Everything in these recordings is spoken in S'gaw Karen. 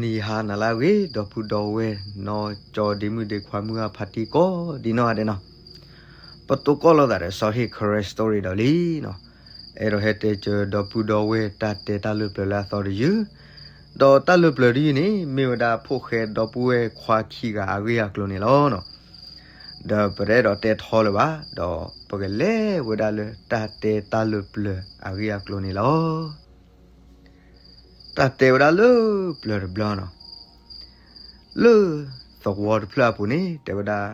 နံၤဟါနၤလၢအဂ့ၤ ဒီပုၢ်ဒီဝဲၢ် နီၢ်ကၠီဒ့မုၣ်ဒ့ခွါမုၢ်အဖါတံၢ်ကိးဒံနီၢ်ဂၤဒဲးနီၤ, ပတိၢ်ကီၢ်လိာ်သးဒီးစီၤဟ့ၣ် Karen Story ဒီးလံနီၤ, အဲၣ်ဒိးဟဲတဲစၢၤဒီပုၢ်ဒီဝဲၢ်တၢ်တဲတၢ်လၢပျၢၤလၢအသီတယုၢ်, ဒီးတၢ်လၢပျၢၤတယုၢ်န့ၣ် မ့ၢ်ဝဲဒၣ်ဖိၣ်ဃဲဒီပုၢ်ဝဲၢ်ခွါခံဂၤအဂ့ၢ်အကျိၤန့ၣ်လီၤနီၤ. ဒီးပတအဲၣ်ဒိးတဲထီလၢၤဘၣ်, ဒီးပကလဲၤဝဲဒၣ်လၢတၢ်တဲတၢ်လၢပျၢၤအဂ့ၢ်အကျိၤန့ၣ်လီၤ. တၢ်တဲဝဲဒၣ်လၢပျၢၤတဘျီနီၤ, လၢသဝီတဖျၢၣ်အပူၤန့ၣ် တဲဝဲဒၣ်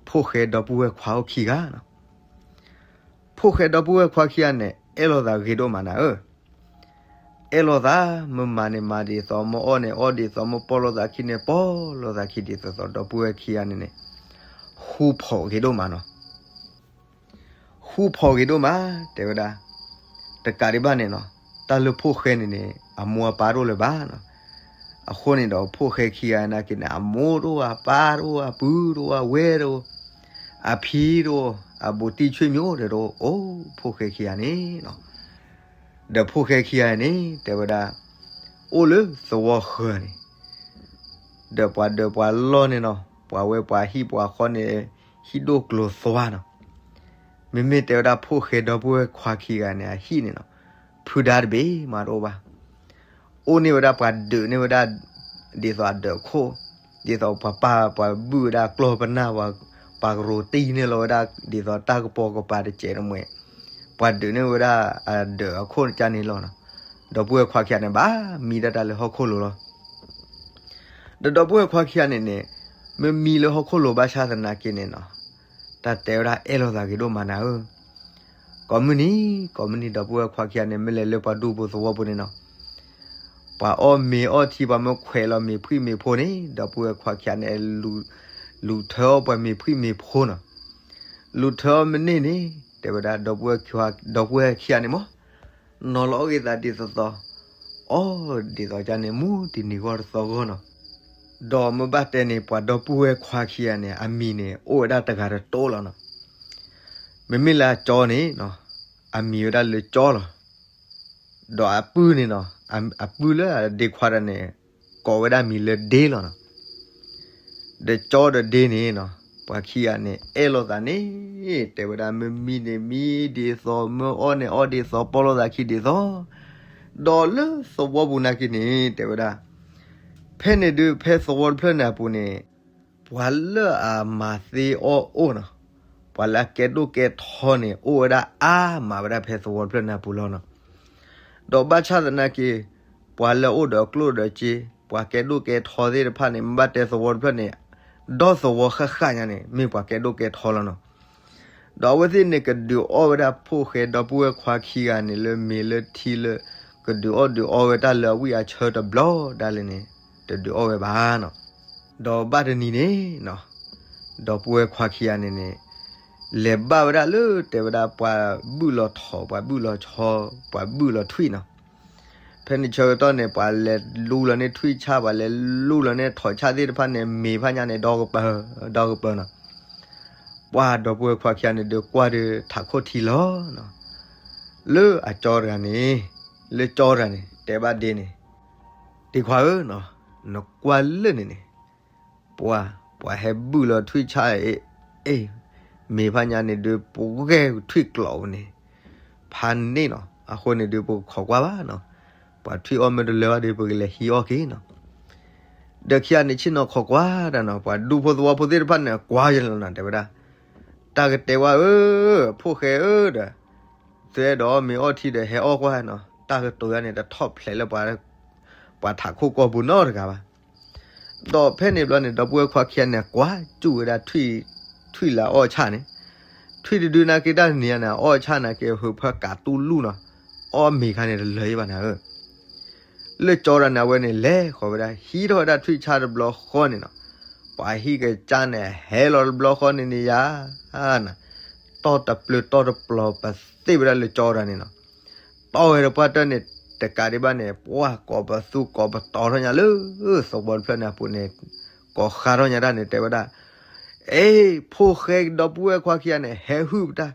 ဖိၣ်ဃဲဒီပုၢ်ဝဲၢ်ခွါအိၣ်ခံဂၤနီၤ. ဖိၣ်ဃဲဒီပုၢ်ဝဲၢ်ခွါခံဂၤန့ၣ် အဲၣ်လိာ်သးဂ့ၤဒိၣ်မးနၤဧၢ, အဲၣ်လိာ်သး မ့ၢ်မၤန့ၣ်မၤဒ်သိး မ့ၢ်အီၣ်န့ၣ်အီၣ်ဒ်သိး မ့ၢ်ပီၢ်လိာ်သးခံန့ၣ် ပီၢ်လိာ်သးခံဒ်သိးသိး ဒီပုၢ်ဝဲၢ်ခံဂၤန့ၣ်န့ၣ် ဃူဖိးဂ့ၤဒိၣ်မးနီၤ. ဃူဖိးဂ့ၤဒိၣ်မး တဲဝဲဒၣ်, တကးဒံးဘၣ်န့ၣ်နီၤ, တၢ်လၢဖိၣ်ဃဲန့ၣ်န့ၣ် အမိၢ်အပၢ်တအိၣ်လၢၤဘၣ်နီၤ. အဃိန့ၣ်ဒီးဖိၣ်ဃဲခံဂၤနာ်က့န့ၣ် အမိၢ်တအိၣ် အပၢ်တအိၣ် အပုၢ်တအိၣ် အဝဲၢ်တအိၣ် အဖံတအိၣ် အဘူးတံၢ်ဆွေမျိုးတအိၣ် အိၣ်ဖိၣ်ဃဲခံဂၤန့ၣ်နီၤ. ဒီးဖိၣ်ဃဲခံဂၤန့ၣ် တဲဝဲဒၣ် အိၣ်လၢသဝီဃၢၤန့ၣ် ဒီးပှၤဒၢးပှၤလီၢ်န့ၣ်နီၤ, ပှၤဝဲပှၤဟံၣ်ပှၤဃီန့ၣ် ဟံၣ်ဒိၣ်ကျိၤသွါနီၤ. မ့မ့ၢ်တဲဝဲဒၣ်ဖိၣ်ဃဲဒီပုၢ်ဝဲၢ်ခွါခံဂၤန့ၣ် အဟံၣ်န့ၣ်နီၤ, ဖုဒါတဘ့ၣ်မးတအိၣ်ဘၣ်. အိၣ်န့ၢ်ဝဲဒၣ်ပှၤဒုးန့ၢ်ဝဲဒၣ် ဒ်သိးအဒၢးအခိၣ်, ဒ်သိးပှၤပာ်ပှၤဘုၣ်ဝဲဒၣ်ကျီၢ်ပနၢ် ပှၤကရိးတံၢ်န့ၢ်လီၤဝဲဒၣ် ဒ်သိးတၢ်ကပီၤကပၤတစဲးတမှဲး, ပှၤဒုးန့ၢ်ဝဲဒၣ်အဒၢးအခိၣ်ကန့ၣ်လီၤနီၤ. ဒီပုၢ်ဝဲၢ်ခွါခံဂၤန့ၣ် ဘၣ်မံဒၣ်တၢ်လၢဟီၣ်ခိၣ်လိၤလီၤ. ဒီးဒီပုၢ်ဝဲၢ်ခွါခံဂၤန့ၣ်န့ၣ် မ့ၢ်မံလၢဟီၣ်ခိၣ်လိၤဘၣ်ဆၣ်သနာ်က့န့ၣ်နီၤ, တၢ်တဲဝဲဒၣ်အဲၣ်လိာ်သးဂ့ၤဒိၣ်မးနၤဧၢ. ကိးမုၢ်နံၤ ကိးမုၢ်နံၤ ဒီပုၢ်ဝဲၢ်ခွါခံဂၤန့ၣ် မ့ၢ်လဲၤလၢပှၤဒူပူၤသဝီပူၤန့ၣ်နီၤ, ပှၤအီၣ်မ့ၤအီထံ ပှၤမ့ၢ်ခွဲးလီၤမ့ၤဖှံမ့ၤဖိန့ၣ် ဒီပုၢ်ဝဲၢ်ခွါခံဂၤန့ၣ် လူၤထၢအီၣ်ပှၤမ့ၤဖှံမ့ၤဖိနီၤ. လူၤထၢအီၣ်မ့ၢ်န့ၢ်န့ၣ် တဲဝဲဒၣ် ဒီပုၢ်ဝဲၢ်ခံဂၤန့ၣ်မ့ၢ် နီၤလီၤအီၣ်ဂ့ၤသးဒ်သိးသိး, အီၣ်ဒ်သိးကန့ၣ် မူတနံၤဂီၢ်တသီဂီၢ်နီၤ. ဒီးမ့ၢ်ဘၣ်တဲန့ၣ် ပှၤဒီပုၢ်ဝဲၢ်ခွါခံဂၤန့ၣ် အမံၤန့ၣ် အိၣ်ဝဲဒၣ်တဂၤတတိၤလီၤနီၤ. မ့မ့ၢ်လၢအကၠီန့ၣ်နီၤ, အမံၤဝဲဒၣ်လၢကၠီလီၤ. ဒီးအပုၢ်န့ၣ်နီၤ, အပုၢ်လၢအဒ့ခွါတဂၤန့ၣ် ကိးဝဲဒၣ်မံၤလၢဒ့လီၤနီၤ. ဒီးကၠီဒီးဒ့န့ၣ်နီၤ, ပှၤခံဂၤန့ၣ် အဲၣ်လိာ်သးန့ၣ် တဲဝဲဒၣ်မ့ၢ်မံန့ၣ်မံဒ်သိး မ့ၢ်အီၣ်န့ၣ်အီၣ်ဒ်သိး ပီၢ်လိာ်သးခံဒ်သိး, ဒီးလၢသဝီပူၤနာ်က့န့ၣ် တဲဝဲဒၣ် ဖဲန့ၣ်ဒုး ဖဲသဝီတဖျၢၣ်န့ၣ်အပူၤန့ၣ် ပှၤလၢအမၤသ့အီၣ်အိၣ်နီၤ, ပှၤလၢအကဲဒိၣ်ကဲထီန့ၣ် အိၣ်ဝဲဒၣ်အါမးဝဲဒၣ်ဖဲသဝီတဖျၢၣ်န့ၣ်အပူၤလီၤနီၤ. ဒီးဘၣ်ဆၣ်သနာ်က့ ပှၤလၢအအိၣ်ဒီးကျိၣ်ဒီးစ့, ပှၤကဲဒိၣ်ကဲထီသ့ၣ်တဖၣ်န့ၣ် မ့ၢ်ဘၣ်တဲသဝီတဖျၢၣ်န့ၣ် ဒီသဝီဃၣ်ဃၣ်ညါန့ၣ် မ့ၢ်ပှၤကဲဒိၣ်ကဲထီလီၤနီၤ. ဒီးအဝဲသ့ၣ်န့ၣ် ကဒုးအီၣ်ဝဲဒၣ်ဖိၣ်ဃဲဒီပုၢ်ဝဲၢ်ခွါခံဂၤန့ၣ် လၢမ့ၤလၢထံလၢ ကဒုးအီၣ်ဒုးအီဝဲတၢ်လၢအဝံၣ်အဆၢတဘျီဒၣ်လဲာ်န့ၣ် တဒုးအီၣ်ဝဲဘၣ်နီၤ. ဒီးဘၣ်တနံၤန့ၣ်နီၤ, ဒီပုၢ်ဝဲၢ်ခွါခံဂၤန့ၣ်န့ၣ် လဲၤဘၣ်ဝဲဒၣ်လၢတဲဝဲဒၣ်ပှၤဘုၣ်လီၤထိး ပှၤဘုၣ်လီၤဆီ ပှၤဘုၣ်လီၤထွံၣ်နီၤ. ဖဲန့ၣ်ဆၢကတီၢ်န့ၣ် ပှၤလဲၤလူလီၤန့ၢ်ထွံၣ်ဆၣ် ပှၤလဲၤလူလီၤန့ၢ်ထိးဆၣ်သ့ၣ်တဖၣ်န့ၣ် မ့ၤဖးညါန့ၣ် ဒီကပၢၤ ဒီကပၢၤနီၤ. ပှၤဒီပုၢ်ဝဲၢ်ခွါခံဂၤန့ၣ် ဒုးကွၢ်ဒုးထးခိၣ်ထံလီၤနီၤ. လၢအကၠီတဂၤန့ၣ်, လၢကၠီတဂၤန့ၣ် တဲဘၣ်ဒ့န့ၣ်, ဒ့ခွါဧၢ, နကွၢ်လၢန့ၣ်န့ၣ် ပှၤ, ပှၤဟဲဘုၣ်လီၤထွံၣ်ဆၣ်အံၤ, အ့ၣ်, မ့ၤဖးညါန့ၣ်ဒုး ပဂဲၤထွံၣ်ကျိးပူၤန့ၣ် ဖးန့ၣ်နီၤ. အဃိန့ၣ်ဒုး ပခိးကွၢ်ဘၣ်နီၤ. ပှၤထွံၣ်အီၣ်မ့ၢ်တလၢဘၣ်ဒီး ပကလဲၤဟံးအီၣ်က့ၤနီၤ. ဒီးခံဂၤန့ၣ် ဆ့ၣ်နီၤခိးကွၢ်တၢ်နီၤ, ပှၤဒူဖိသဝီဖိသ့ၣ်တဖၣ်န့ၣ် ကွၢ်ယလီၤနီၤ, တဲဝဲဒၣ်, တၢ်ကတဲဝဲဧၢ, ဖိၣ်ဃဲဧၢဒီး, သုအဲၣ်ဒိးမ့ၤအီၣ်ထံဒီး ဟဲအီၣ်ကွၢ်နီၤ, တၢ်ကတိၤယၤန့ၣ် တထီၣ်ဖျဲးလၢ ပှၤထးခိၣ်ကီၢ်ပူၤနီတဂၤဘၣ်. ဒီးဖဲန့ၣ်ဘျီန့ၣ် ဒီပုၢ်ဝဲၢ်ခွါခံဂၤန့ၣ် ကွၢ်စူၣ်ဝဲဒၣ် ထွံၣ်လၢအအီၣ်ဆၣ်န့ၣ်, ထွံၣ်တဒုနာ်က့ တၢ်တနံၤညါန့ၣ် အအီၣ်ဆၣ်နာ်က့ ဟုးဖၢကးတူၢ်လူၢ်နီၤ, အီၣ်မ့ၤခါန့ၣ် တလၢၤယံဘၣ်နၤဧၢ. လၢကၠီတဂၤန့ၣ် အဝဲန့ၣ်လဲၤဃီၤဝဲဒၣ် ဟံးထီၣ်ဝဲဒၣ်ထွံၣ်ဆၣ်တဘျီဃီန့ၣ်နီၤ, ပှၤဟံၣ်ကစၢ်န့ၣ် ဟဲလီၤတဘျီဃီန့ၣ်န့ၣ်ယၤ, တီၢ်တပျၢၤတီၢ်တပျီၤ ပသ့ၣ်ဝဲဒၣ်လၢကၠီတဂၤန့ၣ်နီၤ. တီၢ်ဝဲဒီးပှၢ်တၢၢ်န့ၣ် တကးဒံးဘၣ်န့ၣ် ပှၤကိးပသူကိးပတီၤထီၣ်ညါလၢ သဝီတဖျၢၣ်န့ၣ်အပူၤန့ၣ်, ကိးဃါထီၣ်ညါတၢ်န့ၣ် တဲဝဲဒၣ်, အ့ၣ်, ဖိၣ်ဃဲဒီပုၢ်ဝဲၢ်ခွါခံဂၤန့ၣ် ဟဲဟုၣ်ပတၢ်,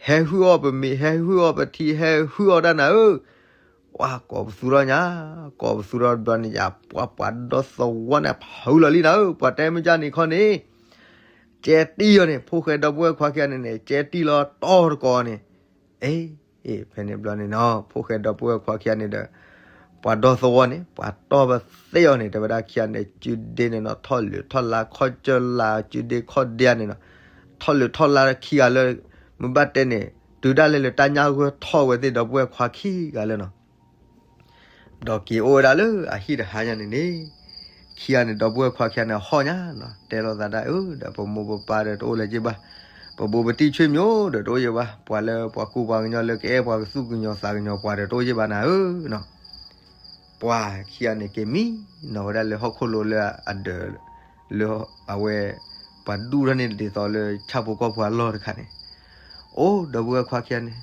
ဟဲဟုၣ်အီၣ်ပမ့ၤ, ဟဲဟုၣ်အီၣ်ပထံ, ဟဲဟုၣ်အီၣ်တၢ်နၤဧၢ. ပှၤကိးပသူထီၣ်ညါ, ကိးပသူထီၣ်တဘျီန့ၣ်ယၤ ပှၤပှၤဒီသဝီန့ၣ် ဖုလီၤလံနၤဧၢ, ပှၤတဲမ့ၢ်ကၢ်န့ၣ်ခီန့ၣ် ကဲတံၢ်အီၤန့ၣ် ဖိၣ်ဃဲဒီပုၢ်ဝဲၢ်ခွါခံဂၤန့ၣ်န့ၣ် ကဲတံၢ်လီၤတီၢ်တကိးန့ၣ်, အ့ ဖဲန့ၣ်ဘျီန့ၣ်နီၤ ဖိၣ်ဃဲဒီပုၢ်ဝဲၢ်ခွါခံဂၤန့ၣ်ဒီး ပှၤဒီသဝီန့ၣ် ပှၤတီၢ်ပသ့ၣ်အီၤန့ၣ် တဲဝဲဒၣ်ခံဂၤန့ၣ် ကုဒ့န့ၣ်နီၤ ထီၣ်လုးထီၣ်လါခီၣ်ကၢၢ်လါ ကုဒ့ခီၣ်ဒ့န့ၣ်နီၤ, ထီၣ်လုးထီၣ်လါခံဂၤလၢ မ့ၢ်ဘၣ်တဲန့ၣ် တုၤဒၣ်လဲာ်လၢတၢ်ညၣ်ဂိၢ်ထီၣ်ဝဲသ့ၣ်ဒီပုၢ်ဝဲၢ်ခွါခံဂၤလၢနီၤ ဒီးက့ၤအိၣ်ဝဲဒၣ်လၢအဟံၣ်တဟါညါန့ၣ်န့ၣ်, ခံဂၤန့ၣ် ဒီပုၢ်ဝဲၢ်ခွါခံဂၤန့ၣ် ဟီၣ်ညါနီၤ တဲလိာ်သးဒၣ်အၢ ဒီးပမိၢ်ပပၢ်ဒီးတအိၣ်လၢၤက့ဘၣ်, ပဘူးပတံၢ်ဆွေမျိုးဒီးတအိၣ်က့ဘၣ်, ပှၤလၢပှၤကူပှၤကညီလၢကအဲၣ်ပှၤကသူၣ်ကညီၤသးကညီၤပှၤဒီးတအိၣ်က့ဘၣ်နၤဧၢနီၤ. ပှၤခံဂၤန့ၣ်က့ၤမံနီၤဝဲဒၣ်လၢဟီၣ်ခိၣ်လိၤလၢအဒၢး လၢအဝဲ ပှၤဒူၣ်ထီၣ်န့ၢ်ဒ်သိးလၢဆၣ်ဖိကီၢ်ဖိအလီၢ်တခါန့ၣ်, အိၣ်ဒီပုၢ်ဝဲၢ်ခွါခံဂၤန့ၣ်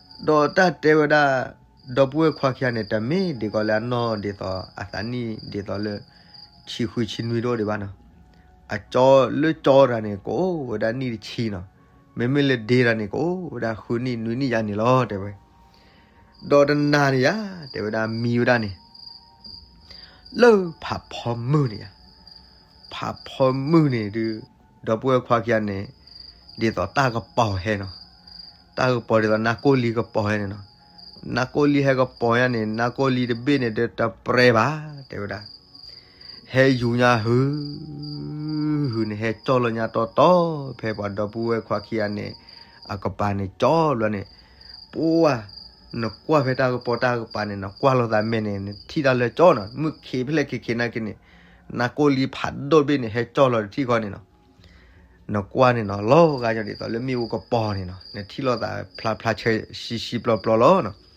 ဒီးတၢ်တဲဝဲဒၣ် ဒီပုၢ်ဝဲၢ်ခွါခံဂၤန့ၣ် တမ့ၢ်ဒ်သိးလၢအနီၢ်ဒ်သိး အသးနံၣ်ဒ်သိးလၢ ဆံဃုဆံနွံတအိၣ်ဒံးဘၣ်နီၤ, အကၠီလၢကၠီတဂၤန့ၣ် ကအိၣ်ဝဲဒၣ်နံၣ်တဆံနီၤ, မ့မ့ၢ်လၢဒ့တဂၤန့ၣ် ကအိၣ်ဝဲဒၣ်ဃုနံၣ်နွံနံၣ်ယါန့ၣ်လီၤ တဲဝဲ. ဒီးတနၤန့ၣ်ယါ တဲဝဲဒၣ်မံဝဲဒၣ်န့ၣ် လၢဖးဖီမုၢ်န့ၣ်ယါ, ဖးဖီမုၢ်န့ၣ်ဒုး ဒီပုၢ်ဝဲၢ်ခွါခံဂၤန့ၣ် ဒ်သိးတၢ်ကပီၤဟဲနီၤ, တၢ်ကပီၤဒ်သိးနါကိၢ်လံကပီၤဟဲန့ၣ်နီၤ, နါကိၢ်လံဟဲကပီၤညါန့ၣ် နါကိၢ်လံတဘ့ၣ်န့ၣ် ဒုးတပြဲဘၣ် တဲဝဲဒၣ် ဟဲယူၤညါဟု ဟုန့ၣ် ဟဲကၠီၣ်လီၤညါတီတီ ဖဲပှၤဒီပုၢ်ဝဲၢ်ခွါခံဂၤန့ၣ် အကပၤန့ၣ်ကၠီၣ်ဘျီန့ၣ်, ပှၤ နကွၢ်ဖဲတၢ်ကပီၤတၢ်ကပၤန့ၣ် နကွၢ်လိာ်သးမဲာ်န့ၣ် နထံၣ်တၢ်လၢကၠီၣ်နီၤ, မုၢ်ခံဖျဲၣ်ခံခံနာ်က့န့ၣ် နါကိၢ်လံဖးဒိၣ်တဘ့ၣ်န့ၣ် ဟဲကၠီၣ်လီၤတထံၣ်ဃီန့ၣ်နီၤ, နကွၢ်န့ၣ်နီၤ လီၤဂာ်ညီဒ်သိးလၢမ့ၣ်အူကပီၤန့ၣ်နီၤ, နထံၣ်လိာ်သးဖျါဖျါဆှဲဆှဲပျီပျီလီၤနီၤ.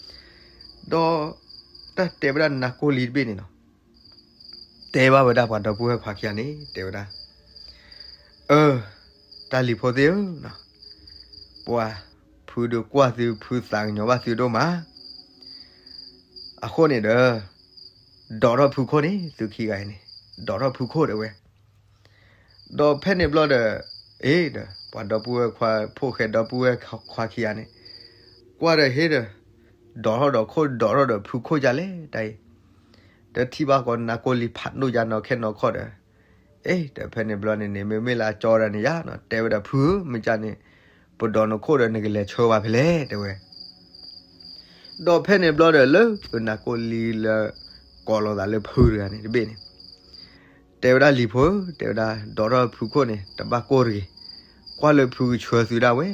ဒီး တၢ်တဲဝဲဒၣ်နါကိၢ်လံတဘ့ၣ်န့ၣ်နီၤ တဲဘၣ်ဝဲဒၣ်ပှၤဒီပုၢ်ဝဲၢ်ခွါခံဂၤန့ၣ် တဲဝဲဒၣ်, အၢ တၢ်လံၤဖိသ့ၣ်ဧၢ, ပှၤ ဖုဒုးကွၢ်သု ဖုသးကညီၤဘၣ်သုဒိၣ်မး, အဃိန့ၣ်ဒီး ဒိးထီၣ်ဖုခိၣ်န့ၣ် သုခံဂၤအံၤန့ၣ် ဒိးထီၣ်ဖုခိၣ်တဲဝဲ. ဒီးဖဲန့ၣ်ဘျီဒီး အ့ဒီး ပှၤဒီပုၢ်ဝဲၢ်ခွါ ဖိၣ်ဃဲဒီပုၢ်ဝဲၢ်ခွါခံဂၤန့ၣ် ကွၢ်ဒီးဟ့ဒီး ဒိးထီၣ်ဒီးခိၣ် ဒိးထီၣ်ဒီးဖုခိၣ်ဒ်လဲၣ်တၢ်အံၤ, ဒီးထံၣ်ဘၣ်ဃီနါကိၢ်လံဖးဒိၣ်ယါနီၤခဲနီၤခီဒီး, အ့ဒီးဖဲန့ၣ်ဘျီန့ၣ်န့ၣ် မ့မ့ၢ်လၢအကၠီတဂၤန့ၣ်ယါနီၤ တဲဝဲဒၣ်ဖုဧၢ မ့ၢ်ကၢ်န့ၣ် ပဒိးနခိၣ်ဒီးနကလဲၤဆှၢဝဲဖဲလဲၣ်တဲဝဲ. ဒီးဖဲန့ၣ်ဘျီဒီးလၢ နါကိၢ်လံလၢ ကိးလိာ်သးလၢဖုတဂၤန့ၣ်တဘ့ၣ်န့ၣ် တဲဝဲဒၣ်လံၤဖိဧၢ တဲဝဲဒၣ် ဒိးထီၣ်ဖုခိၣ်န့ၣ် တဘၣ်ကိၢ်တဂ့ၤ, ကွၢ်လၢဖုကဆှၢသုဒၣ်ဝဲ,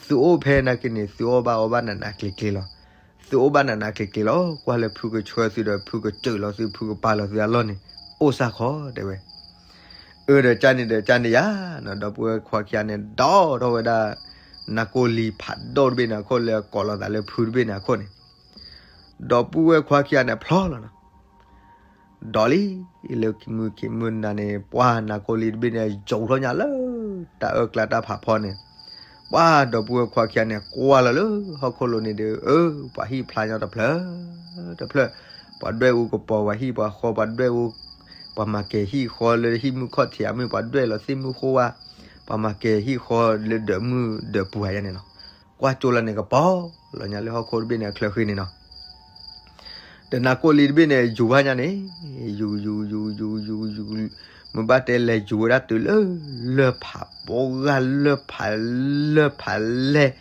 သုအိၣ်ဖဲနာ်က့န့ၣ် သုအီၣ်ဘၣ်အီဘၣ်နးနးကျ့ၤကျ့ၤလီၤ, သုအိၣ်ဘၣ်နးနးကျ့ၤကျ့ၤလီၤ, ကွၢ်လၢဖုကဆှၢသုဒီး ဖုကစၢၢ်လီၤသု ဖုကပာ်လီၤသုအလီၢ်န့ၣ် အိၣ်စၢ်ခီတဲဝဲ. အၢဒီးကၢ်န့ၣ်ဒီးကၢ်န့ၣ်ယါနီၤ ဒီပုၢ်ဝဲၢ်ခွါခံဂၤန့ၣ် ဒိးထီၣ်ဝဲဒၣ် နါကိၢ်လံဖးဒိၣ်တဘ့ၣ်န့ၣ်အခိၣ် လၢကိးလိာ်သးလၢဖုတဘ့ၣ်န့ၣ်အခိၣ်န့ၣ် ဒီပုၢ်ဝဲၢ်ခွါခံဂၤန့ၣ်ဖျီလီၤနီၤ ဒီးလံ လၢမုၢ်ခံမုၢ်နၤန့ၣ် ပှၤနါကိၢ်လံတဘ့ၣ်န့ၣ် ယူၤထီၣ်ညါလၢ တၢ်အၢၣ်ကျါတၢ်ဖးဖီန့ၣ်, ပှၤဒီပုၢ်ဝဲၢ်ခွါခံဂၤန့ၣ် ကွၢ်လီၤလၢဟီၣ်ခိၣ်လိၤန့ၣ်ဒီး အၢ ပှၤဟံၣ်ဖျါညီတဖျၢၣ် တဖျၢၣ်, ပှၤဒွဲၣ်အူကပီၤ ပှၤဟံၣ်ပှၤဃီ ပှၤဒွဲၣ်အူ, ပှၤမၤကဲၤဟံၣ်ဃီလၢဟံၣ်မုၢ်ခီၣ်ထံးအမုၢ် ပှၤဒွဲၣ်လီၤသ့ၣ်မုၢ်ဃိဝါ, ပှၤမၤကဲၤဟံၣ်ဃီလၢဒၢးမုၢ်ဒၢးပူၤယါန့ၣ်နီၤ, ကွၢ်ကၠိလီၤန့ၣ် ကပီၤလီၤညါလၢဟီၣ်ခိၣ်တဘ့ၣ်န့ၣ်အချၢဃ့န့ၣ်နီၤ ဒီးနါကိၢ်လံတဘ့ၣ်န့ၣ် ယူၤဘၣ်ညါန့ၣ်, ယူၤ ယူၤ ယူၤ ယူၤ ယူၤ ယူၤ, မ့ၢ်ဘၣ်တဲလဲၤယူၤဝဲဒၣ်တုၤလၢ လၢၢ်ဖးပှၢ် လၢၢ်ဖး လၢၢ်ဖးလဲၢ်,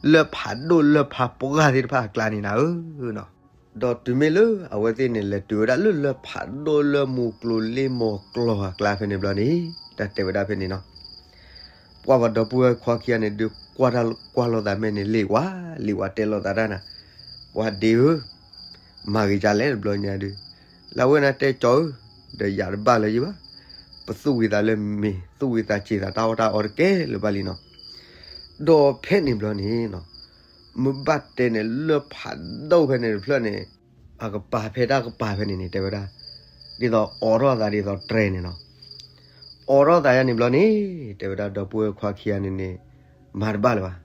လၢၢ်ဖးဒိၣ်လၢၢ်ဖးပှၢ်သ့ၣ်တဖၣ်အကျါန့ၣ်နၤဧၢနီၤ, ဒီးတုၤမ့ၢ်လၢအဝဲသ့ၣ်န့ၣ် လဲၤတုၤဝဲဒၣ်လၢလၢၢ်ဖးဒိၣ်လၢမူကျိၤလ့မီၤကျိၤအကျါဖဲန့ၣ်ဘျီန့ၣ် တၢ်တဲဝဲဒၣ်ဖဲန့ၣ်နီၤ ပှၤပှၤဒီပုၢ်ဝဲၢ်ခွါခံဂၤန့ၣ် ဒုးကွၢ်တၢ်ကွၢ်လိာ်သးမဲာ်န့ၣ် လ့ၣ်ဝါ လ့ၣ်ဝါတဲလိာ်သးတၢ်နၤ, ပှၤဒ့ဧၢ, မၤဂ့ၤဒ်လဲၣ်တဘျီညါဒုး, လၢအဝဲန့ၣ်တဲကၠီဧၢ, ဒီးယၤတဘၣ်လၢၤယံၤဘၣ်, ပသူၣ်ဝံၤသးလၢမ့ၢ် သူၣ်ဝံၤသးစ့ၤသးတၢ်အီၣ်တၢ်အီတကဲလၢၤဘၣ်လံနီၤ, ဒီးဖဲန့ၣ်ဘျီန့ၣ်နီၤ, မ့ၢ်ဘၣ်တဲန့ၣ် လၢၢ်ဖးဒိၣ်ဖဲန့ၣ်တဖျၢၣ်န့ၣ် အကပၤဖဲတၢ်ကပၤဖဲန့ၣ်န့ၣ် တဲဝဲဒၣ်, ဒ်သိးအိးထီၣ်သးဒ်သိးတြဲၤန့ၣ်နီၤ, အိးထီၣ်သးယါန့ၣ်ဘျီန့ၣ် တဲဝဲဒၣ် ဒီပုၢ်ဝဲၢ်ခွါခံဂၤန့ၣ်န့ၣ် မၤတဘၣ်လၢၤဘၣ်,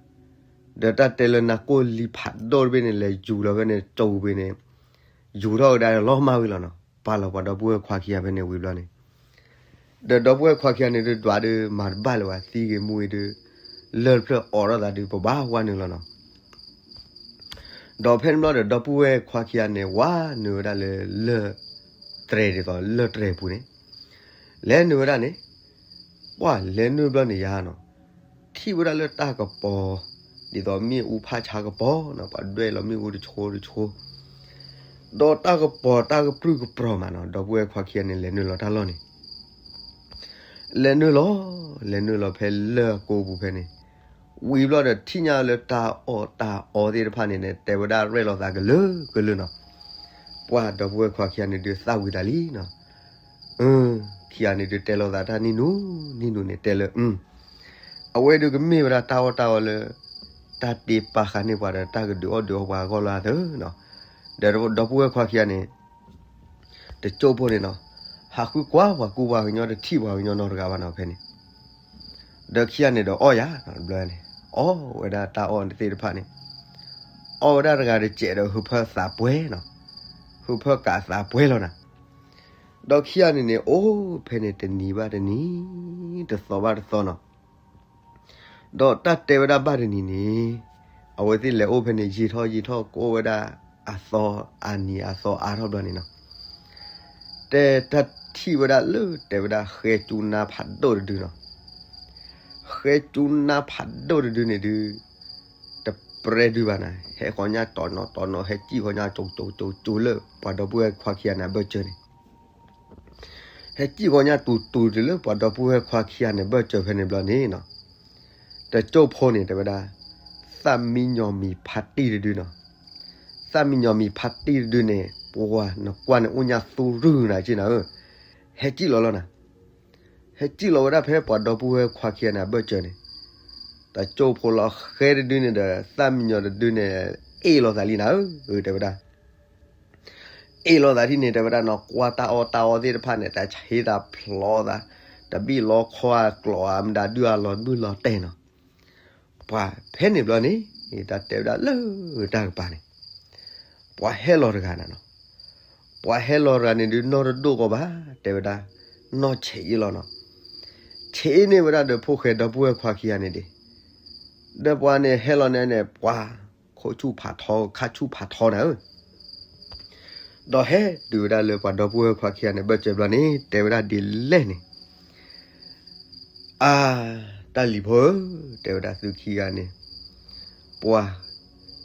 ဒီးတၢ်တဲလၢနါကိၢ်လံဖးဒိၣ်တဘ့ၣ်န့ၣ် လဲၤယူၤလီၤဖဲန့ၣ် ကၠိပူၤန့ၣ် ယူၤထီၣ်ကဒါလီၤမၢ်ဝံၤလီၤနီၤ, ပာ်လီၤပှၤဒီပုၢ်ဝဲၢ်ခွါခံဂၤဖဲန့ၣ်ဝံၤဘျီန့ၣ်, ဒီးဒီပုၢ်ဝဲၢ်ခွါခံဂၤန့ၣ်ဒုး ဒွးဒုးမၤတဘၣ်လၢၤဘၣ် သံဂ့ၤမူဂ့ၤဒုး, လၢၢ်တဖျၢၣ်အိးထီၣ်သးဒုး ပဘၣ်ဝါနုာ်လီၤနီၤ. ဒီးဖဲန့ၣ်ဘျီဒီး ဒီပုၢ်ဝဲၢ်ခွါခံဂၤန့ၣ် ဝးနုာ်ဝဲဒၣ်လၢလၢၢ်တြဲၤဒ်သိးလၢၢ်တြဲၤပူၤန့ၣ်, လဲၤနုာ်ဝဲဒၣ်န့ၣ်, ပှၢ်လဲၤနုာ်ဘျီန့ၣ်ယါနီၤ, ထံၣ်ဝဲဒၣ်လၢတၢ်ကပီၤ ဒ်သိးမ့ၣ်အူဖးဆါကပီၤနီၤ, ပှၤဒွဲၣ်လီၤမ့ၣ်အူတဆိတဆိ ဒီးတၢ်ကပီၤတၢ်ကပြုၢ်ကပြီၤမးနီၤ, ဒီပုၢ်ဝဲၢ်ခွါခံဂၤန့ၣ် လဲၤနုာ်လီၤတၢ်လီၢ်န့ၣ် လဲၤနုာ်လီၤ, လဲၤနုာ်လီၤဖဲလၢၢ်ကိးပူၤဖဲန့ၣ်, ဝံၤဘျီဒီးထံၣ်ညါလၢတၢ်အီၣ်တၢ်အီသ့ၣ်တဖၣ်န့ၣ်န့ၣ် တဲဝဲဒၣ်ရဲၣ်လီၤသးကလုာ်ကလုာ်နီၤ, ပှၢ်ဒီပုၢ်ဝဲၢ်ခွါခံဂၤန့ၣ်ဒုးသၣ်ဝံၤသးလံနီၤ, ခံဂၤန့ၣ်ဒုးတဲလိာ်သးတၢ်နံၣ်နူ နံၣ်နူန့ၣ်တဲလၢ အဝဲဒုးကမ့ၢ်ဝဲဒၣ်တၢ်အီၣ်တၢ်အီလၢ တၢ်တ့ပာ်ဃာ်န့ၢ်ပှၤဒီးတၢ်ကဒုးအီၣ်ဒုးအီပှၤအဂီၢ်လီၤသၢနီၤ, ဒီးဒီပုၢ်ဝဲၢ်ခွါခံဂၤန့ၣ် တကၠိၢ်ဖိန့ၣ်နီၤ, ဟးဃုကွၢ်ပှၤကူပှၤကညီတထံၣ်ပှၤကညီနီတဂၤဘၣ်နီၤဖဲန့ၣ်, ဒီးခံဂၤန့ၣ်ဒီးအီၣ်ယၤတဘျီန့ၣ်, အီၣ်ဝဲဒၣ်တၢ်အီၣ်သ့ၣ်တဖၣ်န့ၣ်, အီၣ်ဝဲဒၣ်တဂၤတစဲးဒီး ဟုးဖၢသးပှဲၤနီၤ, ဟုးဖၢကးသးပှဲၤလီၤနၤ, ဒီးခံဂၤန့ၣ်န့ၣ် အိၣ်ဖဲန့ၣ်တနံၤဘၣ်တနံၤ, တသီဘၣ်တသီနီၤ, ဒီးတၢ်တဲဝဲဒၣ်ဘၣ်တနံၤန့ၣ်, အဝဲသ့ၣ်လဲၤအိၣ်ဖဲန့ၣ် ယံာ်ထီၣ်ယံာ်ထီၣ် ကအိၣ်ဝဲဒၣ်အသီအနံၤအသီအါထီၣ်ဘျီန့ၣ်နီၤ, တဲတၢ်ထံၣ်ဝဲဒၣ်လၢတဲဝဲဒၣ်ဃဲကၠူနါဖးဒိၣ်တဒုနီၤ, ဃဲကၠူနါဖးဒိၣ်တဒုန့ၣ်ဒုး တပြဲဒုးဘၣ်နၤ, ဟဲဃီညါတီၤနီၤတီၤနီၤ ဟဲစံၣ်ဃီညါကၠိကၠိကၠိကၠိလၢပှၤဒီပုၢ်ဝဲၢ်ခွါခံဂၤန့ၣ်အဘၢၣ်စၢၤန့ၣ် ဟဲစံၣ်ဃီညါတူၤတူၤတုၤလၢပှၤဒီပုၢ်ဝဲၢ်ခွါခံဂၤန့ၣ်ဘၢၣ်စၢၤဖဲန့ၣ်ဘျီန့ၣ်နီၤ, တကၠိၢ်ဖိန့ၣ်တဲဝဲဒၣ် သၣ်မံညီၤမံၤဖါတံၢ်တဒုနီၤ, သၣ်မံညီၤမံၤဖါတံၢ်တဒုန့ၣ် ပှၤနကွၢ်န့ၣ်အိၣ်ညါသူရုၢ်နၤက့နၤဧၢ, ဟဲစံၣ်လီၤလီၤနၤ, ဟဲစံၣ်လီၤဝဲဒၣ်ဖဲပှၤဒီပုၢ်ဝဲၢ်ခွါခံဂၤန့ၣ်အဘၢၣ်စၢၤန့ၣ်, တကၠိၢ်ဖိလီၤဃဲတဒုန့ၣ်ဒီး သၣ်မံညီၤတဒုန့ၣ် အ့ၣ်လိာ်သးလံနၤဧၢ, တဲဝဲဒၣ် အ့ၣ်လိာ်သးဒ်န့ၣ် တဲဝဲဒၣ်နီၤ, ကွၢ်တၢ်အီၣ်တၢ်အီသ့ၣ်တဖၣ်န့ၣ် တၢ်ဆ့တၢ်ဖျိသး, တဘံၣ်လီခီအကျိာ်ဧါ မတၤဒုးအလီၤဒုးလီၤတဲာ်နီၤ, ပှၤဖဲန့ၣ်ဘျီန့ၣ် တၢ်တဲဝဲဒၣ်လၢတၢ်ကပၤန့ၣ်, ပှၤဟဲလီၤတဂၤနၤနီၤ, ပှၤဟဲလီၤတဂၤန့ၣ်ဒုးနီၢ်တဒိၣ်ကီးဘၣ်, တဲဝဲဒၣ်, နီၢ်ဆဲးအ့ၣ်လီၤနီၤ, ဆဲးအ့ၣ်န့ၢ်ဝဲဒၣ်ဒီးဖိၣ်ဃဲဒီပုၢ်ဝဲၢ်ခွါခံဂၤန့ၣ်ဒံး, ဒီးပှၤန့ၣ်ဟဲလီၤန့ၣ်န့ၣ် ပှၤခိးဆူၣ်ဖးထီ ခါဆူၣ်ဖးထီနၤဧၢ, ဒီးဟဲတုၤဝဲဒၣ်လၢပှၤဒီပုၢ်ဝဲၢ်ခွါခံဂၤန့ၣ် ဘၢၣ်စၢၤဘျီန့ၣ် တဲဝဲဒၣ်ဒ်လဲၣ်န့ၣ်, အါ, တၢ်လံၤဖိဧၢ, တဲဝဲဒၣ်သုခံဂၤန့ၣ်, ပှၤ,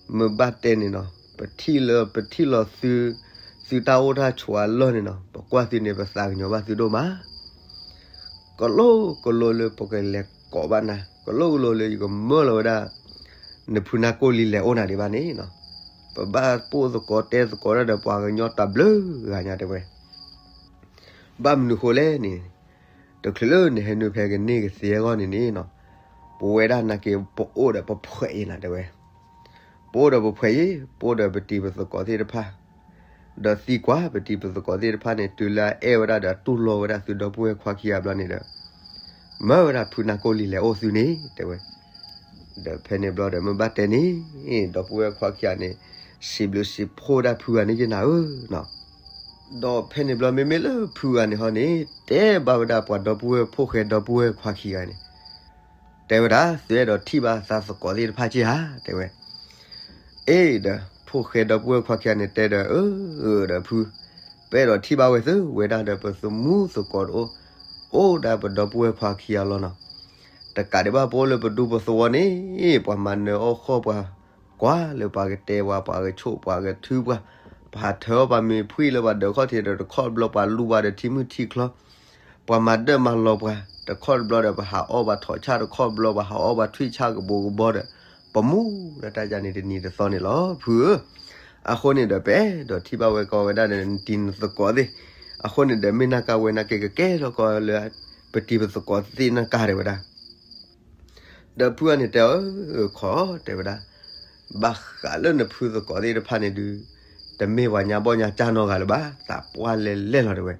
မ့ၢ်ဘၣ်တဲန့ၣ်နီၤ, ပထံၣ်လၢပထံၣ်လီၤသု, သုတၢ်အိၣ်တၢ်ဆိးအလီၢ်န့ၣ်နီၤ, ပကွၢ်သုန့ၣ် ပသးကညီၤဘၣ်သုဒိၣ်မး ကလိကလိလၢပကလဲၤကိးဘၣ်နၤ, ကလိကလိလၢယကမၢလီၤဝဲဒၣ် နဖုနၢ်ကိၣ်လံလဲၤအိၣ်နၤဒံးဘၣ်န့ၣ်နီၤ, ပဘၣ်ပိာ်သကိးတဲသကိးတၢ်ဒီးပှၤကညီတၢ်ဘျုးဂၤညါတဲဝဲ, ဘၣ်မနုၤဃိလဲၣ်န့ၣ်, တချုးလၢနဟဲနုာ်ဖဲကန့ၢ်ကသ့အဂီၢ်န့ၣ်န့ၣ်နီၤ, ပဝဲဒၣ်နာ်က့ ပအိၣ်ဒီးပဖှဲးအံၤနၤတဲဝဲ ပအိၣ်ဒီးပဖှဲးအံၤ, ပအိၣ်ဒီးပတံၤပသကိးသ့ၣ်တဖၣ်, ဒီးသံကွၢ်ပတံၤပသကိးသ့ၣ်တဖၣ်န့ၣ် တုၤလၢအအဲၣ်ဝဲဒၣ်ဒီးတူၢ်လိာ်ဝဲဒၣ်သုဒီပုၢ်ဝဲၢ်ခွါခံဂၤဘျီန့ၣ်ဒီး, မၢဝဲဒၣ်ဖုနၢ်ကိၣ်လံလဲၤအိၣ်သုန့ၣ်တဲဝဲ, ဒီးဖဲန့ၣ်ဘျီဒီးမ့ၢ်ဘၣ်တဲန့ၣ်, ဒီပုၢ်ဝဲၢ်ခွါခံဂၤန့ၣ်, စံးဘျုးစံးဖှိၣ်ဒၣ်ဖုဂၤန့ၣ်ယနၤဧၢနီၤ ဒီးဖဲန့ၣ်ဘျီမ့မ့ၢ်လၢဖုဂၤန့ၣ်ဟီန့ၣ်, တဲဘၣ်ဝဲဒၣ်ပှၤဒီပုၢ်ဝဲၢ်ဖိၣ်ဃဲဒီပုၢ်ဝဲၢ်ခွါခံဂၤန့ၣ်, တဲဝဲဒၣ် သုအဲၣ်ဒိးထံၣ်ဘၣ်သးသကိးသ့ၣ်တဖၣ်က့ဧါ တဲဝဲ, အ့ဒီး ဖိၣ်ဃဲဒီပုၢ်ဝဲၢ်ခွါခံဂၤန့ၣ် တဲဒီး အၢ, ဒီးဖု, ပအဲၣ်ဒိးထံၣ်ဘၣ်ဝဲသုဝဲဒၣ်ဒီးပသမူသကိးတအိၣ်, အိၣ်ဒၣ်ပဒီပုၢ်ဝဲၢ်ခွါခံဂၤလီၤနီၤ, တကးဒံးဘၣ်ပအိၣ်လၢပဒူပသဝီန့ၣ်, ပှၤမၤနၢၤအီၣ်ဃီၣ်ပှၤ, ကွၢ်လၢပှၤကတဲပှၤ ပှၤကဆိၣ်ပှၤကထုပှၤ, ပဟးထၢအီၣ်ပှၤမ့ၤဖှံလၢပှၤဒၢးခီၣ်ထံးဒီးတခီတဘျီပှၤလူၤပှၤဒီးထံမုၢ်ထံချီ, ပှၤမၤဒၢမၤလီၤပှၤ, တခီတဘျီဒီးပဟးအီၣ်ပှၤထိးဆၣ်တခီတဘျီပဟးအီၣ်ပှၤထွံၣ်ဆၣ်ကဘိးကဘီဒီး, ပမူဒီးတၢ်ယၤန့ၣ်တနံၤတသီန့ၣ်လီၤ ဖုဧၢ, အဃိန့ၣ်ဒီးပအဲၣ်ဒိးထံၣ်ဘၣ်ဝဲကီးဝဲဒၣ်ဒီးနတံၤနသကိးသ့ၣ်, အဃိန့ၣ်ဒီးမ့ၢ်နၢ်ကါဝဲနာ်က့ကကဲထီၣ်ကီးလၢ, ပတံၤပသကိးသ့ၣ်နၢ်ကါတဲဝဲဒၣ် ဒီးဖုဂၤန့ၣ်တဲအီၤ, ခီတဲဝဲဒၣ်, ဘၣ်ဃးလၢနဖုသကိးသ့ၣ်တဖၣ်န့ၣ်ဒုး, တမ့ၢ်ပှၤညါဘီၣ်ညါကၢ်နီတဂၤလၢၤဘၣ်, သးပှၢ်လဲၤလဲၣ်လီၤတဲဝဲ,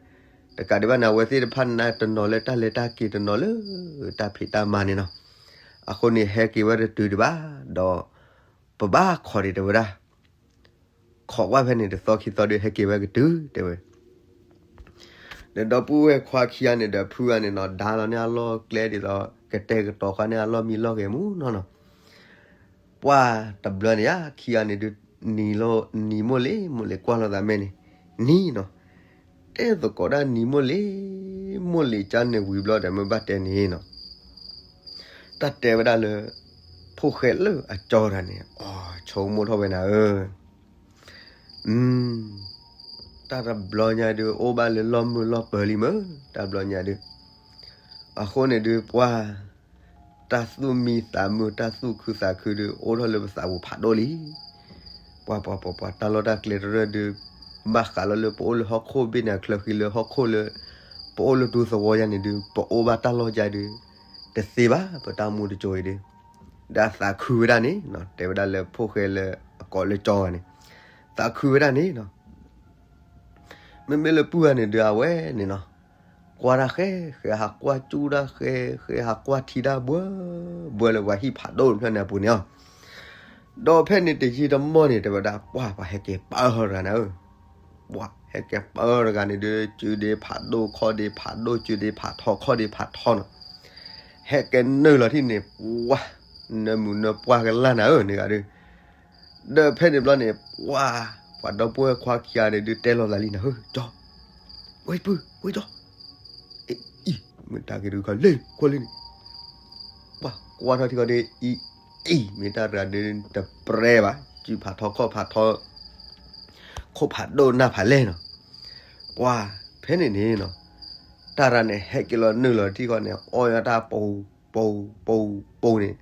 တကးဒံးဘၣ်န့ၣ် အဝဲသ့ၣ်တဖၣ်န့ၣ်တနီၤလၢတၢ်လဲၤတၢ်က့ၤ တနီၤလၢတၢ်ဖံးတၢ်မၤန့ၣ်နီၤ, အဃိန့ၣ်ဟဲက့ၤဝဲတတုၤဒံးဘၣ်, ဒီး, ပဘၣ်ခိးဒံးတဲဝဲဒၣ် ခိးကွၢ်ဖဲန့ၣ်တသီခံသီဒီးဟဲက့ၤဝဲကတုၤတဲဝဲ, ဒီးဒီပုၢ်ဝဲၢ်ခွါခံဂၤန့ၣ်ဒီးဖုဂၤန့ၣ်နီၤ ဒါလီၤန့ၢ်အလီၢ်ကျဲဒ်သိး ကတဲာ်ကတီၤဃာ်န့ၢ်အလီၢ်မံလီၢ်ဂဲၤမူနီၤနီၤ, ပှၢ်တဘျီန့ၣ်ဧါ ခံဂၤန့ၣ်ဒုး နံၤလီၤ နံၤမိၢ်လ့ၤ မိၢ်လ့ၤကွၢ်လိာ်သးမဲာ်န့ၣ် နံၤနီၤ, တဲသကိးဒၣ်နံၤမိၢ်လ့ၤ မိၢ်လ့ၤကၢန့ၣ်ဝံၤဘျီဒီး မ့ၢ်ဘၣ်တဲန့ၣ်နီၤ, တၢ်တဲဝဲဒၣ်လၢ ဖိၣ်ဃဲလၢအကၠီတဂၤန့ၣ် အီ ဆိကမိၣ်ထီၣ်ဝဲနၤဧၢ, တၢ်တဘျီညါဒုး အိၣ်ဘၣ်လၢလီၢ်မုၢ်လီၢ်ပၢၤလံမ့ၢ် တၢ်ဘျီညါဒုး, အဃိန့ၣ်ဒုး ပှၢ် တၢ်သူၣ်မံသးမုာ် တၢ်သူၣ်ခုသးခုဒုး အိၣ်ထီၣ်လၢပသးပူၤဖးဒိၣ်လံ. ပှၤပှၤပှၤပှၤ တၢ်လီၢ်တၢ်ကျဲတရၢၢ်ဒုး ဘၣ်ဃးလီၤလၢပအိၣ်လၢဟီၣ်ခိၣ်ဘ့ၣ်န့ၣ် အချၢဃံလၢဟီၣ်ခိၣ်လၢ ပအိၣ်လၢဒူသဝီယါန့ၣ်ဒုး ပအိၣ်ဘၣ်တၢ်လီၢ်ယါဒုး တသ့ဘၣ် ပတၢ်မူတကၠိအံၤဒုး, ဒီးသးခုဝဲဒၣ်န့ၣ်နီၤ တဲဝဲဒၣ်လၢဖိၣ်ဃဲလၢအကိးလၢကၠီဂၤန့ၣ် သးခုဝဲဒၣ်န့ၣ်နီၤ မ့မ့ၢ်လၢပုၢ်ဂၤန့ၣ်ဒုးအဝဲန့ၣ်နီၤ, ကွၢ်တၢ်ဃဲ ဃဲဟးကွၢ်ကၠူတၢ်ဃဲ ဃဲဟးကွၢ်ထံတၢ်ဘှၢ ဘှၢလၢပှၤဟံၣ်ဖးဒိၣ်တဖျၢၣ်န့ၣ်အပူၤန့ၣ်လီၤ. ဒီးဖဲန့ၣ်တယံာ်တမီၢ်န့ၣ် တဲဝဲဒၣ် ပှၢ် ပှၤဟဲက့ၤပၢတဂၤန့ၣ်ဧၢ, ပှၢ် ဟဲက့ၤပၢတဂၤန့ၣ်ဒုး စုဒ့ဖးဒိၣ်ခီၣ်ဒ့ဖးဒိၣ် စုဒ့ဖးထီခီၣ်ဒ့ဖးထီနီၤ, ဟဲက့ၤနုာ်လီၤထံၣ်န့ၣ် ပှၢ် နၢမူနၢပှၢ်ကလၢ်နၤဧၢ န့ၣ်ဂၤဒုး ဒီးဖဲန့ၣ်ဘျီန့ၣ် ပှၢ် ပှၤဒီပုၢ်ဝဲၢ်ခွါခံဂၤန့ၣ်ဒုး တဲလိာ်သးလံနၤဧၢ ကၠီ, ဝဲပုၢ် ဝဲကၠီ, အံၤ မ့ၢ်တၢ်က့ၤဒုးခီလ့ၣ် ကွၢ်လံန့ၣ်, ပှၢ် ကွၢ်ထီၣ်ထံကီၢ်ဒုး အံၤ အံၤ မ့ၢ်တၢ်တဂၤဒုး တပြဲဘၣ် စုဖးထီခီၣ်ဖးထီ ခိၣ်ဖးဒိၣ်နၢ်ဖးလဲၢ်နီၤ, ပှၢ် ဖဲန့ၣ်န့ၣ်နီၤ, တၢ်ရၤန့ၣ် ဟဲက့ၤလီၤနုာ်လီၤထံကီၢ်န့ၣ် အီၣ်ညါတၢ်ပူၤ ပူၤ ပူၤ ပူၤန့ၣ်,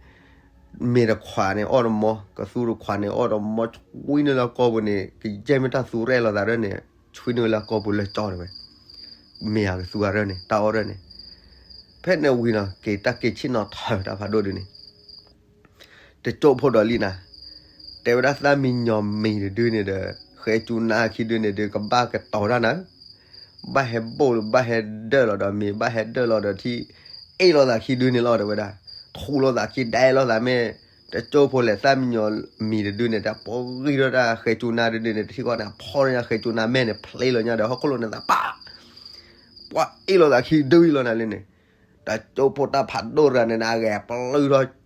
မ့ၢ်တခွးန့ၣ် အီၣ်တမီ ကသူတခွးန့ၣ် အီၣ်တမီ ဆွံနုာ်လၢကီၢ်ပူၤန့ၣ် ကယဲၢ်မ့ၢ်တၢ်သူရဲၣ်လိာ်သးဒၢန့ၣ် ဆွံနုာ်လၢကီၢ်ပူၤလၢကၠီတဝဲ, မ့ၢ်အကသူအရၢန့ၣ် တၢ်အီၣ်ရၢန့ၣ်, ဖဲန့ၣ်ဝံၤနီၤ က့ၤတၢ်က့ၤဆ့ၣ်နီၤထၢတၢ်ဖးဒိၣ်ဒုးန့ၣ် တကၠိဖိဒီးလံနၤ, တဲဝဲဒၣ်သၣ်မံညီၤမံၤတဒုန့ၣ်ဒီး ဃဲကၠူနါခံဒုန့ၣ်ဒီး ကဘၣ်ကတီၤတၢ်နၤ, ဘၣ်ဟဲဘိၣ်လၢ ဘၣ်ဟဲဒၢၣ်လီၤဒီးမ့ၤ ဘၣ်ဟဲဒၢၣ်လီၤဒီးထံ, အ့ၣ်လိာ်သးခံဒုန့ၣ်လီၤ တဲဝဲဒၣ်, ထူလိာ်သးခံ ဒဲလိာ်သးမ့ၢ်, တကၠိဖိလဲၣ် သၣ်မံညီၤမံၤတဒုန့ၣ် တၢ်ပှံထီၣ်တၢ်ဃဲကၠူနါတဒုန့ၣ် တထံၣ်ဃီန့ၣ် ဖီၣ်ညါဃဲကၠူနါမဲာ်န့ၣ် ဖျ့လီၤညါဒီး ဟီၣ်ခိၣ်လိၤန့ၣ်သးပၢ် ပှၤအ့ၣ်လိာ်သးခံဒုအံၤလီၤနၤလံန့ၣ်, တၢ်ကၠိဖိတၢ်ဖးဒိၣ်တဂၤန့ၣ် အဂဲၤပျုၢ်ထီၣ်,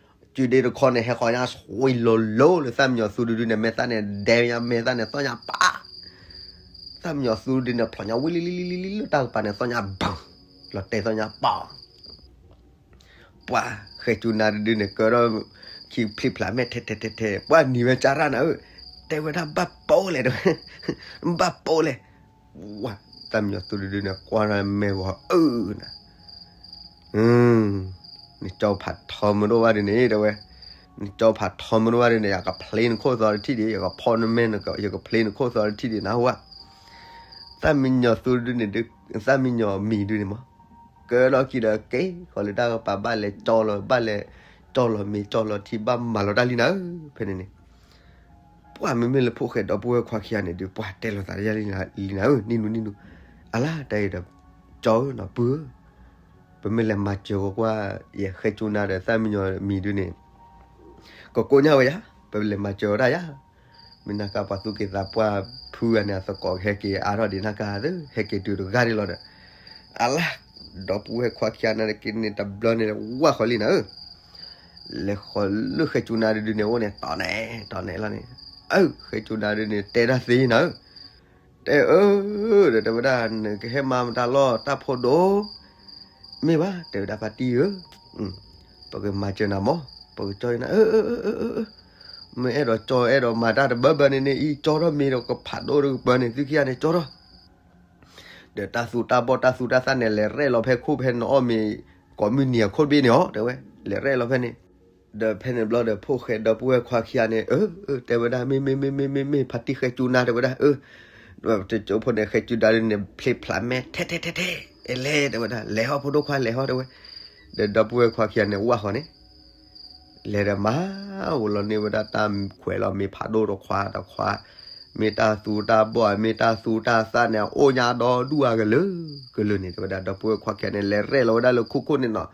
စုဒ့တခီန့ၣ် ဟဲဃီၤညါဆွံလိၤလိၤလၢသၣ်မံညီၤသူတဒုန့ၣ် မဲာ်သၣ်န့ၣ် ဒဲညါမဲာ်သၣ်န့ၣ် သီၣ်ညါပၢ်, သၣ်မံညီၤသူတဒုန့ၣ် ဖျိးညါဝံၤလံလံလံလံလံလၢတၢ်ကပၤန့ၣ် သီၣ်ညါဘၣ်, လီၤတဲာ်သီၣ်ညါပၢ် ပှၤဃဲကၠူနါတဒုန့ၣ် ကၢထီၣ်ခံဖျံးဖျးမဲာ်ထဲထဲထဲထဲ ပှၤနံၤဝဲကၢ်ရၣ်နၤဧၢ, တဲဝဲဒၣ်ဘၣ်ပိာ်လဲၣ်တဲဝဲ, ဘၣ်ပိာ်လဲၣ်, ဝါ, သၣ်မံညီၤသူတဒုန့ၣ် ကွၢ်ထီၣ်မဲာ်ဂီၤအၢနၤ, နကၠီဖးထီမုၢ်ဒိၣ်ဘၣ်ဒုန့ၣ် တဲဝဲ, နကၠီဖးထီမုၢ်ဒိၣ်ဘၣ်ဒုန့ၣ် ယကဖျ့နခိၣ်သီတထံၣ်ဒံး ယကဖီၣ်နမဲာ် ယကဖျ့နခိၣ်သီတထံၣ်ဒံးနဟူဧါ, သၣ်မံညီၤသူတဒုန့ၣ်, သၣ်မံညီၤမံၤဒုန့ၣ်မး ကၢထီၣ်ခံဒီးက့ၤဃီၤလၢတၢ်ကပၤ ဘၣ်လဲၤကၠီလီၤ ဘၣ်လဲၤကၠီလီၤမ့ၤကၠီလီၤထံ ဘၣ်မၤလီၤတၢ်လံနၤဧၢ, ဖဲန့ၣ်န့ၣ် ပှၤမ့မ့ၢ်လၢဖိၣ်ဃဲဒီပုၢ်ဝဲၢ်ခွါခံဂၤန့ၣ်ဒုး ပှၤတဲလိာ်သးလံနၤဧၢ, နံၤနူနံၤနူ, အလါတၢ်အံၤဒီး ကၠီဧၢ နီၢ်ပုၢ်ဧၢ, ပမ့ၢ်လဲၤမၤစၢၤဂီၤကွၢ် ယဃဲကၠူနါဒီးသၣ်မံညီၤမံၤဒုန့ၣ် ကကိညါဝဲယါ, ပလဲၤမၤစၢၤဝဲဒၣ်ယါ, မ့ၢ်နၢ်ကါပှၤသူၣ်က့သးပှၢ်ဖုဂၤန့ၣ် အသကိးကဟဲက့ၤအါထီၣ်ဒံးနၢ်ကါသၢ ဟဲက့ၤတုၤတဂၤဒံးလီၤဒီး, အလါ, ဒီပုၢ်ဝဲၢ်ခွါခံဂၤန့ၣ်က့ၤန့ၣ်တဘျီန့ၣ် ဝၢ်ဃီၤလံနၤဧၢ လဲၤဃီၤလၢဃဲကၠူနါတဒုန့ၣ် အိၣ်န့ၣ် တီၢ်နဲၣ်တီၢ်နဲၣ်လီၤန့ၣ်, အၢ ဃဲကၠူနါဒုန့ၣ် တဲတၢ်သ့နၤဧၢ, တဲအၢ, ဒီးတဲဝဲဒၣ် နကဟဲမၤမတၤလီၢ်တၢ်ဖိဒိၣ်, မ့ၢ်ဘၣ် တဲဝဲဒၣ်ဖါတံၢ်ဧၢ, ပကမၤစၢၤနၤမး, ပကကၠီနၤ, မ့ၢ်အဲၣ်ဒိးကၠီအဲၣ်ဒိးမၤတၢ်တဘၢဘၢန့ၣ်န့ၣ် အံၤကၠီထီၣ်မ့ၤဒီးကဖးဒိၣ်ဒီးကပၢၤန့ၣ် သုခံဂၤန့ၣ်ကၠီထီၣ် ဒီးတၢ်သူတၢ်ဘီၣ်တၢ်သူတၢ်သၣ်န့ၣ် လဲၤရဲၣ်လီၤဖဲခိၣ်ဖဲနအီၣ်မ့ၤ ကိးမုၢ်နံၤအခိၣ်တဘ့ၣ်န့ၣ်အီၤ တဲဝဲ, လဲၤရဲၣ်လီၤဖဲန့ၣ်, ဒီးဖဲန့ၣ်ဘျီဒီး ဖိၣ်ဃဲဒီပုၢ်ဝဲၢ်ခွါခံဂၤန့ၣ် အၢ တဲဝဲဒၣ် မ့ၢ်မ့ၢ်မ့ၢ်မ့ၢ်မ့ၢ်မ့ၢ် ဖါတံၢ်ဃဲကၠူနါ တဲဝဲဒၣ် အၢ, ဒီးတကၠိဖိန့ၣ် ဃဲကၠူနါဒုန့ၣ် ဖျ့ဖျးမဲာ် ထဲထဲထဲထဲ, အဲလဲၣ် တဲဝဲဒၣ် လဲၤဟီၣ်ဖိဒိၣ်ခွါ လဲၤဟီၣ် တဲဝဲ, ဒီးဒီပုၢ်ဝဲၢ်ခွါခံဂၤန့ၣ် ဝၢ်ဃီၤန့ၣ် လဲၤဒီးမၤ ဝဲလီၤန့ၢ်ဝဲဒၣ်တၢ်ခွဲးလီၤမ့ၤဖးဒိၣ်တခွးတခွး, မ့ၢ်တၢ်သူတၢ်ဘီၣ် မ့ၢ်တၢ်သူတၢ်သၣ်န့ၣ် အိၣ်ညါဒီဒူၣ်အကလုာ်ကလုာ်န့ၣ် တဲဝဲဒၣ် ဒီပုၢ်ဝဲၢ်ခွါခံဂၤန့ၣ် လဲၤရဲၣ်လီၤဝဲဒၣ်လၢခိၣ်ခိၣ်န့ၣ်နီၤ,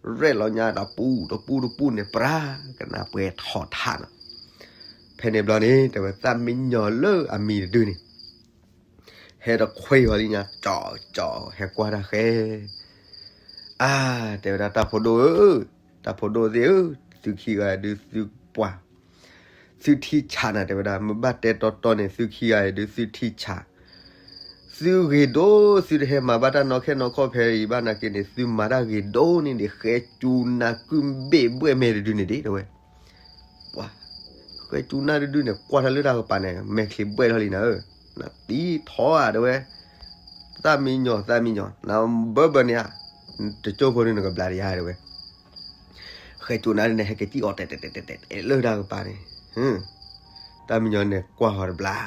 ရဲၣ်လီၤညါတပူၤတပူၤတပူၤန့ၣ် ပြၢ်ကနၣ်ပှဲၤထီၣ်ထးနီၤ, ဖဲန့ၣ်ဘျီန့ၣ် တဲဝဲသၣ်မံညီၤလၢအမံၤတဒုန့ၣ် ဟဲတခွဲဃီၤလံညါ ကၠီကၠီ ဟဲကွၢ်တၢ်ဃဲ အါ တဲဝဲဒၣ် တၢ်ဖိဒိၣ်ဧၢ, တၢ်ဖိဒိၣ်သ့ၣ်ဧၢ, သုခံဂၤဒုးသုပှၢ်, သုထံဆးနၤ တဲဝဲဒၣ်, မ့ၢ်ဘၣ်တဲတီတီန့ၣ် သုခံဂၤအံၤဒုး သုထံဆး, သုဂ့ၤဒိၣ်, သုတဟဲမၤဘၣ်တၢ်နီၣ်ခဲနီၣ်ခီၣ်ဖဲအံၤဘၣ်နာ်က့န့ၣ် သုမၤတၢ်ဂ့ၤဒိၣ်န့ၣ်ဒံး, ဃဲစူနၤကုၢ်ဘ့ၣ်ဘှဲၣ်မဲာ်တဒုန့ၣ်ဒံး တဲဝဲ. ပှၤ, ဃဲစူနၤတဒုန့ၣ် ကွၢ်တၢ်လၢတၢ်ကပၤန့ၣ် မဲာ်ချံဘှဲၣ်ထီၣ်လံနၤဧၢ, နသံထီဧါ တဲဝဲ, သၣ်မံညီၤ သၣ်မံညီၤ နဘၢဘၢန့ၣ်ဧါ, တကၠိဖိဒုးနကဘျးတယါ တဲဝဲ. ဃဲစူနၤန့ၣ် ဟဲက့ၤစံၣ်အီၤ တဲတဲတဲတဲတဲ လၢတၢ်ကပၤန့ၣ်, သၣ်မံညီၤန့ၣ် ကွၢ်ဃီၤတဘျီ,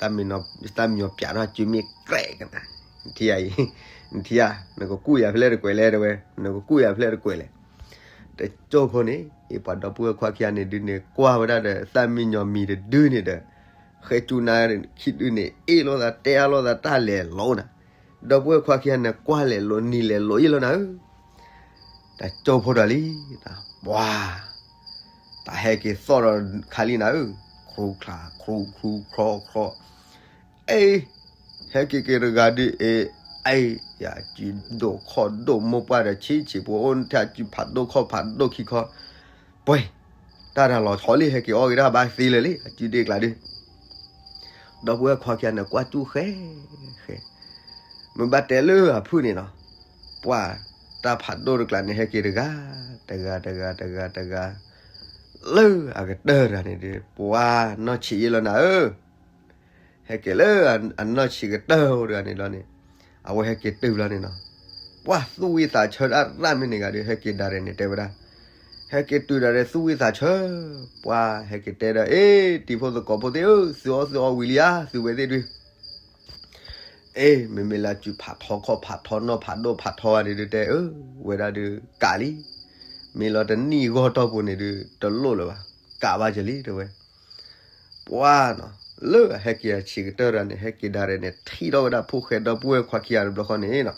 သၣ်မံညီၤပျးထီၣ်စုမ့ၢ်ကြဲးကနၤ, နထံၣ်ဧါအံၤ, နထံၣ်ဧါ, နကကူၣ်ယၤဖဲလဲၣ်တကွဲးလဲၣ် တဲဝဲ, နကကူၣ်ယၤဖဲလဲၣ်တကွဲးလဲၣ်. တကၠိဖိန့ၣ် အပှၤဒီပုၢ်ဝဲၢ်ခွါခံဂၤန့ၣ်ဒုးန့ၣ် ကွၢ်ဝဲဒၣ်ဒီး သၣ်မံညီၤမံၤတဒုန့ၣ်ဒီး ဃဲစူနၤခံဒုန့ၣ် အ့ၣ်လိာ်သးတဲအါလိာ်သးတၢ်လဲၤလိၤနၤ, ဒီပုၢ်ဝဲၢ်ခွါခံဂၤန့ၣ် ကွၢ်လဲၤလိၤနံၤလဲၤလိၤအ့ၣ်လိာ်နၤဧၢ, တကၠိဖိဒီးလံ, ပှၤ, တၢ်ဟဲက့ၤသီၣ်ဒီးခါလံနၤဧၢ, ခရူခရူခရူခရူခရူခရူ, အ့ ဟဲက့ၤက့ၤတဂၤဒုးအ့ၣ်, အ့ၣ်, ယၤစုဒိၣ်ခီၣ်ဒိၣ် မိၢ်ပှၢ်ဒီးဆံးဆံးဖိ အိၣ်ထးစုဖးဒိၣ်ခီၣ်ဖးဒိၣ်ခံခီ, ပှဲၤ, တၢ်တၢ်လီၤဆီလံ ဟဲက့ၤအီၣ်က့ၤတၢ်ဘၣ်သ့လၢာ်လံ အစုဒ့ကျးဒုး, ဒီပုၢ်ဝဲၢ်ခွါခံဂၤန့ၣ် ကွၢ်စူၣ်ဃဲ, ဃဲ, မ့ၢ်ဘၣ်တဲလၢအဖုၣ်န့ၣ်နီၤ, ပှၤ, တၢ်ဖးဒိၣ်တကျးန့ၣ် ဟဲက့ၤတဂၤ, တဂၤတဂၤတဂၤတဂၤ, လၢအကတၢၢ်တဂၤန့ၣ်ဒုး ပှၤနီၢ်ဆံးယ့လီၤနၤဧၢ, ဟဲက့ၤလၢအနီၢ်ဆံးကတၢၢ်တဂၤန့ၣ်လီၤန့ၣ်, အဝဲဟဲက့ၤတုၤဘျီန့ၣ်နီၤ, ပှၤသူၣ်ဝံၣ်သးဆၢဒၣ်ရၣ်မ့ၢ်န့ၣ်ဂၤဒုး ဟဲက့ၤဒၣ်ရဲၣ်န့ၣ် တဲဝဲဒၣ်, ဟဲက့ၤတုၤဒၣ်ရဲၣ်သူၣ်ဝံၣ်သးဆၢ, ပှၤဟဲက့ၤတဲဒီး အ့ တံၤဖိသကိးဖိသ့ၣ်ဧၢ, သုအီၣ်သုအီဝံၤလံဧါ သုဝဲသ့ၣ်ဒုး အ့ မ့မ့ၢ်လၢစုဖးထီခီၣ်ဖးထီနီၢ်ဖးဒိၣ်ဖးထီဂၤန့ၣ်ဒုးတဲ အၢ ဝဲဒၣ်ဒုးကးလံ, မ့ၢ်လီၤတနံၣ်ဂီၢ်တီၢ်ပူၤန့ၣ်ဒုး တလိၣ်လၢၤဘၣ်, ကးဘၣ်ကလံ တဲဝဲ, ပှၤနီၤ, လၢအဟဲက့ၤအဆံးကတၢၢ်တဂၤန့ၣ် ဟဲက့ၤဒၣ်ရဲၣ်န့ၣ် ထံၣ်ထီၣ်ဝဲဒၣ်ဖိၣ်ဃဲဒီပုၢ်ဝဲၢ်ခွါခံဂၤတဘျီဃီန့ၣ်နီၤ,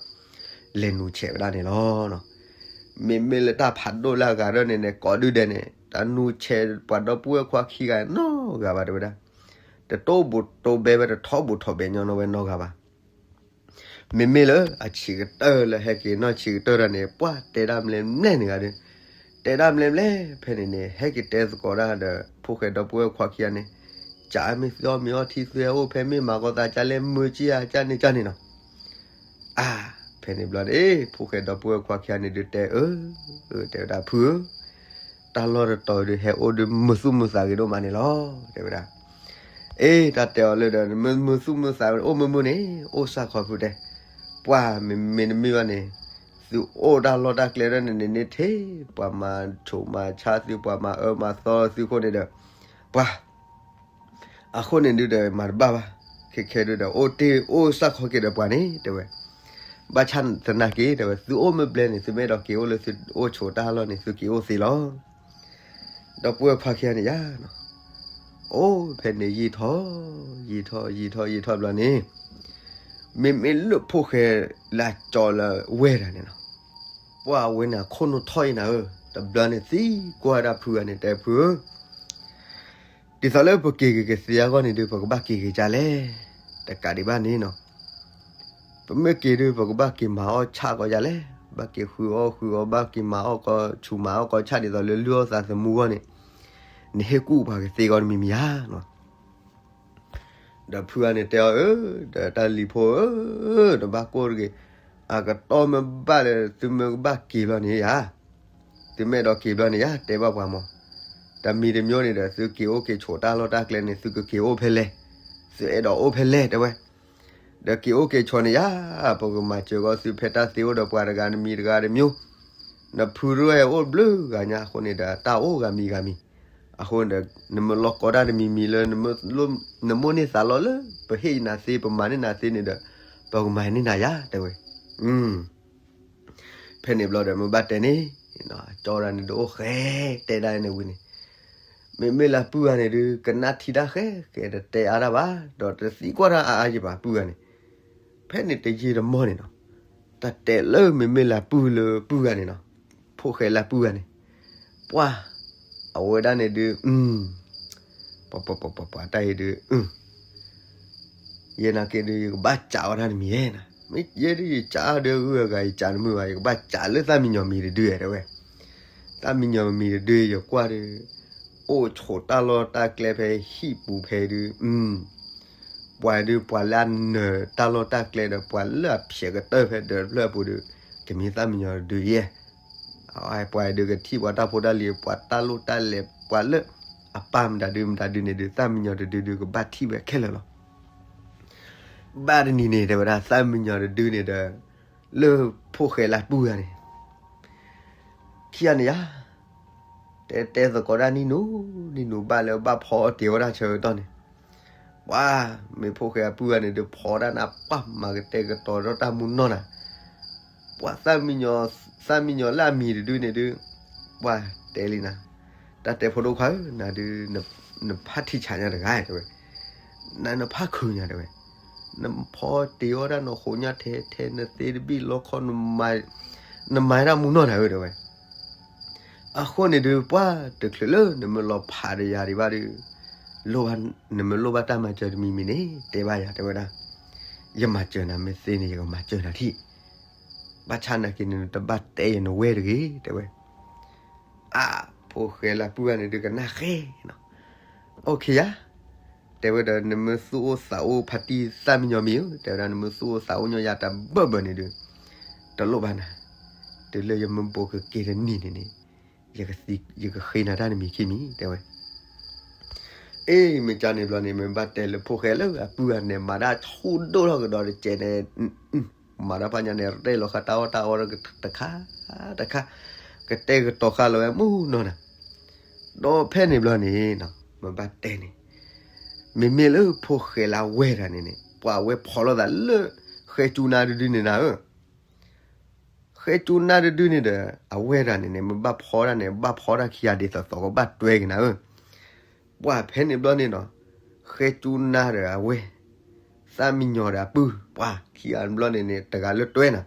လဲၤနူၤဆဲးဝဲဒၣ်န့ၣ်လီၤ. မ့မ့ၢ်လၢတၢ်ဖးဒိၣ်လၢအဂၤဒၢန့ၣ်န့ၣ် ကိးဒုဒဲးန့ၣ် တနူၤဆဲးပှၤဒီပုၢ်ဝဲၢ်ခွါခံဂၤနီတဂၤဘၣ် တဲဝဲဒၣ်, တတိၢ်ဘူးတိၢ်ဘဲဝဲ တထီဘူးထီၣ်ဘဲညီနီၤဝဲနီတဂၤဘၣ်. မ့မ့ၢ်လၢအဆံးကတၢၢ်လၢဟဲက့ၤနီၢ်ဆံးကတၢၢ်တဂၤန့ၣ် ပှၤတဲဒၣ်မလဲၣ်မလဲၣ်န့ၣ်ဂၤဒုး, တဲဒၣ်မလဲၣ်မလဲၣ် ဖဲန့ၣ်န့ၣ် ဟဲက့ၤတဲသကိးတၢ်ဒီး ဖိၣ်ဃဲဒီပုၢ်ဝဲၢ်ခွါခံဂၤန့ၣ်, ကၠးမ့ၢ်သုအီၣ်မ့ၤအီထံ သုဟဲအိၣ်ဖဲမ့ၢ်မၤကီသးကၢ်လဲၣ် မုာ်ကံဧါ ကၢ်န့ၣ်ကၢ်န့ၣ်နီၤ. အါ, ဖဲန့ၣ်ဘျီန့ၣ် ဖိၣ်ဃဲဒီပုၢ်ဝဲၢ်ခွါခံဂၤန့ၣ်ဒုးတဲအၢ, တဲဝဲဒၣ်ဖုဧၢ, တၢ်လီၢ်တတီၤဒုးဟဲအိၣ်ဒုးမုာ်သူၣ်မုာ်သးဂ့ၤဒိၣ်မးန့ၣ်လီၤ တဲဝဲဒၣ်. အ့ တၢ်တဲအီၤလၢဒီး မုာ်မုာ်သူၣ်မုာ်သးအိၣ်မုာ်မုာ်န့ၣ် အိၣ်စၢ်ခီဖုတဲ, ပှၤမ့မ့ၢ်တမ့ၢ်ဘၣ်န့ၣ်, သုအိၣ်တၢ်လီၢ်တၢ်ကျဲဒၣ်န့ၣ်န့ၣ် ထဲပှၤမၤဆိးမၤဆါသု ပှၤမၤအၢမၤသီသုအဃိန့ၣ်ဒီး, ပှၤ အဃိန့ၣ်ဒုးဒီးမၤတဘၣ်ဘၣ်, ခဲခဲဒုးဒီး အိၣ်တ့ၢ်အိၣ်စၢ်ခီက့ၤဒီးပှၤန့ၣ် တဲဝဲ, ဘၣ်ဆၣ်သနာ်က့ တဲဝဲ သုအိၣ်မ့ၢ်ဘျဲၣ်န့ၣ် သုမ့ၢ်အဲၣ်ဒိးက့ၤအိၣ်လၢသုအိၣ်ဆိးတၢ်လီၢ်န့ၣ် သုက့ၤအိၣ်သ့လီၤ. ဒီပုၢ်ဝဲၢ်ခွါခံဂၤန့ၣ်ယါ, အိၣ်ဖဲန့ၣ်ယံာ်ထီၣ်, ယံာ်ထီၣ်ယံာ်ထီၣ်ယံာ်ထီၣ်ဘျီန့ၣ်, မ့မ့ၢ်လၢဖိၣ်ဃဲလၢကၠီလၢဝဲဒၣ်န့ၣ်လီၤ, ပှၤဝဲန့ၣ်အခိၣ်နူာ်ထီၣ်အံၤနၤဧၢ, တဘျီန့ၣ်သံကွၢ်ဒၣ်ဖုဂၤန့ၣ် တဲဖုဧၢ, ဒ်သိးလၢပက့ၤက့ၤကသ့အဂီၢ်န့ၣ်ဒုး ပကဘၣ်က့ၤက့ၤဒ်လဲၣ်, တကးဒံးဘၣ်န့ၣ်နီၤ, ပမ့ၢ်က့ၤဒုး ပကဘၣ်က့ၤမၤအီၣ်ဆၣ်ကီးဒ်လဲၣ်, ဘၣ်က့ၤဃုအီၣ်ဃုအီ ဘၣ်က့ၤမၤအီၣ်ကီးဆူၣ်မၤအီၣ်ကီးဆၣ် ဒ်သိးလၢလုၢ်အီၣ်သးသမူအဂီၢ်န့ၣ်, နဟ့ၣ်ကူၣ်ပှၤကသ့အဂီၢ်တမံၤမံၤဧါနီၤ. ဒီးဖုဂၤန့ၣ်တဲအီၤ အၢ, ဒီးတၢ်လံၤဖိဧၢ, တဘၣ်ကိၢ်တဂ့ၤ, အကတီၢ်မ့ၢ်ဘၣ်ဒီး သုမ့ၢ်ကဘၣ်က့ၤဘျီန့ၣ်ယါ, သုမ့ၢ်အဲၣ်ဒိးက့ၤဘျီန့ၣ်ယါ တဲဘၣ်ပှၤမး, တမံၤတမံၤန့ၣ်ဒီး သုက့ၤအိၣ်က့ၤဆိးတၢ်လီၢ်တၢ်ကျဲန့ၣ် သုကက့ၤအိၣ်ဖဲလဲၣ်, သုအဲၣ်ဒိးအိၣ်ဖဲလဲၣ် တဲဝဲ, ဒီးက့ၤအိၣ်က့ၤဆိးန့ၣ်ယါ, ပကမၤစၢၤကီးသုဖဲတၢ်သ့အိၣ်ဒီးပှၤတဂၤတမံၤတဂၤတမံၤ, နဖုတဝဲၢ်အိၣ်ဘျုးဂၤညါအဃိန့ၣ်ဒီး တၢ်အိၣ်ဂၤမံၤဂၤမံၤ, အဃိန့ၣ်ဒီး နမ့ၢ်လီၤကီတၢ်တမံၤမံၤလၢ နမိၣ်န့ၢ်သးလီၤလၢ ပဟ့ၣ်နၤသ့ ပမၤန့ၢ်နၤသ့န့ၣ်ဒီး ပကမၤန့ၢ်နၤယါ တဲဝဲ, ဖဲန့ၣ်ဘျီဒီး မ့ၢ်ဘၣ်တဲန့ၣ်, ကၠီဒၣ်န့ၣ်ဒုးအိၣ်ဃဲတဲဒၣ်န့ၣ်ဝံၤန့ၣ်, မ့မ့ၢ်လၢပုၢ်ဂၤန့ၣ်ဒုး ကနၣ်ထံတၢ်ဃဲဃဲ တတဲအါတၢ်ဘၣ်, ဒီးတသံကွၢ်တၢ်အါအါယံၤဘၣ် ပုၢ်ဂၤန့ၣ်, ဖဲန့ၣ်တယံာ်တမီၢ်န့ၣ်နီၤ, တၢ်တဲလၢမ့မ့ၢ်လၢပုၢ်လၢပုၢ်ဂၤန့ၣ်နီၤ, ဖိၣ်ဃဲလၢပုၢ်ဂၤန့ၣ်, ပှၤ, အဝဲဒၣ်န့ၣ်ဒုး, ပှၤပှၤပှၤပှၤတၢ်အံၤဒုး ယဲနာ်က့ဒုး ယကဘၣ်စးဝဲဒၣ်တမံၤဧါ, မ့ၢ်ယဲဒုးယစးအါဒုးဂုၢ်အဂၤ ယစးတမုာ်ဘၣ် ယကဘၣ်စးလၢသၣ်မံညီၤမံၤတဒုဧါ တဲဝဲ, သၣ်မံညီၤမံၤတဒု ယကွၢ်ဒုး, အိၣ်ဆိးတၢ်လီၢ်တၢ်ကျဲဖဲဟံၣ်ပူၤဖဲဒုး, ပှၤဒုးပှၤလၢအနၢၤတၢ်လီၢ်တၢ်ကျဲဒီး ပှၤလၢအဖျဲးကတၢၢ်ဖဲဒၢးတဖျၢၣ်အပူၤဒီး ကမ့ၢ်သၣ်မံညီၤတဒုယဲၢ်. ပှၤဒုးကထံၣ်ပှၤတၢ်ဖိတၢ်လံၤ ပှၤတၢ်လိၣ်တၢ်လဲၤ ပှၤလၢအပၢ်မတၤဒုမတၤဒုန့ၣ်ဒုး သၣ်မံညီၤတဒုဒုးကဘၣ်ထံၣ်ဝဲခဲလၢာ်လီၤ. ဘၣ်တနံၤန့ၣ် တဲဝဲဒၣ်သၣ်မံညီၤတဒုန့ၣ်ဒီး လၢဖိၣ်ဃဲလၢပုၢ်ဂၤန့ၣ် ခံဂၤန့ၣ်ယါ တဲတဲသကိးတၢ်နံၣ်နူ နံၣ်နူဘၣ်လၢဘၣ်ဖီအီၣ်တ့ၤအီၣ်တၢ်ဆၢကတီၢ်န့ၣ်, ပှၤမ့ၢ်ဖိၣ်ဃဲအပုၢ်ဂၤန့ၣ်ဒုး ဖီတၢ်နၤ ပှၤမၤကတဲာ်ကတီၤဒီးတၢ်မူနီၢ်နၤ, ပှၤသၣ်မံညီၤ သၣ်မံညီၤလၢအမံၤတဒုန့ၣ်ဒုး ပှၤတဲလံနၤ, တၢ်တဲဖိဒိၣ်ခွါဧၢ နၤဒုး နဖးထံဆးညါတဂၤတဲဝဲ, နနဖးခုညါတဲဝဲ, နဖီတ့ၤအီၣ်တၢ်နီၢ်ဃိးညါထဲထဲ နသ့တဘ့ၣ်လီခီ နမၤတၢ်မူနီၢ်နၤဧၢတဲဝဲ. အဃိန့ၣ်ဒုး ပှၤတချုးလၢနမ့ၢ်လီၤဖးဒီးယၤဒံးဘၣ်ဒီး လိၣ်ဘၣ် နမ့ၢ်လိၣ်ဘၣ်တၢ်မၤစၢၤတမံၤမံၤန့ၣ် တဲဘၣ်ယၤတဲဝဲဒၣ်, ယမၤစၢၤနၤမ့ၢ်သ့န့ၣ် ယကမၤစၢၤနၤထံၣ်, ဘၣ်ဆၣ်နာ်က့န့ၣ် နတဘၣ်တဲယၤနဝဲၢ်တဂ့ၤတဲဝဲ. အါ ဖိၣ်ဃဲလၢပုၢ်ဂၤန့ၣ်ဒုးကနၣ်ဃဲနီၤ, အိၣ်ခ့ယါ တဲဝဲဒီး နမ့ၢ်သူၣ်အိၣ်သးအိၣ်ဖါတံၢ်သၣ်မံညီၤမံၤဧၢ တဲဝဲဒၣ် နမ့ၢ်သူၣ်အိၣ်သးအိၣ်ညီယၤတဘၢၣ်ဘၢၣ်န့ၣ်ဒုး တလိၣ်ဘၣ်နၤ, တုၤလၢယမ့ၢ်ဘူးကက့ၤတနံၤန့ၣ်န့ၣ် ယကဃ့နၤတၢ်တမံၤခံမံၤတဲဝဲ. အ့ မ့ၢ်ကန့ၣ်ဘျီန့ၣ် မ့ၢ်ဘၣ်တဲလၢဖိၣ်ဃဲလၢအပုၢ်ဂၤန့ၣ် မၤတၢ်ဆူၣ်ဒိၣ်ထီၣ်ကဒီးတကဲးန့ၣ်, မၤတၢ်ဖးညါန့ၣ် ရဲၣ်လီၤဃာ်တၢ်အီၣ်တၢ်အီတခါတခါ, ကတဲာ်ကတီၤဃာ်လီၤဝဲမုၢ်နီၢ်နၤ, ဒီးဖဲန့ၣ်ဘျီန့ၣ် မ့ၢ်ဘၣ်တဲန့ၣ် မ့မ့ၢ်လၢဖိၣ်ဃဲလၢအဝဲၢ်တဂၤန့ၣ်န့ၣ် ပှၤဝဲဖီလိာ်သးလၢ ဃဲကၠူနါတဒုန့ၣ်နၤဧၢ, ဃဲကၠူနါတဒုန့ၣ်ဒီး အဝဲၢ်တဂၤန့ၣ်န့ၣ် မ့ၢ်ဘၣ်ဖီတၢ်န့ၣ် ဘၣ်ဖီတၢ်ခံဂၤဒ်သိးသိးကဘၣ်တွဲက့ၤနၤဧၢ, ပှၤဖဲန့ၣ်ဘျီန့ၣ်နီၤ, ဃဲကၠူနါဒီးအဝဲၢ် သၣ်မံညီၤဒီးအပုၢ် ပှၤခံဂၤဘျီန့ၣ်န့ၣ် တဂၤလၢတွဲနၤ,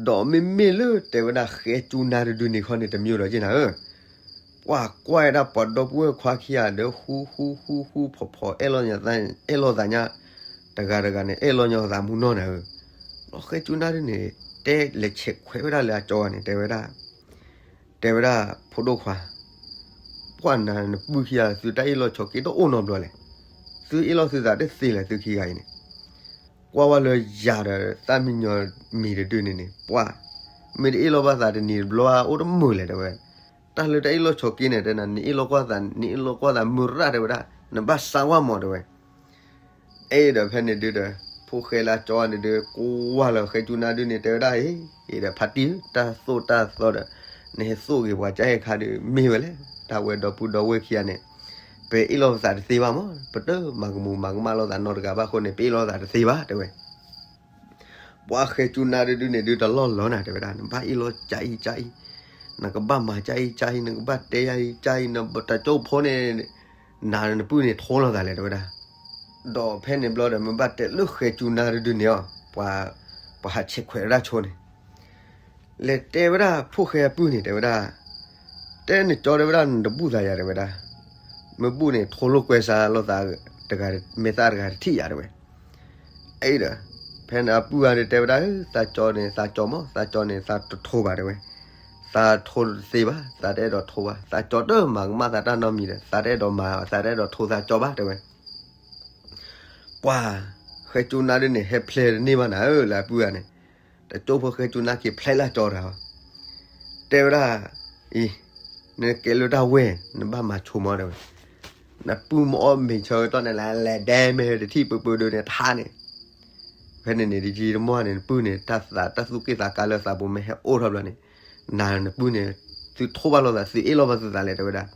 ဒီးမ့မ့ၢ်လၢတဲဝဲဒၣ်ဃဲကၠူနါတဒုန့ၣ်ခီန့ၣ် တမံၤဒီးက့နၤဧၢ, ပှၤကွၢ်ဝဲဒၣ်ပှၤဒီပုၢ်ဝဲၢ်ခွါခံဂၤဒီး ဃူဃူဃူဃူဖိးဖိး အဲၣ်လီၤညါ အဲၣ်လီၤသးညါ, တဂၤတဂၤန့ၣ် အဲၣ်လီၤညီသးမုၢ်နီၢ်နၤဧၢ, ဒီးဃဲကၠူနါတဒုန့ၣ် တဲလဲၤဆဲးခွဲးဝဲဒၣ်လၢအကၠီဂၤန့ၣ် တဲဝဲဒၣ် တဲဝဲဒၣ်ဖိဒိၣ်ခွါ, ပှၤနၤနပုၢ်ခံဂၤ သုတၢ်အ့ၣ်လိာ်ဆိးက့တအိၣ်နီတဘျီလဲၣ်, သုအ့ၣ်လိာ်သုသးတသ့လၢၤသုခံဂၤအံၤန့ၣ်, ကွၢ်ဝဲလၢယၤဒီးသၣ်မံညီၤမံၤတဒုန့ၣ်န့ၣ် ပှၤ မ့ၢ်တအ့ၣ်လိာ်ဘၣ်သးတနံၤတဘျီအိၣ်တမုာ်လဲၣ်တဲဝဲ, တၢ်လၢတၢ်အ့ၣ်လိာ်ဆိးက့န့ၣ် တဲနၤ နအ့ၣ်လိာ်ကွၢ်သး နအ့ၣ်လိာ်ကွၢ်သးမုၢ်ရၣ်တဲဝဲဒၣ် နဘၣ်စါဝါမးတဲဝဲ အဲၣ်ဒီးဖဲန့ၣ်ဒုဒီး ဖိၣ်ဃဲလၢအကၠီန့ၣ်ဒု ကွၢ်လၢဃဲကၠူနါဒုန့ၣ် တဲဝဲဒၣ်အံၤ ဒီးဖါတံၢ် တၢ်သိၣ်တၢ်သီဒီး နဟဲသိၣ်ဂ့ၤပှၤကဟဲခါဒု မ့ၢ်ဝဲလဲၣ် တၢ်ဝဲဒီပုၢ်ဒီဝဲၢ်ခံဂၤန့ၣ် ပအ့ၣ်လိာ်ပသးတသ့ဘၣ်မး ပတမၤကမူၤမၤကမၣ်လိာ်သးနီတဂၤဘၣ်အဃိန့ၣ် ပအ့ၣ်လိာ်သးတသ့ဘၣ် တဲဝဲ ပှၤဃဲကၠူနါတဒုန့ၣ်ဒုတလီၢ်လီၤနၤ တဲဝဲဒၣ် နဘၣ်အ့ၣ်လိာ်ကၠါအံၤကၠါအံၤ နကဘၣ်တဲယၤအံၤကၠါအံၤ နတကၠိဖိန့ၣ် နၤနပုၢ်န့ၣ်ထိလိာ်သးလဲၣ် တဲဝဲဒၣ် ဒီးဖဲန့ၣ်ဘျီဒီး မ့ၢ်ဘၣ်တဲလၢဃဲကၠူနါတဒုန့ၣ်အီၤ ပှၤ ပှၤဟးဆဲးခွဲးဝဲဒၣ်ဆိန့ၣ် လဲၤတဲဝဲဒၣ်ဖိၣ်ဃဲအပုၢ်န့ၣ် တဲဝဲဒၣ် တဲနကၠီတဲဝဲဒၣ် နတဘူၣ်သးယၤ တဲဝဲဒၣ် မ့ၢ်ဘူၣ်န့ၣ် ထိလိာ်ကွဲစါလိာ်သး တဂၤ မဲာ်သၣ်တဂၤတထံၣ်ယၤ တဲဝဲ အဲၣ်ဒီး ဖဲန့ၣ်အပုၢ်ဂၤန့ၣ် တဲဝဲဒၣ် သးကၠီန့ၣ် သးကၠီမး သးကၠီန့ၣ် သးတထိဘၣ် တဲဝဲ သးထိတသ့ဘၣ် သးတအဲၣ်ဒိးထိဘၣ် သးကၠီတမၤကမၣ်သးတၢ်နီတမံၤဒီး သးတအဲၣ်ဒိးမၤ သးတအဲၣ်ဒိးထိသးကၠီဘၣ် တဲဝဲ ပှၤ ဃဲကၠူနါဒုန့ၣ် ဟဲဖျဲးတန့ၢ်ဘၣ်နၤဧၢ လၢအပုၢ်ဂၤန့ၣ် တကၠိဖိဃဲကၠူနါက့ၤဖျဲးလၢကၠီတဂၤ တဲဝဲဒၣ် အံၤ နကဲလၢတၢ်ဝဲၢ် နဘၣ်မၤဆိမး တဲဝဲ နပုၢ်မ့ၢ်အီၣ်မ့ၤဆၢကတီၢ်န့ၣ် လဲၤလဲၤဒဲမဲာ်တထံၣ်ပၢပၢဒုန့ၣ်ထါန့ၣ် ဖဲန့ၣ်န့ၣ် တယံာ်တမီၢ်န့ၣ် နပုၢ်န့ၣ် တၢ်သးတၢ်သူၣ်က့ၣ်သးကါလၢသးပူၤမ့ၢ်ဟဲအိၣ်ထီၣ်ဘျီန့ၣ် နၤနပုၢ်န့ၣ် သုထိဘၣ်လိာ်သး သုအ့ၣ်လိာ်ဘၣ်သုသးလဲၣ် တဲဝဲဒၣ်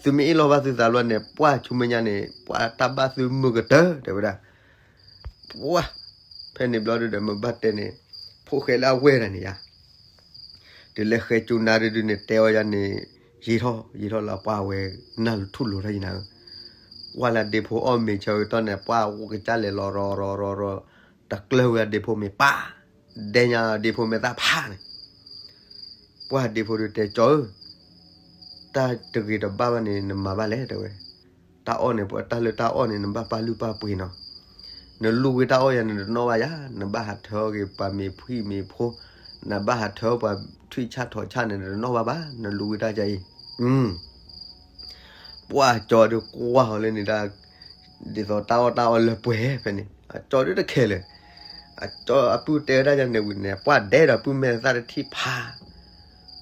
သုမ့ၢ်အ့ၣ်လိာ်ဘၣ်သုသးဘျီန့ၣ် ပှၢ်ဆူမဲာ်ညါန့ၣ် ပှၤတၢ်ဘၣ်သုမုာ်ကတၢၢ် တဲဝဲဒၣ် ပှၢ် ဖဲန့ၣ်ဘျီဒုဒီး မ့ၢ်ဘၣ်တဲန့ၣ် ဖိၣ်ဃဲလၢအဝဲၢ်တဂၤန့ၣ်ယါ တုၤလၢဃဲကၠူနါတဒုန့ၣ် တဲအီၤယၤန့ၣ် ယံာ်ထီၣ် ယံာ်ထီၣ်လၢပှၢ်ဝဲ နၢ်လီၤထူၣ်လိၤထီၣ်ယနၤဧၢ ကွၢ်လၢဒ့ဖိအီၣ်မ့ၤဆၢကတီၢ်န့ၣ် ပှၢ်ဝဲကစၢ်လဲၤလီၤရီၤရီၤရီၤရီၤ တကျၢၢ်ဝဲဒ့ဖိမ့ၤပၢ် ဒဲညါဒ့ဖိမ့ၤသၣ်ဖးန့ၣ် ပှၢ်ဒ့ဖိဒုတဲကၠီဧၢ တၢ်တဂ့ၤတဘၣ်ဘၣ်န့ၣ် နမၤဘၣ်လဲၣ် တဲဝဲ တၢ်အီၣ်န့ၣ် ပှၤတၢ်လၢတၢ်အီၣ်န့ၣ် နဘၣ်ပာ်လုၢ်ပာ်ပှ့ၤနီၤ နလူဝဲတၢ်အီၣ်ယၤန့ၣ် တနီၣ်ဘၣ်ယၤ နဘၣ်ဟးထၢက့ၤပှၤမ့ၤဖှံမ့ၤဖိ နဘၣ်ဟးထၢပှၤထွံၣ်ဆၣ်ထိးဆၣ်န့ၣ် တနီၣ်ဘၣ်ဘၣ် နလူဝဲတၢ်ယၤအံၤ ပှၢ်ကၠီဒုးကွၢ်အီၤလၢန့ၣ်ဒၣ်, ဒ်သိးတၢ်အီၣ်တၢ်အီလၢပှဲၤဖဲန့ၣ် အကၠီဒုးတခဲလၢာ်, အကၠီအပုၢ်တဲဝဲဒၣ်ယၤန့ၣ်ဝံၤန့ၣ် ပှၢ်ဒဲဒီးပုၢ်မဲာ်သၣ်တထံၣ်ဖး,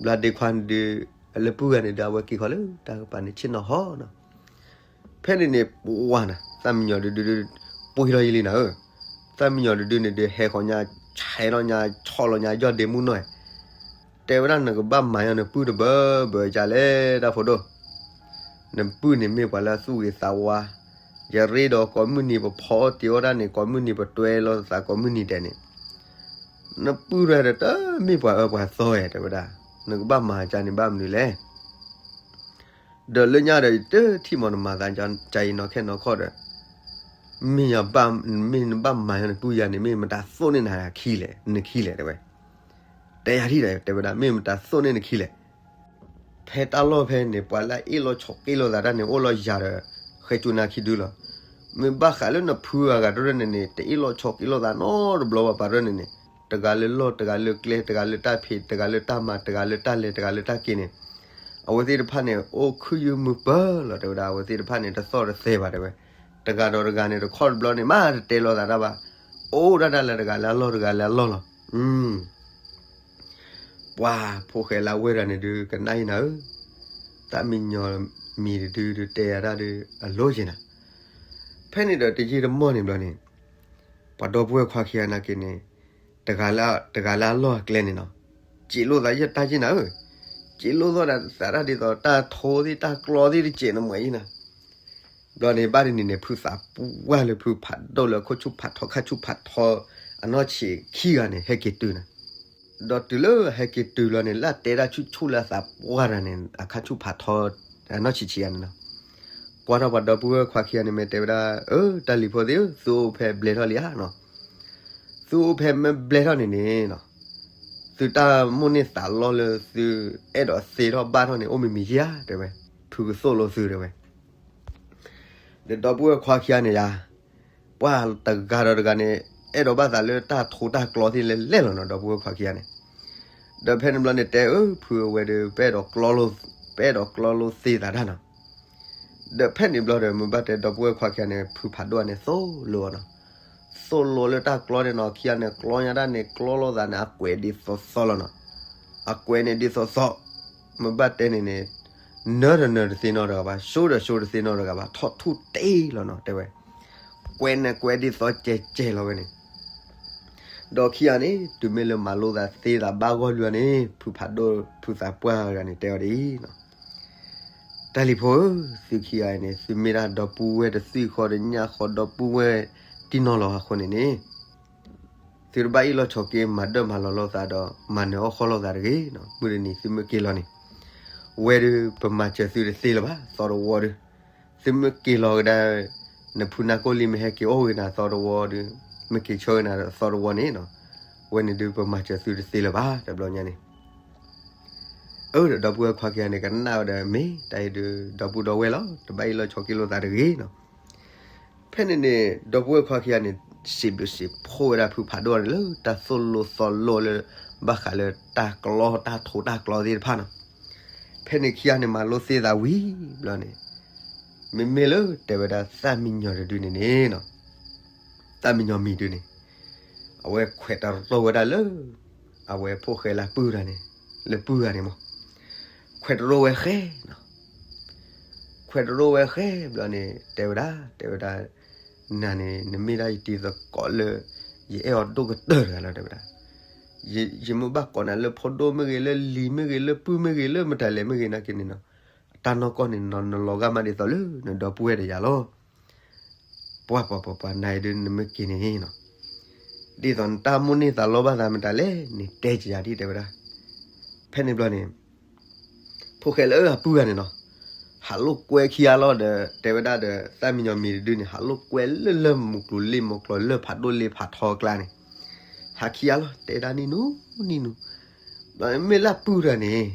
ဘျီဒ့ခွါန့ၣ်ဒုး, အလၢပုၢ်ဂၤန့ၣ်ဒုး အဝဲက့ၤဃီၤလၢတၢ်ကပၤန့ၣ်ဆ့ၣ်နီၤဟီနီၤ ဖဲန့ၣ်န့ၣ် ပှၢ်နၤ သၣ်မံညီၤဒုးဒုးဒုး, ပှ့ၤထီၣ်ယလံနၤဧၢ, သၣ်မံညီၤဒုးဒုးန့ၣ်ဒုး ဟဲဃီၤညါ, ဆဲးထီၣ်ညါ, ဆီၣ်လီၤညါယီၢ်ဒ့မုၣ်နီၢ်, တဲဝဲဒၣ်နကဘၣ်မၤညီနပုၢ်တဘၢဘၢကလဲၣ် တၢ်ဖိဒိၣ်, နပုၢ်န့ၣ်မ့ၢ်ပှၤလၢအသူၣ်ဂ့ၤသးဝါ, ယရ့ဒီးကိးမုၢ်နံၤပဖီအီၣ်တ့ၤအီၣ်ဒၣ်န့ၣ် ကိးမုၢ်နံၤပတွဲလီၤသးကိးမုၢ်နံၤဒဲးန့ၣ်, နပုၢ်ရဲဒီးတမ့ၢ်ပှၤအၢပှၤသီဧဲ တဲဝဲဒၣ်, နကဘၣ်မၤကန့ၣ်ဘၣ်မနုၤလဲၣ် ဒီးလၢညါဒီးယတထံၣ်မီၤနမၤသးကအံၤနီၢ်ခဲနီၢ်ခီဒီး, မ့ၢ်ယဘၣ်, မ့ၢ်နဘၣ်မၤညီနပုၢ်ယၤန့ၣ် မ့ၢ်မတၤသိၣ်န့ၢ်နၤခံလဲၣ်, နခံလဲၣ် တဲဝဲ, တဲယၤထံၣ်ဒီး တဲဝဲဒၣ် မ့ၢ်မတၤသိၣ်န့ၢ်နခံလဲၣ်, ဖဲတၢ်လီၢ်ဖဲန့ၣ် ပှၤလၢအ့ၣ်လိာ်ဆိးက့လိာ်သးတၢ်န့ၣ် အိၣ်လီၤယၤဒီး ဃဲကၠူနၤခံဒုလီၤ, မ့ၢ်ဘၣ်ဃးလၢနဖုအဂၤတရၢၢ်န့ၣ်န့ၣ် တအ့ၣ်လိာ်ဆိးက့လိာ်သးနီတဘျီဘၣ်ပှၤတရၢၢ်န့ၣ်န့ၣ်, တဂၤလၢလီၢ် တဂၤလၢကျဲ တဂၤလၢတၢ်ဖံး တဂၤလၢတၢ်မၤ တဂၤလၢတၢ်လဲၤ တဂၤလၢတၢ်က့ၤန့ၣ်, အဝဲသ့ၣ်တဖၣ်န့ၣ် အိၣ်ခုၣ်ယုၢ်မုာ်ပၢၢ်လီၤ တဲဝဲဒၣ် အဝဲသ့ၣ်တဖၣ်န့ၣ် တသီၣ်တသဲဘၣ် တဲဝဲ, တဂၤဒီးတဂၤန့ၣ် တခီတဘျီန့ၣ် မ့ၢ်တတဲလိာ်သးတၢ်ဘၣ်, အိၣ်ဒၣ်တၢ်လၢတဂၤလၢအလီၢ် တဂၤလၢအလီၢ်လီၤ. ပှၤဖိၣ်ဃဲလၢအဝဲဒၣ်န့ၣ်ဒုး ကနၣ်အံၤနၤဧၢ, သၣ်မံညီၤမံၤတဒုဒုးတဲယၤဒၣ်ဒုး အလိၣ်က့ၤနၤ, ဖဲန့ၣ်ဒီးတယံာ်တမီၢ်န့ၣ်ဘျီန့ၣ်, ပှၤဒီပုၢ်ဝဲၢ်ခွါခံဂၤနာ်က့န့ၣ်, တဂၤလၢအလီၢ်အကျဲန့ၣ်နီၤ, စံးလိာ်သးယဲၢ်တၢ်က့ၤနၤဧၢ, စံးလိာ်သးဒ်သိးတၢ်ထိသ့ၣ်တၢ်ကျီသ့ၣ်တစဲးနမ့ၢ်အံၤနၤ ဘျီန့ၣ်ဘၣ်တနံၤန့ၣ် ဖုသးပှၢ်လၢဖုဖးဒိၣ်လၢအခိၣ်ဆူၣ်ဖးထီ ခါဆူၣ်ဖးထီ အနီၢ်ဆံးခံဂၤန့ၣ် ဟဲက့ၤတုၤနၤ, ဒီးတုၤလၢဟဲက့ၤတုၤလီၤန့ၣ် လၢအတဲဒၣ်ဆူၣ်ဆူၣ်လၢအသးပှၢ်တဂၤန့ၣ် အခါဆူၣ်ဖးထီ အနီၢ်ဆံးဆံးဂၤန့ၣ်နီၤ, ကွၢ်ထီၣ်ပှၤဒီပုၢ်ဝဲၢ်ခွါခံဂၤန့ၣ် မ့ၢ်တဲဝဲဒၣ် အၢ တၢ်လံၤဖိသ့ၣ်ဧၢ သုအိၣ်ဖဲဘျဲၣ်ထီၣ်လံဧါနီၤ, သုအိၣ်ဖဲမ့ၢ်ဘျဲၣ်ထီၣ်န့ၣ်န့ၣ်နီၤ, သုတၢ်မိၣ်န့ၢ်သးလီလၢသုအဲၣ်ဒိးသ့ထီၣ်ဘၣ်ထီၣ်န့ၣ် အိၣ်မံၤမံၤယါ တဲဝဲ, ဖုကသိၣ်လိသု တဲဝဲ ဒီးဒီပုၢ်ဝဲၢ်ခွါခံဂၤန့ၣ်ယါ, ပှၤတဂၤဒီးတဂၤန့ၣ် အဲၣ်ဒိးဘၣ်သးလၢတၢ်ထိတၢ်ကျီသ့ၣ်လဲၣ်လဲၣ်လီၤနီၤ ဒီပုၢ်ဝဲၢ်ခွါခံဂၤန့ၣ်, ဒီးဖဲန့ၣ်ဘျီန့ၣ်တဲအၢ ဖုအဝဲဒီး ပအဲၣ်ဒိးကျီလိ, ပအဲၣ်ဒိးကျီလိသ့သးတၢ်နီၤ, ဒီးဖဲန့ၣ်ဘျီဒီး မ့ၢ်ဘၣ်တဲဒီပုၢ်ဝဲၢ်ခွါခံဂၤန့ၣ် ဖုဖးဒိၣ်န့ၣ်သိၣ်လိအီၤနီၤ, သိၣ်လိလၢတၢ်ကျီန့ၣ်နီၤ ခံဂၤန့ၣ် ကျီညါတၢ်န့ၣ် ကျီလိာ်သးန့ၣ် အကွဲးဒ်သိးသိးလီၤနီၤ, အကွဲးန့ၣ်ဒ်သိးသိး, မ့ၢ်ဘၣ်တဲန့ၣ်န့ၣ် နၢၤဒီးနၢၤတသ့နီတဂၤဘၣ် ဆိဒီးဆိတသ့နီတဂၤဘၣ် ထီၣ်ထူၣ်တ့ၢ်လီၤနီၤ တဲဝဲ, ကွဲးန့ၣ်ကွဲးဒ်သိးကဲးကဲးလီၤဝဲန့ၣ်, ဒီးခံဂၤန့ၣ် တုၤမ့ၢ်လၢမၤလိသးသ့သးဘၣ်ဂီၢ်လွံၢ်အီၤန့ၣ် ဖုဖးဒိၣ်ဖုသးပှၢ်တဂၤန့ၣ် တဲအီၤဒ်အံၤနီၤ, တၢ်လံၤဖိဧၢ, သုခံဂၤအံၤန့ၣ် သုမ့ၢ်ဒၣ်ဒီပုၢ်ဝဲၢ်တသွံၣ်ဃီတညၣ်ဃီ ဒီပုၢ်ဝဲၢ်တံၢ်နီၢ်လီၤအဃိန့ၣ်န့ၣ်, သုတဘၣ်အ့ၣ်လိာ်ဆိးက့ မၤဒၢၣ်မၤလီၤလိာ်သးဒီး မၤနၢၤအီၣ်ဃီလိာ်သးတဂ့ၤနီၤ, မုၢ်တနံၤသုမ့ၢ်က့ၤလီၤန့ၣ်, ဝဲဒုး ပမၤစၢၤသုတသ့လၢၤဘၣ် သီတဝီဒုး, သုမ့ၢ်က့ၤလီၤကဒါ နဖုနၢ်ကိၣ်လံမ့ၢ်ဟဲက့ၤအိၣ်ဂ့ၤနၤသီတဝီဒုး, မ့ၢ်က့ၤဆၢဂ့ၤနၤသီတဝီန့ၣ်နီၤ, ဝဲန့ၣ်ဒုး ပမၤစၢၤသုတသ့လၢၤဘၣ် တဘျီညါန့ၣ် အၢ ဒီးဒီပုၢ်ဝဲၢ်ခွါခံဂၤန့ၣ် ကနၣ်ဝဲဒီး မ့ၢ်တၢ်အံၤဒုး ဒီပုၢ်ဒီဝဲၢ်လီၤ တဘၣ်အ့ၣ်လိာ်ဆိးက့လိာ်သးတဂ့ၤနီၤ, ဖဲန့ၣ်န့ၣ် ဒီပုၢ်ဝဲၢ်ခွါခံဂၤန့ၣ် စံးဘျုးစံးဖှိၣ်ဝဲဒၣ်ဖုဖးဒိၣ်န့ၣ်လၢ တၢ်သိၣ်လိသီလိလၢ ဘၣ်ဃးလၢတၢ်ကျီတၢ်ထိတၢ်ကျီသ့ၣ်တဖၣ်နီၤ, ဖဲန့ၣ်ခံဂၤန့ၣ် မၤလိသ့သးဝံၤဘျီန့ၣ်, မ့မ့ၢ်လၢတဲဝဲဒၣ်သၣ်မံညီၤတဒုန့ၣ်န့ၣ်နီၤ, သၣ်မံညီၤမံၤဒုန့ၣ်, အဝဲခွဲးတရိဝဲဒၣ်လၢ အဝဲဖိၣ်ဃဲလၢပုၢ်တၢ်န့ၣ်, လၢပုၢ်ဂၤန့ၣ်မး, ခွဲးတရိဝဲဃဲနီၤ, ခွဲးတရိဝဲဃဲဘျီန့ၣ် တဲဝဲဒၣ်, တဲဝဲဒၣ်, နၤန့ၣ် နမ့ၢ်ဒၣ်ယတံၤသကိးလၢ ယအဲၣ်အီၤဒိၣ်ကတၢၢ်တဂၤလီၤ တဲဝဲဒၣ်, ယမ့ၢ်ဘၣ်ကိးနၤလၢဖိဒိၣ်မ့ၢ်ဂ့ၤ လၢလံၤမ့ၢ်ဂ့ၤ လၢပုၢ်မ့ၢ်ဂ့ၤ လၢမတၤလဲၣ်မ့ၢ်ဂ့ၤနာ်က့န့ၣ်နီၤ, တၢ်နီၢ်ကီၢ်န့ၣ် နလီၤဂာ်မးဒ်သိးလၢနဒီပုၢ်ဝဲၢ်ဒီးယၤလီၤ ပှၤပှၤပှၤပှၤ နၤအံၤဒုးနမ့ၢ်က့ၤန့ၣ်နီၤ, ဒ်သိးနတၢ်မိၣ်န့ၢ်သးလီဘၣ်သးမတၤလဲၣ်န့ၣ် တဲကယၤဒ်တဲဝဲဒၣ်, ဖဲန့ၣ်ဘျီန့ၣ် ဖိၣ်ဃဲလၢအပုၢ်ဂၤန့ၣ်နီၤ, ဟးလိာ်ကွဲခံဂၤလီၤဒီး တဲဝဲဒၣ်ဒီး သၣ်မံညီၤမံၤတဒုန့ၣ် ဟးလိာ်ကွဲလၢလၢမူကျိၤလ့ၣ်မူကျိၤလၢဖးဒိၣ်လ့ဖးထီအကျါန့ၣ်, ဟးခံဂၤလီၤ တဲဒၣ်နံၣ်နူနံၣ်နူ, မ့ၢ်လၢအပုၢ်တဂၤန့ၣ်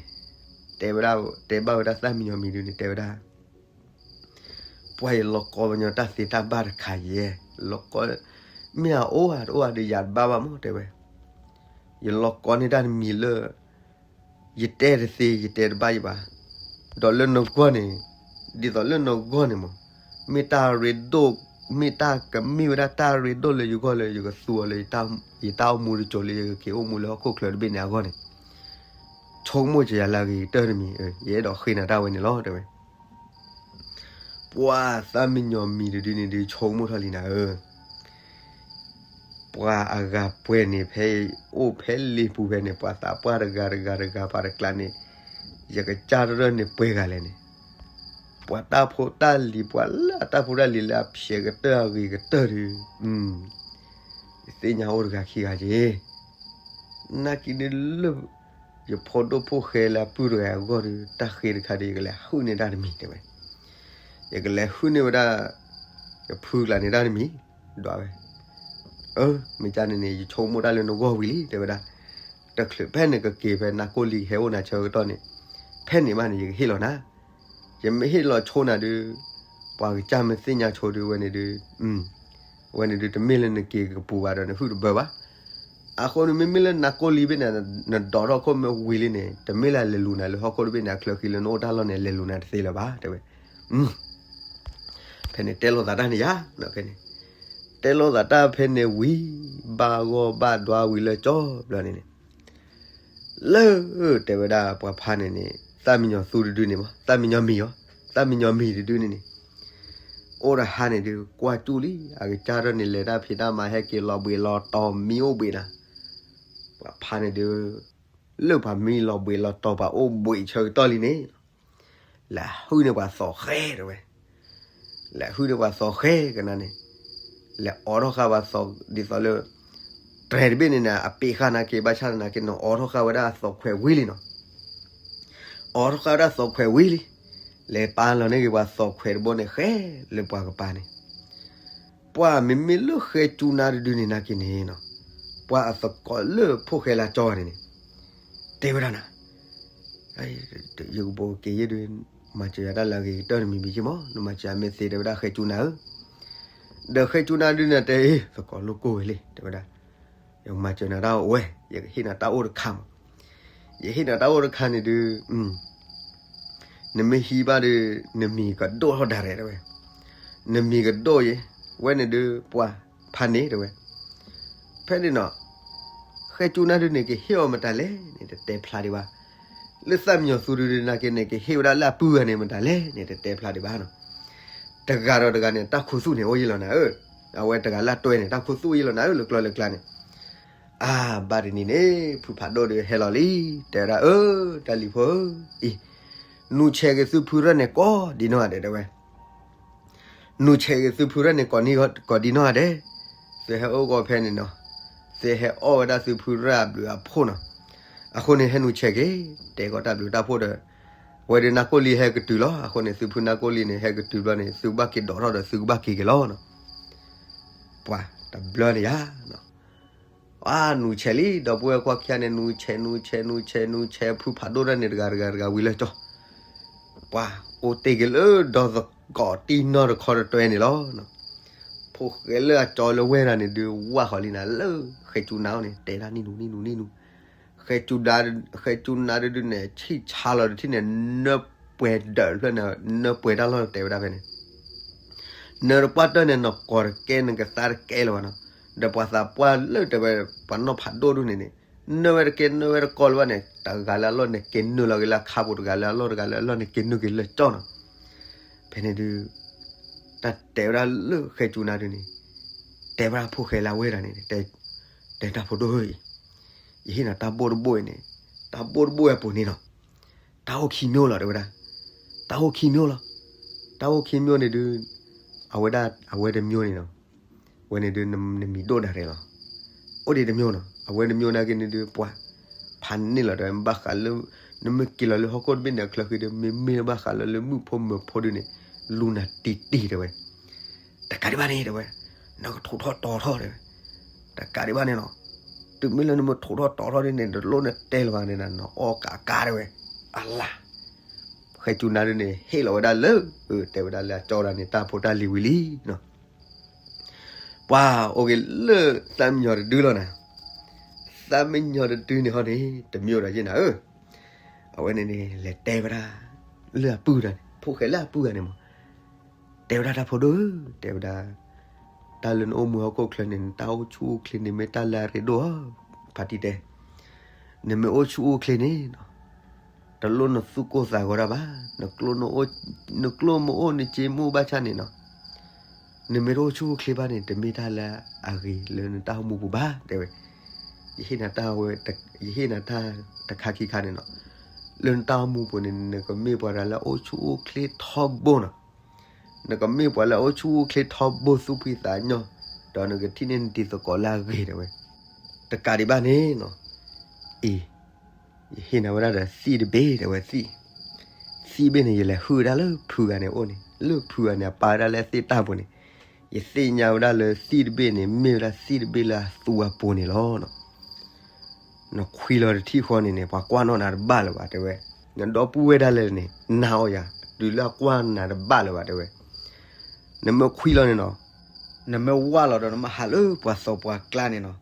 တဲဝဲဒၣ်, တဲဘၣ်ဝဲဒၣ်သၣ်မံညီၤမံၤဒုန့ၣ် တဲဝဲဒၣ် ပှၤယလီၤကီပညီတၢ်သ့တၢ်ဘၣ်တခါယဲ, လီၤကီ, မ့ၢ်အအိၣ်ဧါတအိၣ်ဧါဒီးယၤတဘၣ်ဘၣ်မး တဲဝဲ, ယလီၤကီန့ၢ်တၢ်တမံၤလၢ ယတဲတသ့ ယတဲတဘၣ်ယဘၣ်, ဒီးလၢနကွၢ်န့ၣ် ဒ်သိးလၢနဂီၢ်န့ၣ်မး, မ့ၢ်တၢ်ရ့ဒိၣ်, မ့ၢ်တၢ်ကမ့ၢ်ဝဲဒၣ်တၢ်ရ့ဒိၣ်လၢယဂီၢ်လၢယကသူအီၤလၢ ယတၢ်အိၣ်မူတစိၤလၢ ယကက့ၤအိၣ်မူလၢဟီၣ်ခိၣ်ချၢတဘ့ၣ်န့ၣ်အဂီၢ်န့ၣ်, ဆိကမိၣ်ကယၤလၢအဂ့ၤကတၢၢ်တမံၤ, ယအဲၣ်ဒိးဃ့နၤတၢ်ဝဲန့ၣ်လီၤ တဲဝဲ. ပှၤသးမံညီၤမံၤတဒုန့ၣ်ဒုး ဆိကမိၣ်ထီၣ်လံနၤဧၢ, ပှၤအဂၤပှဲၤန့ၣ် ဖဲအိၣ်ဖဲလ့ပူၤဖဲန့ၣ် ပှၤသးပှၢ်တဂၤတဂၤတဂၤ ပှၤတကျးန့ၣ်, ယကစၢ်တရၢၢ်န့ၣ်ပှဲၤဂၤလဲၣ်န့ၣ်, ပှၤတၢ်ဖိတၢ်လံၤ ပှၤလၢအတၢ်ဖိတၢ်လံၤလၢအဖျဲးကတၢၢ်အဂ့ၤကတၢၢ်ဒုး, ယသ့ၣ်ညါအိၣ်တဂၤခံဂၤက့ၤ, နာ်က့ၤဒုးလၢ ယဖိဒိၣ်ဖိၣ်ဃဲလၢအပုၢ်တဂၤအဂီၢ်ဒီး တၢ်ဃ့တခါဒီး ယကလဲၤဟုၣ်န့ၢ်တၢ်တမံၤ တဲဝဲ. ယကလဲၤဟုၣ်န့ၢ်ဝဲဒၣ် ယဖုကျါန့ၣ်တၢ်တမံၤ, ဒွးဝဲ. အၢ မ့ၢ်ကန့ၣ်န့ၣ် ယဆိကမိၣ်တၢ်လၢနဂီၢ်ဝံၤလံ တဲဝဲဒၣ်. တချုးဖဲနကက့ၤဖဲနၤကိၣ်လံကဟဲအိၣ်နၤဆၢကတီၢ်န့ၣ်, ဖဲန့ၣ်မးန့ၣ် ယကဟ့ၣ်လီၤနၤ. ယမ့ၢ်ဟ့ၣ်လီၤဆိနၤဒုး, ပှၤကစၢ်မ့ၢ်သ့ၣ်ညါဆိဒုး ဝဲန့ၣ်ဒုး, ဝဲန့ၣ်ဒုး တမ့ၢ်လၢနက့ၤကပူၤဘၣ်ဒီးနဟုၣ်တဘၢဘၣ်. အဃိန့ၣ် မ့မ့ၢ်လၢနၤကိၣ်လံဖဲန့ၣ် နဒိးထီၣ်ခိၣ်မ့ၢ်ဝံၤလံန့ၣ် တမ့ၢ်လၢလဲၤလူၤနၤလၢဟီၣ်ခိၣ်တဘ့ၣ်န့ၣ် အချၢဃံလၢနအိၣ်တၢ်လီၢ်န့ၣ် လဲၤလူၤနၤတသ့လၢၤဘၣ် တဲဝဲ. ဖဲန့ၣ်တဲလိာ်သးတၢ်န့ၣ်ယါ, ဖဲန့ၣ် တဲလိာ်သးတၢ်ဖဲန့ၣ်ဝံၤ, ဘၣ်ဂီၢ်ဘၣ်ဒွါဝံၤလၢကၠီဘျီန့ၣ်န့ၣ်, လၢ တဲဝဲဒၣ်ပှၤဖါန့ၣ်န့ၣ် သၣ်မံညီၤသူတဒုန့ၣ်မး သၣ်မံညီၤမံၤအီၤ, သၣ်မံညီၤမံၤတဒုန့ၣ်န့ၣ်, အိၣ်တဟါန့ၣ်ဒုး ကွၢ်ကၠူၣ်လံ အကစၢ်ထီၣ်န့ၣ် လဲၤတၢ်ဖံးတၢ်မၤ ဟဲက့ၤလီၤဘှံးလီၤတီၤ မံအိၣ်ဘှံးနၤ. ပှၤဖါန့ၣ်ဒုး လၢပှၤမံလီၤဘှံးလီၤတီၤ ပှၤအိၣ်ဘှံးဆၢကတီၢ်လံန့ၣ်, လဲၤဟုၣ်န့ၢ်ပှၤသီၣ်ဃဲ တဲဝဲ. လဲၤဟုၣ်န့ၢ်ပှၤသီၣ်ဃဲကနၤန့ၣ်, လဲၤအိးထီၣ်ဃာ်ပှၤသီၣ် ဒ်သိးလၢ တြဲၤတဘ့ၣ်န့ၣ်န့ၣ် အပ့းဃာ်နာ်က့ ဘၣ်ဆၣ်သနာ်က့န့ၣ် အိးထီၣ်ဃာ်ဝဲဒၣ်သီၣ်ခွဲးဝံၤလံနီၤ. အိးထီၣ်ဃာ်ဝဲဒၣ်သီၣ်ခွဲးဝံၤလံ, လဲၤပာ်လီၤန့ၢ်က့ၤပှၤသီၣ်ခွဲးတဘိန့ၣ် ဃဲလၢပှၤကပၤန့ၣ် ပှၤမ့မ့ၢ်လၢဃဲကၠူနါတဒုန့ၣ်နာ်က့န့ၣ်နီၤ, ပှၤအသကိးလၢဖိၣ်ဃဲလၢကၠီန့ၣ်န့ၣ်, တဲဝဲဒၣ်နၤ, ယကဘိးက့ၤယဲဒုး, မၤစၢၤယၤတၢ်လၢအဂ့ၤကတၢၢ်တမံၤမံၤက့မး, နမၤစၢၤယၤမ့ၢ်သ့ တဲဝဲဒၣ်ဃဲကၠူနါဧၢ. ဒီးဃဲကၠူနါဒုန့ၣ်တဲ, သကိးလိၣ်ကိၢ်ဝဲလံ တဲဝဲဒၣ်, ယကမၤစၢၤနၤတၢ်အိၣ်ဝဲ, ယကဟ့ၣ်နၤတၢ်အိၣ်တခါမး, ယဟ့ၣ်နၤတၢ်အိၣ်တခါန့ၣ်ဒုး နမ့ၢ်ဟံးဘၣ်ဒီး နမံၤကဒိၣ်ထီၣ်ဒၣ်ရဲၣ် တဲဝဲ, နမံၤကဒိၣ်ယဲ, ဝဲန့ၣ်ဒုး ပှၤဖါန့ၣ် တဲဝဲ. ဖဲန့ၣ်နီၤ, ဃဲကၠူနါဒုန့ၣ် ကဟ့ၣ်အီၤမတၤလဲၣ်န့ၣ် တတဲဖျါဒံးဘၣ်. လၢသၣ်မံညီၤသူဒုန့ၣ်နာ်က့န့ၣ် ကဟ့ၣ်ဝဲဒၣ်လၢအပုၢ်ဂၤန့ၣ် မတၤလဲၣ်န့ၣ် တတဲဖျါဒံးဘၣ်နီၤ. တဂၤဒီးတဂၤန့ၣ် တၢ်ခူသူၣ်န့ၣ် အိၣ်ယဲလီၤနၤဧၢ, အဝဲတဂၤလၢအတွဲန့ၣ် တၢ်ခူသူၣ်အိၣ်ယဲလီၤနၤဧၢ လၢကျီလၢကျါန့ၣ်. အါ ဘၣ်တနံၤန့ၣ် ဖုဖးဒိၣ်ဒီးဟဲလီၤလံ, တဲဝဲဒၣ်အၢ တၢ်လံၤဖိဧၢ, အံၤ နူဆဲးက့ၤသုဖုရၢၢ်န့ၣ်ကိးဒံနီၢ်ဂၤဒဲး တဲဝဲ, နူဆဲးက့ၤသုဖုရၢၢ်န့ၣ်ကိးဒံနီၢ်ဂၤဒဲး, သုဟဲအိၣ်ကီးဖဲန့ၣ်နီၤ, သုဟဲအီၣ်ဝဲဒၣ်သုဖုရၢၢ်အဘျုးအဖှိၣ်နီၤ. အဃိန့ၣ် ဟဲနူဆဲးက့ၤ တဲကီးတၢ်ဘျုးတၢ်ဖှိၣ်ဒီး, ဝဲဒီးနါကိၣ်လံဟဲကတုၤလီၤ. အဃိန့ၣ် သုဖုနါကိၣ်လံန့ၣ် ဟဲကတုၤဘျီန့ၣ် သုကဘၣ်က့ၤဒိးထီၣ်ဒီး သုကဘၣ်က့ၤက့ၤလီၤနီၤ. ပှၤတဘျီန့ၣ်ယါ အါ နူဆဲးလံ ဒီပုၢ်ဝဲၢ်ကွၢ်ခံဂၤန့ၣ် နူဆဲး နူဆဲး နူဆဲး နူဆဲး ဖုဖးဒိၣ်တၢ်န့ၣ် တဂၤတဂၤတဂၤဝံၤလၢကၠီ, ပှၤအိၣ်တ့ၢ်က့ၤလၢဒီသကိးတံၢ်နီၢ်တခီတတွဲန့ၣ်လီၤ. ဖိၣ်ဃဲလၢအကၠီလၢဝဲဒၣ်န့ၣ်ဒုး ဝၢ်ဃီၤလံနၤလၢ ဃဲကၠူနါအအိၣ်န့ၣ် တဲဒၣ်နံၣ်နူနံၣ်နူနံၣ်နူ, ဃဲ, ဃဲကၠူနါဒုဒုန့ၣ် ဆံၣ်ဆါလီၤတထံၣ်န့ၣ် နၢပှဲၤဒၢးတဖျၢၣ်န့ၣ် နၢပှဲၤတၢ်လီၢ်တဲဝဲဒၣ်ဖဲန့ၣ် နၢတပှၢ်တၢၢ်န့ၣ် နကိးတကဲ နကသါတကဲလၢၤဘၣ်နီၤ. ဒီးပှၤသးပှၢ်လၢတဲဝဲ ပှၤနီၢ်ဖးဒိၣ်ဒုန့ၣ်န့ၣ် နၢဝဲတကဲ နၢဝဲတကီလၢၤဘၣ်န့ၣ် တဂၤလၢအလီၢ်န့ၣ် က့ၤနုာ်လီၤက့ၤလၢအခါပူၤ တဂၤလၢအလီၢ် တဂၤလၢအလီၢ်န့ၣ် က့ၤနုာ်က့ၤလၢကၠီနီၤ. ဖဲန့ၣ်ဒုး တၢ်တဲဝဲဒၣ်လၢဃဲကၠူနါဒုန့ၣ် တဲဝဲဒၣ်ဖိၣ်ဃဲလၢအဝဲဒၣ်န့ၣ် တဲတၢ်ဖိဒိၣ်ဧၢအံၤ ယဟ့ၣ်နၤတၢ်ဘိၣ်တဘိၣ်အံၤန့ၣ် တၢ်ဘိၣ်တဘိၣ်ဝဲအပူၤန့ၣ်နီၤ တၢ်အိၣ်ခံမျိၤလီၤ တဲဝဲဒၣ်. တၢ်အိၣ်ခံမျိၤလီၤ. တၢ်အိၣ်ခံမျိၤန့ၣ်ဒုး အဝဲဒၣ် အဝဲတမျိၤန့ၣ်နီၤ ဝဲန့ၣ်ဒုး နမံၤဒိၣ်ဒၣ်ရဲၣ်လီၤ. အိၣ်ဒံးတမျိၤနီၤ အဝဲတမျိၤနာ်က့န့ၣ်ဒုး ပှၤဖးန့ၢ်လီၤတဲဝဲ ဘၣ်ဃးလၢ နမ့ၢ်က့ၤလီၤလၢဟီၣ်ခိၣ်တဘ့ၣ်န့ၣ် အချၢဃံဒုး မ့မ့ၢ်ဘၣ်ဃးလၢလၢမုၣ်ဖိမုၣ်ဖိဒုန့ၣ် လူၤနၤတံၢ်တံၢ်တဲဝဲ တကးဒံးဘၣ်န့ၣ်တဲဝဲ နကထိးထီၣ်တီၤထီၣ်တဲဝဲ တကးဒံးဘၣ်န့ၣ်နီၤ တုၤမ့ၢ်လၢနမ့ၢ်ထိးထီၣ်တီၤထီၣ်ဒ်န့ၣ် တလိၣ်နတဲလၢၤဘၣ်န့ၣ် နအီၣ်ကးကးတဲဝဲ အလၢ် ဃဲကၠူနါဒုန့ၣ် ဟ့ၣ်လီၤဝဲဒၣ်လၢ တဲဝဲဒၣ်လၢအကၠီဒၣ်န့ၣ် တၢ်ဖိတၢ်လံၤဝံၤလံနီၤ ပှၤအိၣ်က့ၤလၢသးမံညီၤတဒုလီၤနၤ သးမံညီၤတဒုန့ၣ်ဟီန့ၣ် တမျိၤဒီးယဲၢ်နၤဧၢ အဝဲန့ၣ်န့ၣ် လဲၤတဲဝဲဒၣ် လၢအပုၢ်တၢ်န့ၣ် ဖိၣ်ဃဲလၢအပုၢ်ဂၤန့ၣ်မး, တဲဝဲဒၣ် တၢ်ဖိဒိၣ်ဧၢ, တဲဝဲဒၣ်, တၢ်လၢနအိၣ်မူဟီၣ်ခိၣ်ချၢန့ၣ် နတၢ်အိၣ်ဆူၣ်အိၣ်ချ့န့ၣ် မ့ၢ်တၢ်လၢအရ့ဒိၣ်ဧါ, ဖါတံၢ်တဲ, နမ့ၢ်အိၣ်ဆူၣ်အိၣ်ချ့န့ၣ်နီၤ, တလိၣ်နသူၣ်ကိၢ်သးဂီၤတၢ်ဘၣ်, နကျိၣ်မ့ၢ်အိၣ် နစ့မ့ၢ်အိၣ်ဘၣ်ဆၣ်န့ၣ်နီၤ, နမ့ၢ်တအိၣ်ဆူၣ်အိၣ်ချ့ဘၣ်န့ၣ် တမ့ၢ်တၢ်လၢအဂ့ၤလၢနတၢ်အိၣ်မူပူၤဘၣ် တဲဝဲ. ယဟ့ၣ်နၤတၢ်ဝဲ, ယဟ့ၣ်နၤတၢ်တခါခံခါန့ၣ်နီၤ, လၢနတၢ်အိၣ်မူပူၤန့ၣ် နကမ့ၢ်ပှၤတဂၤလၢအအိၣ်ဆူၣ်အိၣ်ချ့ထီဘိနီၤ, နကမ့ၢ်ပှၤလၢအအိၣ်ဆူၣ်အိၣ်ချ့ထီဘိသူၣ်ဖှံသးညီ, ဒီးနကထံၣ်န့ၢ်နတံၤသကိးလၢအဂ့ၤ တဲဝဲ. တကးဒံးဘၣ်န့ၣ်နီၤ, အံၤ ယဟ့ၣ်နၤဝဲဒၣ်ဒီးသံၣ်တဘ့ၣ် တဲဝဲ, သံၣ်, သံၣ်ဘ့ၣ်န့ၣ် ယလဲၤဟုၣ်ဝဲဒၣ်လၢဖုဂၤန့ၣ်အအိၣ်န့ၣ်, လၢဖုဂၤန့ၣ် အပာ်ဝဲဒၣ်လၢအသ့ၣ်တၢ်ပူၤန့ၣ်, ယသ့ၣ်ညါဝဲဒၣ်လၢသံၣ်တဘ့ၣ်န့ၣ် မ့ၢ်ဝဲဒၣ်သံၣ်တဘ့ၣ်လၢအသူအပူၤန့ၣ်လီၤ. နခွံလီၤတထံၣ်ဃီန့ၣ်န့ၣ် ပှၤကွၢ်နီၣ်နၤတဘၣ်လၢၤဘၣ် တဲဝဲ, နဒီပုၢ်ဝဲၢ်ဒၣ်လဲာ်န့ၣ် နာ်အီၤယၤ, တုၤလၢအကွၢ်နၤတဘၣ်လၢၤဘၣ် တဲဝဲ. နမ့ၢ်ခွံလီၤန့ၣ်နီၤ, နမ့ၢ်ဝၢ်လီၤဒီးနမ့ၢ်ဟးလၢပှၤသီပှၤကျါန့ၣ်နီၤ,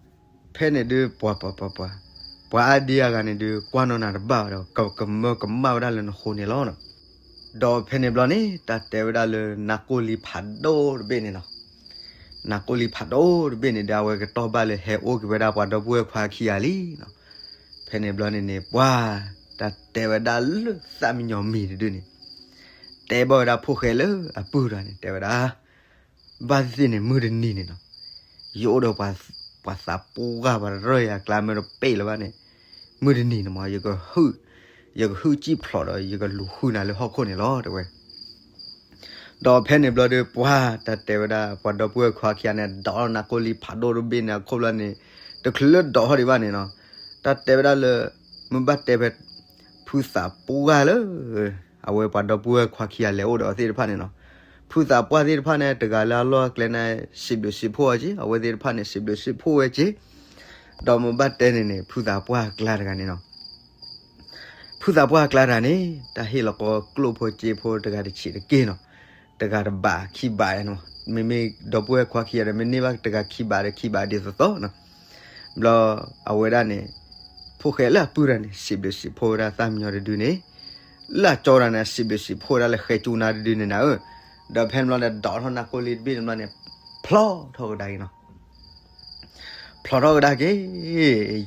ဖဲန့ၣ်ဒုး ပှၤ ပှၤ ပှၤ ပှၤ ပှၤအါဒံအါဂၤန့ၣ်ဒုး ကွၢ်နီၣ်နၤတဘၣ်ဘၣ်ဒီး ကမၢကမၣ်ဝဲဒၣ်လၢနဃိန့ၣ်လီၤ. ဒီးဖဲန့ၣ်ဘျီန့ၣ် တၢ်တဲဝဲဒၣ်လၢနၤကိၢ်လံၤဖးဒိၣ်တဘ့ၣ်န့ၣ်နီၤ, နၤကိၢ်လံၤဖးဒိၣ်တဘ့ၣ်န့ၣ်ဒီး အဝဲကတီၢ်ဘၣ်လၢဟဲအိၣ်က့ၤဝဲဒၣ်ပှၤဒီပုၢ်ဝဲၢ်ခွါခံဂၤလံနီၤ. ဖဲန့ၣ်ဘျီန့ၣ်န့ၣ် ပှၤ တၢ်တဲဝဲဒၣ်လၢသၣ်မံညီၤမံၤတဒုန့ၣ်, တဲဘၣ်ဝဲဒၣ်ဖိၣ်ဃဲလၢအပုၢ်တဂၤန့ၣ် တဲဝဲဒၣ် ဘၣ်သ့ၣ်သ့ၣ်န့ၣ် မုၢ်တနံၤန့ၣ်နီၤ, ယအိၣ်ဒီးပှၤသးပှၢ်ပှၤတရၢၢ်ယၤကျါမ့ၢ်တပ့ၢ်လၢၤဘၣ်န့ၣ်, မုၢ်တနံၤန့ၣ်မး ယကဟုၣ်, ယကဟုၣ်စံၣ်ဖျိးဒီး ယကလူၤဃုနၤလၢဟီၣ်ခိၣ်န့ၣ်လီၤ တဲဝဲ. ဒီးဖဲန့ၣ်ဘျီဒီး ပှၤ တၢ်တဲဝဲဒၣ် ပှၤဒီပုၢ်ဝဲၢ်ခွါခံဂၤန့ၣ် ဒိးနၤကိၢ်လံၤဖးဒိၣ်တဘ့ၣ်န့ၣ် အခိၣ်ဘျီန့ၣ် တချုးလၢဒိးထီၣ်ဒံးဘၣ်န့ၣ်နီၤ, တၢ်တဲဝဲဒၣ်လၢ မ့ၢ်ဘၣ်တဲဖဲ ဖုသးပှၢ်လၢ အဝဲပှၤဒီပုၢ်ဝဲၢ်ခွါခံဂၤလဲၤအိၣ်ဒီးအဝဲသ့ၣ်တဖၣ်န့ၣ်နီၤ, ဖုသးပှၢ်သ့ၣ်တဖၣ်န့ၣ် တဂၤလၢအလီၢ်အကျဲန့ၣ် စံးဘျုးစံးဖှိၣ်ဝဲက့ၤ, အဝဲသ့ၣ်တဖၣ်န့ၣ် စံးဘျုးစံးဖှိၣ်ဝဲက့ၤ, ဒီးမ့ၢ်ဘၣ်တဲန့ၣ်န့ၣ် ဖုသးပှၢ်အကျါတဂၤန့ၣ်နီၤ, ဖုသးပှၢ်အကျါတဂၤန့ၣ် တၢ်ဟ့ၣ်လီၤကီကျိၣ်ဖိစ့ဖိတဂၤတဆံးတက့ၢ်နီၤ, တဂၤတဘးခံဘးနီၤ, မ့မ့ၢ်ဒီပုၢ်ဝဲၢ်ခွါခံဂၤဒီး မ့ၢ်န့ၢ်ဘၣ်တဂၤခံဘးဒီးခံဘးဒ်သိးသိးနီၤ, ဘျီ အဝဲဒၣ်န့ၣ် ဖိၣ်ဃဲလၢအပုၢ်တဂၤန့ၣ် စံးဘျုးစံးဖှိၣ်ဝဲဒၣ်သၣ်မံညီၤတဒုန့ၣ်, လၢအကၠီတဂၤန့ၣ် စံးဘျုးစံးဖှိၣ်ဝဲဒၣ်လၢဃဲကၠူနၤတဒုန့ၣ်နၤဧၢ, ဒီးဖဲန့ၣ်ဘျီန့ၣ် ဒိးထီၣ်နၤကိၢ်လံၤတဘ့ၣ်န့ၣ်ဘျီန့ၣ် ဖျီထီၣ်ကဒါက့ၤနီၤ ဖျီထီၣ်ကဒါက့ၤ,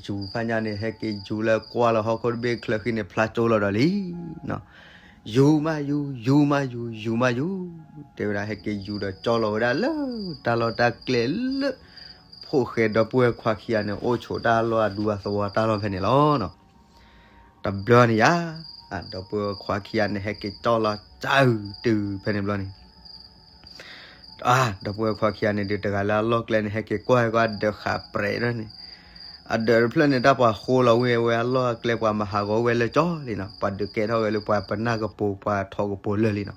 ယူၤဖးညါန့ၣ် ဟဲက့ၤယူၤလၢကွၢ်လီၤဟီၣ်ခိၣ်တဘ့ၣ်ချၢဃံန့ၣ် ဖျါကၠိလီၤဒီးလံနီၤ, ယူၤမးယူၤ ယူၤမးယူၤ ယူၤမးယူၤ, တဲဝဲဒၣ် ဟဲက့ၤယူၤဒီးကၠီလီၤဝဲဒၣ်လၢ တၢ်လီၢ်တၢ်ကျဲလၢ ဖိၣ်ဃဲဒီပုၢ်ဝဲၢ်ခွါခံဂၤန့ၣ် အိၣ်ဆိးတၢ်လီၢ်အဒူအသဝီတၢ်လီၢ်ဖဲန့ၣ်လီၤနီၤ. တဘျီန့ၣ်ယါ, ဒီပုၢ်ဝဲၢ်ခွါခံဂၤန့ၣ် ဟဲက့ၤကၠီလီၤစၢ်အုးတုၤဖဲန့ၣ်ဘျီန့ၣ် အါ, ဒီပုၢ်ဝဲၢ်ခွါခံဂၤန့ၣ်ဒုး တဂၤလၢအလီၢ်ကျဲန့ၣ် ဟဲက့ၤကွၢ်ဟဲကွၢ်ဒၢးဃာ်ပြဲးဒၣ်န့ၣ်, အဒၢးတဖျၢၣ်န့ၣ် တၢ်ပှၤဃိလီၤဝဲဝဲအလီၢ်အကျဲ ပှၤမၤဟးဂီၤဝဲလၢကၠီလံနီၤ, ပှၤဒုးကဲထီၣ်ဝဲလၢပှၤပနၢ်ကပိာ် ပှၤထိးကပိာ်လၢာ်လံနီၤ.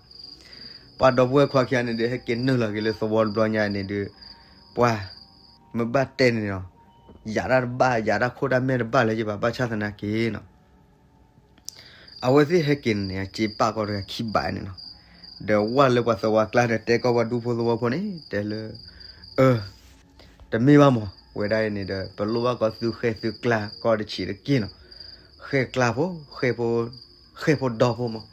ပှၤဒီပုၢ်ဝဲၢ်ခွါခံဂၤန့ၣ်ဒုး ဟဲက့ၤနုာ်လီၤက့ၤလၢသဝီတဘျီညါန့ၣ်ဒုး, ပှၤ မ့ၢ်ဘၣ်တဲန့ၣ်နီၤ, ယၤတၢ်တဘၣ် ယၤတၢ်ခိၣ်တၢ်မဲာ်တဘၣ်လၢၤဘၣ် ဘၣ်ဆၣ်သနာ်က့နီၤ အဝဲသ့ၣ်ဟဲက့ၤန့ၣ် အစ့ပာ်ကီးတဂၤခံဘးန့ၣ်နီၤ, ဒီးဝဲလၢပှၤသဝီကျါဒီး တဲကီးပှၤဒူဖိသဝီဖိန့ၣ် တဲလၢ, အၢ, တမ့ၢ်ဘၣ်မး ဝဲဒၣ်အံၤန့ၣ်ဒီး ပလိၣ်ဘၣ်ကီးသုဃဲသုကျါကီးတဆံးတက့ၢ်နီၤ, ဃဲကျါဖိ ဃဲဖိ ဃဲဖိဒီဖိမး,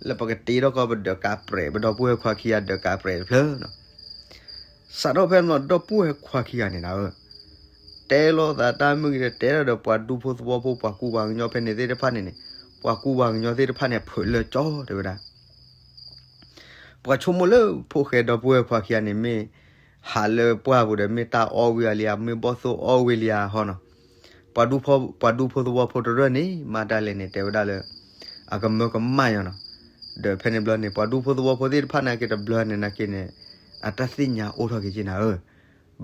လၢပကတ့ထီၣ်ကီးပဒၢးကးပြဲး ပဒီပုၢ်ဝဲၢ်ခွါခံဂၤဒၢးကးပြဲးတဖျၢၣ်နီၤ. စးထီၣ်ဖဲန့ၣ်လီၤ ဒီပုၢ်ဝဲၢ်ခွါခံဂၤန့ၣ်နၤဧၢ, တဲလိာ်သးတၢ်မုၢ်ဂ့ၤဒီး တဲထီၣ်ဒီးပှၤဒူဖိသဝီဖိ ပှၤကူပှၤကညီဖဲန့ၣ်သ့ၣ်တဖၣ်န့ၣ်န့ၣ်, ပှၤကူပှၤကညီသ့ၣ်တဖၣ်န့ၣ် ဖုးလၢကၠီတဲဝဲဒၣ် ပှၤဆိကမိၣ်လၢဖိၣ်ဃဲဒီပုၢ်ဝဲၢ်ခွါခံဂၤန့ၣ် မ့ၢ်ဟးလၢပှၢ်ပူၤဒီး မ့ၢ်တၢ်အီၣ်ဝံၤအလံဧါ မ့ၢ်ဘီၣ်သိၣ်အီၣ်ဝံၤလံဧါဟီနီၤ, ပှၤဒူဖိ ပှၤဒူဖိသဝီဖိတရၢၢ်န့ၣ် မၤတၢ်လဲၣ်န့ၣ် တဲဝဲဒၣ်လၢ အကမၢကမၣ်ညီနီၤ. ဒီးဖဲန့ၣ်ဘျီန့ၣ် ပှၤဒူဖိသဝီဖိသ့ၣ်တဖၣ်န့ၣ်က့ၤတဘျီန့ၣ်နာ်က့န့ၣ် အတၢ်သ့ၣ်ညါအိၣ်ထီၣ်က့ၤက့နၤဧၢ,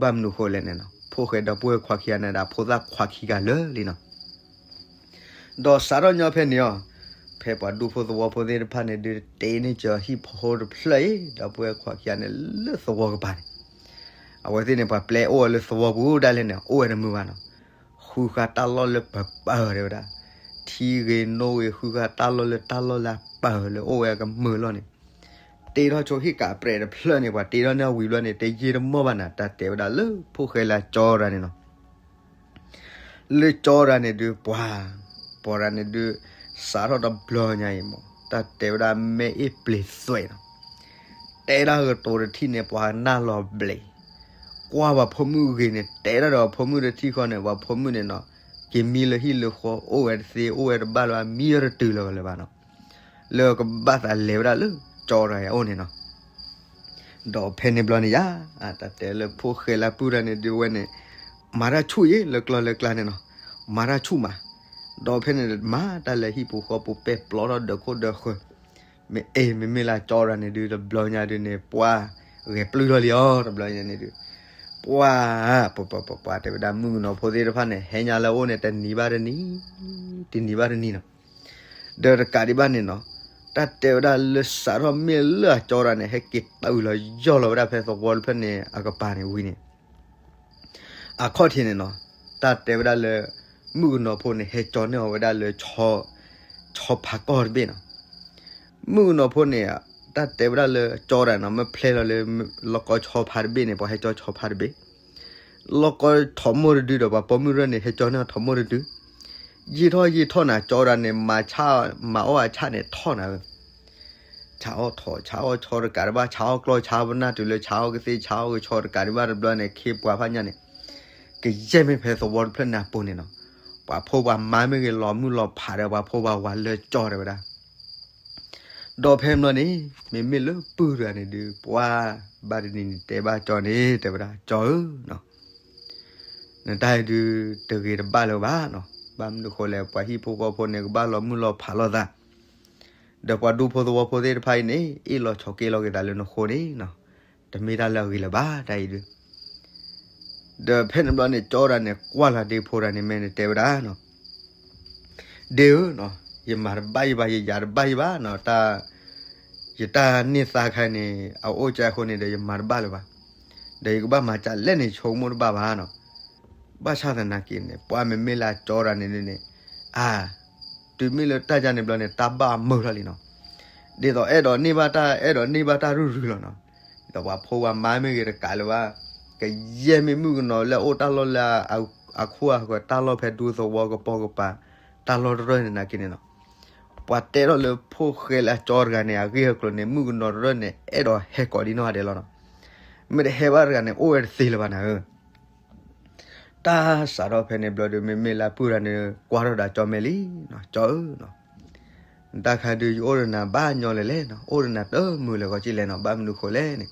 ဘၣ်မနုၤဃိလဲၣ်န့ၣ်နီၤ, ဖိၣ်ဃဲဒီပုၢ်ဝဲၢ်ခွါခံဂၤန့ၣ်ဒီး ဖိသၣ်ခွါခံဂၤလၢာ်လံနီၤ. ဒီးစးထီၣ်ညီဖဲန့ၣ်အီၤ, ဖဲပှၤဒူဖိသဝီဖိသ့ၣ်တဖၣ်န့ၣ်ဒုး တ့န့ၢ်စၢၤဟံၣ်ဖိတဖျၢၣ်အံၤ ဒီပုၢ်ဝဲၢ်ခွါခံဂၤန့ၣ်လၢသဝီကပၤန့ၣ်, အဝဲသ့ၣ်န့ၣ် ပှၤပျဲအိၣ်ဝဲလၢသဝီပူၤဒၣ်လဲာ်န့ၣ် အိၣ်ဝဲတမုာ်ဘၣ်နီၤ. ဃုဃာ်တၢ်လီၢ်လၢပပာ်တဲဝဲဒၣ်, ထံဂ့ၤနိဂ့ၤ ဃုဃာ်တၢ်လီၢ်လၢတၢ်လီၢ်လၢအပာ်လၢအိၣ်ဝဲအကမုာ်လီၢ်န့ၣ် တ့ထီၣ်ဆိဟံၣ်ကးပြဲးတဖျၢၣ်န့ၣ် ပှၤတ့ထီၣ်န့ၢ်အဝံၤဘျီန့ၣ် တယံာ်တမီၢ်ဘၣ်နၤ တၢ်တဲဝဲဒၣ်လၢဖိၣ်ဃဲလၢကၠီတဂၤန့ၣ်နီၤ. လၢကၠီတဂၤန့ၣ်ဒုး ပှၤ ပှၤတဂၤန့ၣ်ဒုး စးထီၣ်တဘျီညါအံၤမး တၢ်တဲဝဲဒၣ်မ့ၢ်အ့ၣ်ပျ့ၤသွဲးနီၤ, တဲဒၣ်ကတိၤတထံၣ်န့ၣ် ပှၤကနၣ်လီၤဘျဲး, ကွၢ်ပှၤဖိမုၣ်ဂ့ၤန့ၣ် တဲဒၣ်ဒီးပှၤဖိမုၣ်တထံၣ်ဃီန့ၣ် ပှၤဖိမုၣ်န့ၣ်နီၤ, က့ၤမံလၢဟံၣ်လၢဃီ အိၣ်ဝဲတသ့ အိၣ်ဝဲတဘၣ်လၢၤဘၣ် မံဝဲတတုၤလၢၤဘၣ်လၢၤဘၣ်နီၤ, လၢကဘၣ်သးလဲၤဝဲဒၣ်လၢကၠီတဂၤအအိၣ်န့ၣ်နီၤ. ဒီးဖဲန့ၣ်ဘျီန့ၣ်ယါ, တၢ်တဲလၢဖိၣ်ဃဲလၢပုၢ်တၢ်န့ၣ်ဒုးဝဲန့ၣ်, မၤတၢ်ဆူၣ်ယဲလၢကျီၢ်လၢကျါန့ၣ်နီၤ, မၤတၢ်ဆူၣ်မး, ဒီးဖဲန့ၣ်မၤတၢ်လၢဟံၣ်ပူၤဃီပူၤ ပဲာ်ပျီထီၣ်ဒီးခိၣ်ဒီးဃၢၤ, မ့ၢ်အဲၣ်မ့မ့ၢ်လၢကၠီတဂၤန့ၣ်ဒုး တဘျီညါဒုးန့ၣ် ပှၤဂဲၤပျုၢ်ထီၣ်လံအီၤ တဘျီညါန့ၣ်ဒုး, ပှၤ, ပှၤ ပှၤ ပှၤ တဲဝဲဒၣ် မုၣ်ကနီၤဖိသ့ၣ်တဖၣ်န့ၣ် ဟဲညါလၢအအိၣ်န့ၣ် တနံၤဘၣ်တနံၤ, တနံၤဘၣ်တနံၤနီၤ. ဒီးတကးဒံးဘၣ်န့ၣ်နီၤ, တၢ်တဲဝဲဒၣ်လၢစးထီၣ်မ့ၢ်လၢအကၠီတဂၤန့ၣ် ဟဲက့ၤတုၤလီၤယီၢ်လီၤဝဲဒၣ်ဖဲသဝီတဖျၢၣ်န့ၣ် အကပၤန့ၣ်ဝံၤန့ၣ် အခီၣ်ထံးန့ၣ်နီၤ, တၢ်တဲဝဲဒၣ်လၢ မုၣ်ကနီၤဖိန့ၣ် ဟဲကၠီန့ၢ်အီၤဝဲဒၣ်လၢ ဆီဖးကီၢ်တဘ့ၣ်နီၤ. မုၣ်ကနီၤဖိန့ၣ် တၢ်တဲဝဲဒၣ်လၢကၠီတဂၤနီၤ မ့ၢ်ဖျဲလီၤလၢ လီၢ်ကီဆီဖးတဘ့ၣ်န့ၣ် ပှၤဟဲကၠီဆီဖးတဘ့ၣ်, လီၢ်ကီထိးမိၢ်တဒုဒီး ပှၤပိာ်မုၣ်တဖၣ်န့ၣ် ဟဲကၠီန့ၢ်အီၤထိးမိၢ်တဒု, ယံာ်ထီၣ်ယံာ်ထီၣ်နၤ ကၠီတဂၤန့ၣ် မၤဆၣ် မၤအီၣ်အဆၣ်န့ၣ်ထီၣ်နၤဧၢ ဆးအီၣ်ထိး ဆးအီၣ်ဆီတကးတဘၣ် ဆးအီၣ်ကျီၢ် ဆးအီၣ်ပနၢ်တုၤလၢ ဆးအီၣ်ကသ့ၣ် ဆးအီၣ်ကဆီတကးဒံးဘၣ်တဘျီန့ၣ် ခ့ပှၤဖးညါန့ၣ် ကယဲၢ်မ့ၢ်ဖဲသဝီတဖျၢၣ်န့ၣ်အပူၤန့ၣ်နီၤ, ပှၤဖိပှၤမါမ့ၢ်ဂ့ၤ လီၤမုၢ်လီၤဖးဒီး ပှၤဖိပှၤဝၤလၢကၠီတဲဝဲဒၣ်. ဒီးဖဲမ့ၢ်န့ၣ် မ့မ့ၢ်လၢပုၢ်တဂၤန့ၣ်ဒုး ပှၤဘၣ်တနံၤန့ၣ် တဲဘၣ်ကၠီန့ၣ် တဲဝဲဒၣ် ကၠီဧၢနီၤ နတၢ်အံၤဒုး တဂ့ၤတဘၣ်လၢၤဘၣ်နီၤ, ဘၣ်မနုၤဃိလဲၣ် ပှၤဟံၣ်ဖိဃီဖိန့ၣ် ကဘၣ်လီၤမုၢ်လီၤဖးလိာ်သး, ဒီးပှၤဒူဖိသဝီဖိသ့ၣ်တဖၣ်အံၤန့ၣ် အ့ၣ်လိာ်ဆိးက့လိာ်က့ၤသးလၢနဃိန့ၣ်နီၤ, တမ့ၢ်တၢ်လၢအဂ့ၤလၢၤဘၣ် တၢ်အံၤဒုး. ဒီးဖဲန့ၣ်ဘျီန့ၣ် ကၠီတဂၤန့ၣ် ကွၢ်လီၤဒ့ဖိတဂၤန့ၣ် မ့ၢ်န့ၣ်တဲဝဲဒၣ်နီၤ ဒ့ဧၢနီၤ, ယမၤတဘၣ်ယဘၣ် ယယၤတဘၣ်ယဘၣ်နီၤ, တၢ် ယတၢ်န့ၢ်သါခါန့ၣ် အအိၣ်ကၢအဃိန့ၣ်ဒီး ယမၤတဘၣ်လၢၤဘၣ်, ဒီးယကဘၣ်မၤကၢလဲၣ်န့ၣ် ဆိကမိၣ်တဘၣ်ဘၣ်နီၤ. ဘၣ်ဆၣ်သနာ်က့န့ၣ် ပှၤမ့မ့ၢ်လၢအကၠီတဂၤန့ၣ်န့ၣ် အါ တုၤမ့ၢ်လၢတၢ်ယါန့ၣ်ဘျီန့ၣ် တၢ်ဘၣ်အမုာ်ထီၣ်လံနီၤ, ဒ်သိးအဲၣ်ဒိးန့ၢ်ဘၣ်တၢ် အဲၣ်ဒိးန့ၢ်ဘၣ်တၢ်ရုၢ်ရုၢ်လီၤနီၤ. ဒီးပှၤဖိပှၤမါမ့ၢ်ဂ့ၤတကးလၢၤဘၣ်, ကယဲၢ်မ့ၢ်မုၣ်ကနီၤလၢအအိၣ်တၢ်လီၢ်လၢ အခိၣ်အဃၢၤ တၢ်လီၢ်ဖဲဒူသဝီကပိာ်ကပၤ တၢ်လီၢ်တရၢၢ်န့ၣ်နာ်က့န့ၣ်နီၤ, ပှၤတဲထီၣ်လၢဖိၣ်ဃဲလၢအကၠီတဂၤန့ၣ် အဂ့ၢ်အကျိၤန့ၣ် မုၣ်ကနီၤတရၢၢ်န့ၣ် အဲၣ်ဒိးဟဲကိးဒံနီၢ်ဂၤဒဲးလီၤနီၤ. မ့ၢ်တဟဲဘၣ်တဂၤန့ၣ် အိၣ်ဝဲတသ့လၢၤဘၣ်နၤဧၢ တၢ်စးထီၣ်ဖဲန့ၣ်ဘျီဒီး မ့မ့ၢ်လၢပုၢ်တဂၤန့ၣ် ကွၢ်ထီၣ်ဒီးကၠီမဲာ်လံ, ကၠီဧၢ, နတၢ်ခါဒုး ယအိၣ်ဒီးနၤဘၣ်ညီလဲၣ်လဲၣ်နီၤ, အိၣ်ဒီးနၤတမုာ်လၢၤဂီၤက့လဲၣ်နီၤ, ဘၣ်မနုၤဃိလဲၣ်န့ၣ်,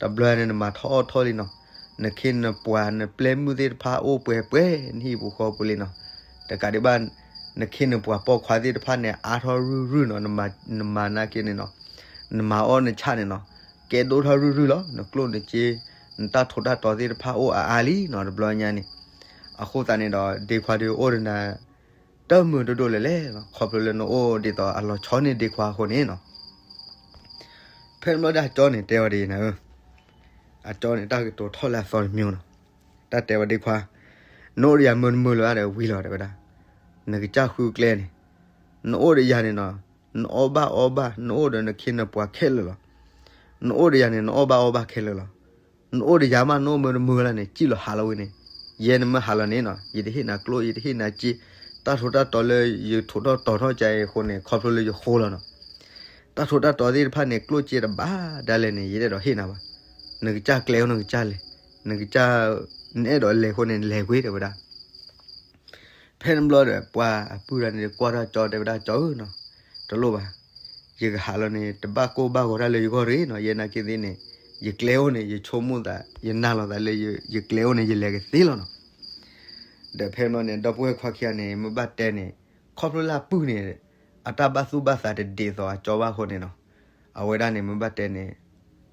တဘျီန့ၣ် နမၤထီၣ်အီၣ်ထီၣ်လံနီၤ, နခ့နပှၤနပျဲၢ်မုၣ်သ့ၣ်တဖၣ်အိၣ်ပှဲၤပှဲၤ နဟံၣ်ပူၤဃီပူၤလံနီၤ, တကးဒံးဘၣ် နခ့နပှၤပိာ်ခွါသ့ၣ်တဖၣ်န့ၣ် အါထီၣ်ရုၢ်ရုၢ်နီၤ, နမၤနာ်က့န့ၣ်နီၤ, နမၤအီၣ်နဆၣ်န့ၣ်နီၤ, ကဲဒိၣ်ထီၣ်ရုၢ်ရုၢ်လီၤ, နကျိၣ်နစ့ နတၢ်ထူးတၢ်တီၤသ့ၣ်တဖၣ်အိၣ်အါအါလံနီၤ, တဘျီညါန့ၣ်, အဃိသတးန့ၣ်ဒီး ဒ့ခွါဒုးအိၣ်ဒီးနၤ တမုာ်ဒိၣ်ဒိၣ်လဲၣ်လဲၣ်နီၤ, ခီဖျိလၢနအိၣ်ဒ်သိးအလီၤဆီန့ၢ်ဒ့ခွါအဃိန့ၣ်နီၤ. ဖဲန့ၣ်ဘျီဒီး အကၠီန့ၣ်တဲဝဲဒ်အံၤနၤဧၢ, အကၠီန့ၣ် တၢ်ကတိၤထီၣ်လၢအသီတမံၤနီၤ, တၢ်တဲဝဲဒ့ခွါ, နအိၣ်ဒီးယၤမုာ်တမုာ်လၢၤဘၣ်ဒီးဝံၤလီၤတဲဝဲဒၣ်, နကစၢ်ဃုကျဲန့ၣ်, နအိၣ်ဒီးယၤန့ၣ်နီၤ, နအီၣ်ဘၣ်အီဘၣ်, နအိၣ်ဒီးနခ့နပှၤခဲလၢာ်လီၤ. နအိၣ်ဒီးယၤန့ၣ် နအီၣ်ဘၣ်အီဘၣ်ခဲလၢာ်လီၤ. နအိၣ်ဒီးယၤမး နအိၣ်မုာ်တမုာ်လၢၤန့ၣ် စံၣ်လီၤဟးလီၤဝဲန့ၣ်, ယဲနမ့ၢ်ဟးလီၤန့ၣ်နီၤ ယတဟ့ၣ်နၤကျိၣ် ယတဟ့ၣ်နၤစ့, တၢ်ထူးတၢ်တီၤလၢယထူးထီၣ်တီၤထီၣ်ကါအံၤအဃိန့ၣ် ခီဖျိလၢယဃိလီၤနီၤ. တၢ်ထူးတၢ်တီၤသ့ၣ်တဖၣ်န့ၣ် ကျိၣ်စ့တဘၣ်ဒၣ်လဲာ်န့ၣ် ယတအဲၣ်ဒိးဟ့ၣ်နၤဘၣ်. နကစၢ်ကျဲအိၣ်နကစၢ်လဲၤ, နကစၢ် နအဲၣ်ဒိးလဲၤအဃိန့ၣ် နလဲၤကွံာ်တဲဝဲဒၣ်. ဖဲန့ၣ်ဘျီဒီး ပှၤအပုၢ်တဂၤန့ၣ် ကွၢ်ထီၣ်ကၠီတဲဝဲဒၣ် ကၠီဧၢနီၤ, တလိၣ်ဘၣ်, ယကဟးလီၤန့ၣ် တဘၣ်ကိၢ်ဘၣ်ဂီၤတၢ်လၢယဂီၢ်တဂ့ၤနီၤ, ယဲနာ်က့သ့ၣ်န့ၣ် ယကျဲအိၣ်န့ၣ် ယဆိကမိၣ်သး ယနာ်လီၤသးလၢယကျဲအိၣ်န့ၣ် ယလဲၤကသ့လီၤနီၤ. ဒီးဖဲန့ၣ်ဘျီန့ၣ် ဒီပုၢ်ဝဲၢ်ခွါခံဂၤန့ၣ် မ့ၢ်ဘၣ်တဲန့ၣ် ခီဖျိလၢအပုၢ်န့ၣ် အတၢ်ဘၣ်သူၣ်ဘၣ်သးတဒ်သိးအကၠီဘၣ်အဃိန့ၣ်နီၤ, အဝဲဒၣ်န့ၣ် မ့ၢ်ဘၣ်တဲန့ၣ်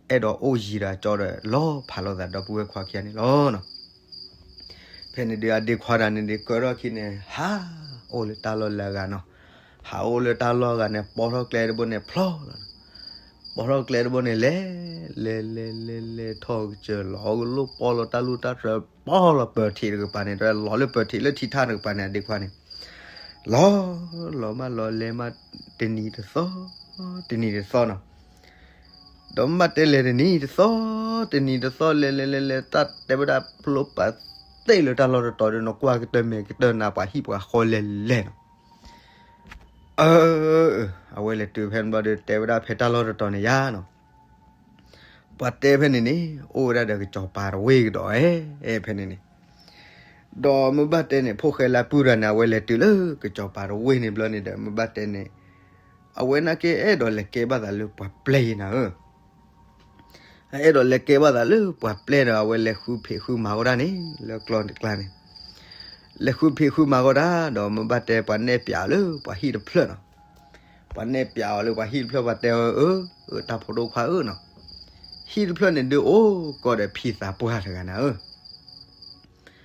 အဲၣ်ဒိးအိၣ်ယံၤဒီးအကၠီဒီး လီၤဖးလိာ်သးဒီပုၢ်ဝဲၢ်ခွါခံဂၤန့ၣ်လီၤနီၤ. ဖဲန့ၣ်ဒုး အဒ့ခွါတဂၤန့ၣ်ဒုး ကၢထီၣ်ခံန့ၣ် ဟးအိၣ်လၢတၢ်လီၢ်လၢအဂၤနီၤ, ဟးအိၣ်လၢတၢ်လီၢ်အဂၤန့ၣ် ပိာ်ထီၣ်ကျဲတဘိန့ၣ် ဖျီလီၤနီၤ. ပိာ်ထီၣ်ကျဲတဘိန့ၣ် လဲၤ လဲၤ လဲၤ လဲၤ လဲၤထီၣ်ကစၢၢ် လီၤကလိၣ် ပိာ်လီၤတၢ်လူၢ်တၢ်တြဲၤ ပိာ်လီၤပၢၤထံးတကပၤန့ၣ် လီၤလၢပၢၤထံးလၢထံထၣ်တကပၤန့ၣ် အဒ့ခွါန့ၣ် လီၤ လီၤမးလီၤလဲၤမး တနံၤတသီ တနံၤတသီနီၤ. ဒီးမ့ၢ်ဘၣ်တဲလဲၤတနံၤတသီ တနံၤတသီ လဲၤလဲၤလဲၤလဲၤ တၢ်တဲဝဲဒၣ်ဖျိပာ်သ့ၣ်လၢတၢ်လီၢ်တတီၤဒီး နကွၢ်ကတၢၢ်မဲာ်ကတၢၢ်နၤ ပှၤဟံၣ်ပှၤဃီလဲၤလဲၤနီၤ. အၢ အဝဲလဲၤတုၤဖဲန့ၣ်ဘျီဒီး တဲဝဲဒၣ်ဖဲတၢ်လီၢ်တတီၤန့ၣ်ယါနီၤ, ပှၤတဲဖဲန့ၣ်န့ၣ် အိၣ်ဝဲဒၣ်ဒီးကစီၤပၤတဝ့ၢ်ကဒီးဧဲ ဖဲန့ၣ်န့ၣ်, ဒီးမ့ၢ်ဘၣ်တဲန့ၣ် ဖိၣ်ဃဲလၢပုၢ်တဂၤန့ၣ် အဝဲလဲၤတုၤလၢကစီၤပၤတဝ့ၢ်န့ၣ်ဘျီန့ၣ်ဒီး မ့ၢ်ဘၣ်တဲန့ၣ် အဝဲနာ်က့အဲၣ်ဒိးလဲၤကဲဘၣ်သးလၢပှၤပျဲၢ်နၤဧၢ အအဲၣ်ဒိးလဲၤကဲဘၣ်သးလၢပှၤပျဲၢ်ဒီး အဝဲလဲၤဃုဖံးဃုမၤကီၢ်တၢ်န့ၣ် လၢကျီၢ်တကျါန့ၣ်, လဲၤဃုဖံးဃုမၤကီၢ်တၢ် ဒီးမ့ၢ်ဘၣ်တဲပှၤနဲၣ်ပျးအီၤလၢပှၤဟံၣ်တဖျၢၣ်နီၤ, ပှၤနဲၣ်ပျးအီၤလၢပှၤဟံၣ်တဖျၢၣ် ပှၤတဲအီၤ အၢ အၢ တၢ်ဖိဒိၣ်ခွါဧၢနီၤ, ဟံၣ်တဖျၢၣ်န့ၣ်ဒုးအိၣ်ကီးဒီးဖံသးပှၢ်တဂၤနၤဧၢ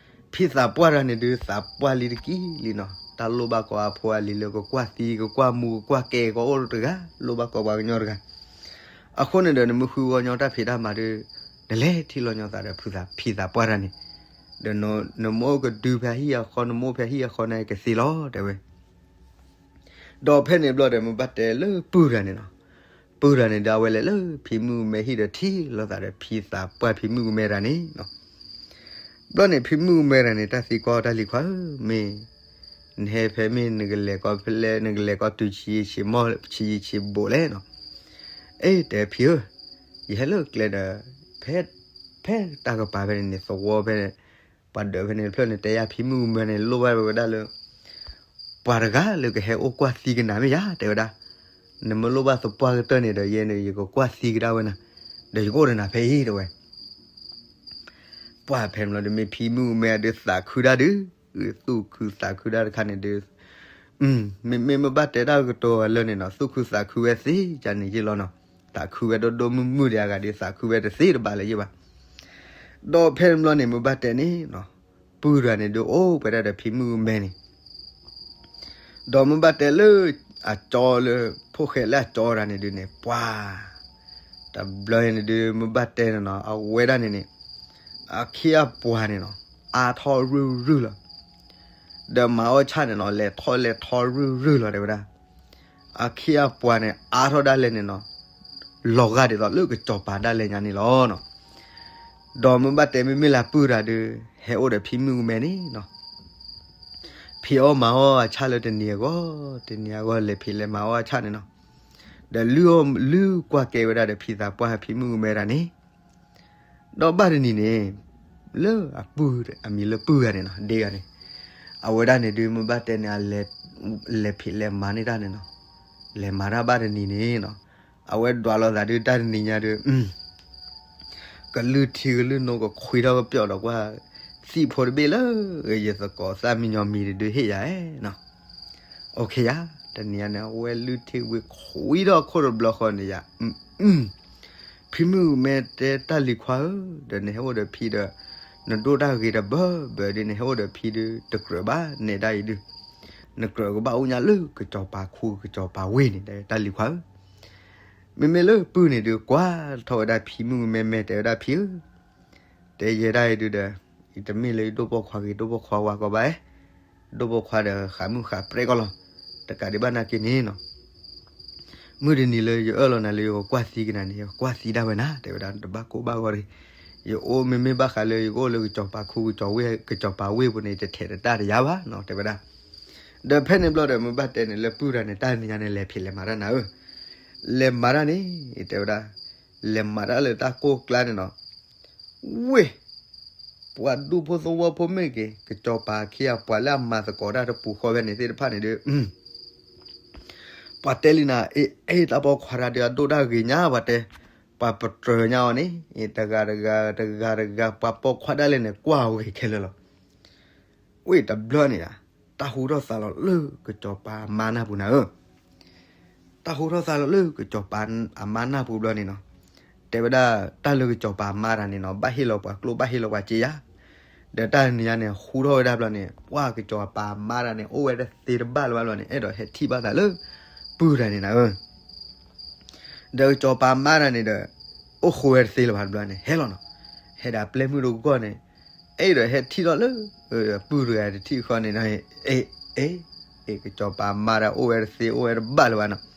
ဖံသးပှၢ်တဂၤန့ၣ်ဒုး သးပှၢ်လံတကံၢ်လံနီၤ, တၢ်လိၣ်ဘၣ်ကီးအဖိအလံၤလၢကကွၢ်သံ ကကွၢ်မူ ကကွၢ်ကဲကီးအိၣ်တဂၤ, လိၣ်ဘၣ်ကီးပှၤကညီတဂၤ, အဃိန့ၣ်ဒီး နမ့ၢ်ဃုဂီၢ်ညီတၢ်ဖံးတၢ်မၤဒီး နလဲၤထံၣ်လီၤညီသးဒီးဖံသးပှၢ်တဂၤန့ၣ်, ဒီးနမ့ၢ်အိၣ်ကဒုဖဲဟံၣ်အဃီ နမ့ၢ်အိၣ်ဖဲဟံၣ်အဃီန့ၣ်ကသ့လီၤ တဲဝဲ ဒီးဖဲန့ၣ်ဘျီဒီး မ့ၢ်ဘၣ်တဲလၢပုၢ်တဂၤန့ၣ်နီၤ, ပုၢ်တဂၤန့ၣ်ဒီး အဝဲလဲၤလၢဖံမုၣ်ကမဲဟံၣ်ဒီးထံၣ်လိာ်သးဒီးဖံသးပှၢ်ဖံမုၣ်ကမဲတဂၤန့ၣ်နီၤ, ဘျီန့ၣ် ဖံမုၣ်ကမဲတဂၤန့ၣ် တၢ်သံကွၢ်တၢ်လံၤခွါဧၢ, မ့ၢ် နဟဲဖဲမ့ၢ်နကလဲၤကီးဖဲလဲၣ် နကလဲၤကီးတုၤဆံးဆံးမီၢ်ဆံးဆံးဘိးလဲၣ်နီၤ, အဲ တဲဖံဧၢ, ယဟဲလၢကျဲဒီး ဖဲ ဖဲတၢ်ကပၤဖဲန့ၣ်န့ၣ် သဝီဖဲန့ၣ် ပှၤဒၢးဖဲန့ၣ်တဖျၢၣ်န့ၣ် တဲယၤဖံမုၣ်ကမဲန့ၣ် လိၣ်ဘၣ်ဝဲဒၣ်လၢ ပှၤတဂၤလၢကဟဲအိၣ်ကွၢ်သံကနၤမ့ၢ်ယါ တဲဝဲဒၣ်, နမ့ၢ်လိၣ်ဘၣ်သပှၢ်ကတၢၢ်န့ၣ်ဒီး ယဲန့ၣ် ယကကွၢ်သံကဒါဝဲနၤ, ဒီးယကအိၣ်ဒီးနၤဖဲအံၤ တဲဝဲ ပှၤဖဲန့ၣ်ဘျီဒီးမ့ၢ်ဖံမုၣ်ကမဲအဒုးသးခုဒၣ်ဒုး, သူၣ်ခုသးခုဒၣ်တခါန့ၣ်ဒုး, မ့မ့ၢ်မ့ၢ်ဘၣ်တဲတၢ်ကတိၤအလၢန့ၣ်နီၤ သူၣ်ခုသးခုဝဲသ့ၣ်ကန့ၣ်ယ့ၢ်လီၤနီၤ, သးခုဝဲဒိၣ်ဒိၣ်မုၢ်မုၢ်ဒီးအဂၤဒုး သးခုဝဲတသ့တဘၣ်လၢၤယ့ၢ်ဘၣ်, ဒီးဖဲန့ၣ်ဘျီန့ၣ် မ့ၢ်ဘၣ်တဲန့ၣ်နီၤ, ပုၢ်တဂၤန့ၣ်ဒုးအိၣ်ပှဲၤဒၣ်ဒီးဖံမုၣ်ကမဲန့ၣ် ဒီးမ့ၢ်ဘၣ်တဲလၢ အကၠီလၢ ဖိၣ်ဃဲလၢအကၠီတဂၤန့ၣ်ဒုးန့ၣ် ပှၤ တဘျီန့ၣ်ဒုး မ့ၢ်ဘၣ်တဲန့ၣ်နီၤ အဝဲဒၣ်န့ၣ်န့ၣ် အခ့အပှၤန့ၣ်နီၤ အါထီၣ်ရုၢ်ရုၢ်လီၤ. ဒီးမၤအီၣ်ဆၣ်န့ၣ်နီၤ လဲၤထီၣ်လဲၤထီရုၢ်ရုၢ်လီၤ တဲဝဲဒၣ်. အခ့အပှၤန့ၣ် အါထီၣ်ဒၣ်လဲာ်န့ၣ်နီၤ လီၤဂာ်ဒ်သိးလၢကစီၤပၤဒၣ်လဲာ်ညါန့ၣ်လီၤနီၤ. ဒီးမ့ၢ်ဘၣ်တဲမ့မ့ၢ်လၢပုၢ်တဂၤဒီး ဟဲအိၣ်ဒီးဖံမုၣ်ကမဲန့ၣ်နီၤ ဖံးအီၣ်မၤအီၣ်အဆၣ်လၢတနံၤအဂီၢ် တနံၤအဂီၢ် လဲၤဖံးလဲၤမၤအီၣ်အဆၣ်န့ၣ်နီၤ. ဒီးလုၢ်အီၣ်လုၢ်ကွၢ်ကဲဝဲဒၣ်ဒီးဖံသးပှၢ်ဖံမုၣ်ကမဲတဂၤန့ၣ် ဒီးဘၣ်တနံၤန့ၣ် လၢအပုၢ် အမံၤလၢပုၢ်ဂၤန့ၣ်နီၤ ဒ့ဂၤန့ၣ် အဝဲဒၣ်န့ၣ်ဒုး မ့ၢ်ဘၣ်တဲန့ၣ် အလဲၤ လဲၤဖံးလဲၤမၤန့ၢ်တၢ်န့ၣ်နီၤ လဲၤမၤတၢ်ဘၣ်တနံၤန့ၣ်နီၤ အဝဲဒွးလိာ်သးဒုးတၢ်တနံၤညါဒီး ကလုၢ်ထံကလုၢ်နိကခွံထီၣ်ကပျီၢ်ဒီးကွၢ် သံၣ်ဖိတဘ့ၣ်လၢ ယသကိးသၣ်မံညီမံၤတဒုးဟ့ၣ်ယၤနီၤ အိၣ်ခ့ယၤ တနံၤညါန့ၣ် အဝဲလုၢ်ထံဝံၤခွံထီၣ်ခိၣ်တဘျီဃီန့ၣ်ယၤ ဖံမုၣ်ကမဲတဲတၢ်လံၤခွါဧၢ ဒီးနဟဲအိၣ်ဒီးဖံဒီး နဒိၣ်တၢ်ဂ့ၤတဘၢဘၢဒုး နဟဲအိၣ်ဒီးဖံဒုး တကြၢးဘၣ်နဲဒၣ်အံၤဒုး နကြၢးကဘၣ်အိၣ်ညါလၢကစီၤပၤခူကစီၤပၤဝ့ၢ်န့ၣ် တၢ်လံၤခွါဧၢ. မ့မ့ၢ်လၢပုၢ်န့ၣ်ဒုး ကွၢ်ထီၣ်ဝဲဒၣ်ဖံမုၣ်ကမဲမဲ တဲဝဲဒၣ်ဖံဧၢ တဲယဲဒၣ်အံၤဒုးဒီး ယတမ့ၢ်လၢယဒိၣ်ပိာ်ခွါဂ့ၤ ဒိၣ်ပိာ်ခွါဝါကီဘၣ်ဧဲ ဒိၣ်ပိာ်ခွါဒီးဃးမုၢ်ဃးပြဲကီလီၤ. တကးဒံးဘၣ်နာ်က့န့ၣ်နီၤ မုၢ်တနံၤလၢယအၢၣ်လီၤနၤလၢယကကွၢ်သံကနၤန့ၣ် ယကကွၢ်သံဒၣ်ဝဲနၤ တဲဝဲဒၣ် တဘၣ်ကိၢ်ဘၣ်ဂီၤတဂ့ၤ. ယအိၣ်မ့မ့ၢ်ဘၣ်ဃးလၢယကအိၣ်လၢကစီၤပၤခူကစီၤဝ့ၢ် ကစီၤပၤဝ့ၢ်ပူၤန့ၣ် တထဲးတတၢ်တယါဘၣ်နီၤ တဲဝဲဒၣ်. ဒီးဖဲန့ၣ်ဘျီဒီး မ့ၢ်ဘၣ်တဲန့ၣ် လၢပုၢ်တဂၤန့ၣ် တၢ်နံၤညါန့ၣ် လဲၤဖံးလဲၤမၤတၢ်နၤဧၢ လဲၤမၤတၢ်န့ၣ် တဲဝဲဒၣ် လဲၤမၤတၢ်လၢတၢ်ကိၢ်ကျါန့ၣ်နီၤ ဝ့ၢ် ပှၤဒူဖိသဝီဖိမ့ၢ်ဂ့ၤ ကစီၤပၤအခ့အပှၤလၢအမၤသကိးတၢ်တပူၤဃီဖဲန့ၣ်သ့ၣ်တဖၣ်န့ၣ်ဒီး ပှၤတဲလံနၤ အ့ အ့ တၢ်ပိာ်ခွါတဂၤဒီးအဒိၣ်တၢ်ဂ့ၤညါ ပှၤတဲ ပှၤပတြၢၤညါအီၤန့ၣ် အ့ တဂၤတဂၤ တဂၤတဂၤ ပှၤပိာ်ခွါဒၣ်လဲာ်န့ၣ် ကွၢ်အဂ့ၤခဲလၢာ်လီၤ. ဝ့ၢ်တဘျီန့ၣ် တၢ်ဟူထီၣ်သါလီၤလၢကစီၤပၤအမါနၢ်ပူၤနၤဧၢ တၢ်ဟူထီၣ်သါလီၤလၢကစီၤပၤအမါနၢ်ပူၤဘျီန့ၣ်နီၤ တဲဝဲဒၣ်တၢ်လၢကစီၤပၤအမါတဂၤန့ၣ်နီၤ ဘၣ်ဟ့ၣ်လီၤပှၤကျိၣ်ဘၣ်ဟ့ၣ်လီၤပှၤစ့ယါ ဒီးတၢ်နံၤညါန့ၣ် ဟူထီၣ်ဝဲဒၣ်ဘျီန့ၣ် ပှၢ်ကစီၤပၤအမါတဂၤန့ၣ် အိၣ်ဝဲတသ့တဘၣ်လၢၤဘၣ်ဘျီန့ၣ် အဲၣ်ဒိးဟဲထံၣ်ဘၣ်သးလၢ ပုၢ်တဂၤန့ၣ်နၤဧၢ ဒီးကစီၤပၤမါတဂၤန့ၣ်ဒီး အိၣ်ဃိဝဲတသ့လၢၤဘၣ်တဘျီန့ၣ် ဟဲလီၤနီၤ ဟဲဒၣ်ပျဲမုၢ်တဂီၢ်န့ၣ် အဲၣ်ဒိးဟဲထံၣ်ထီၣ်လၢ ပုၢ်တဂၤတထံၣ်ဃီန့ၣ်နီၤ အ့ အ့ အ့ ကစီၤပၤမါတဂၤအိၣ်ဝဲတသ့အိၣ်ဝဲတဘၣ်လၢၤဘၣ်နီၤ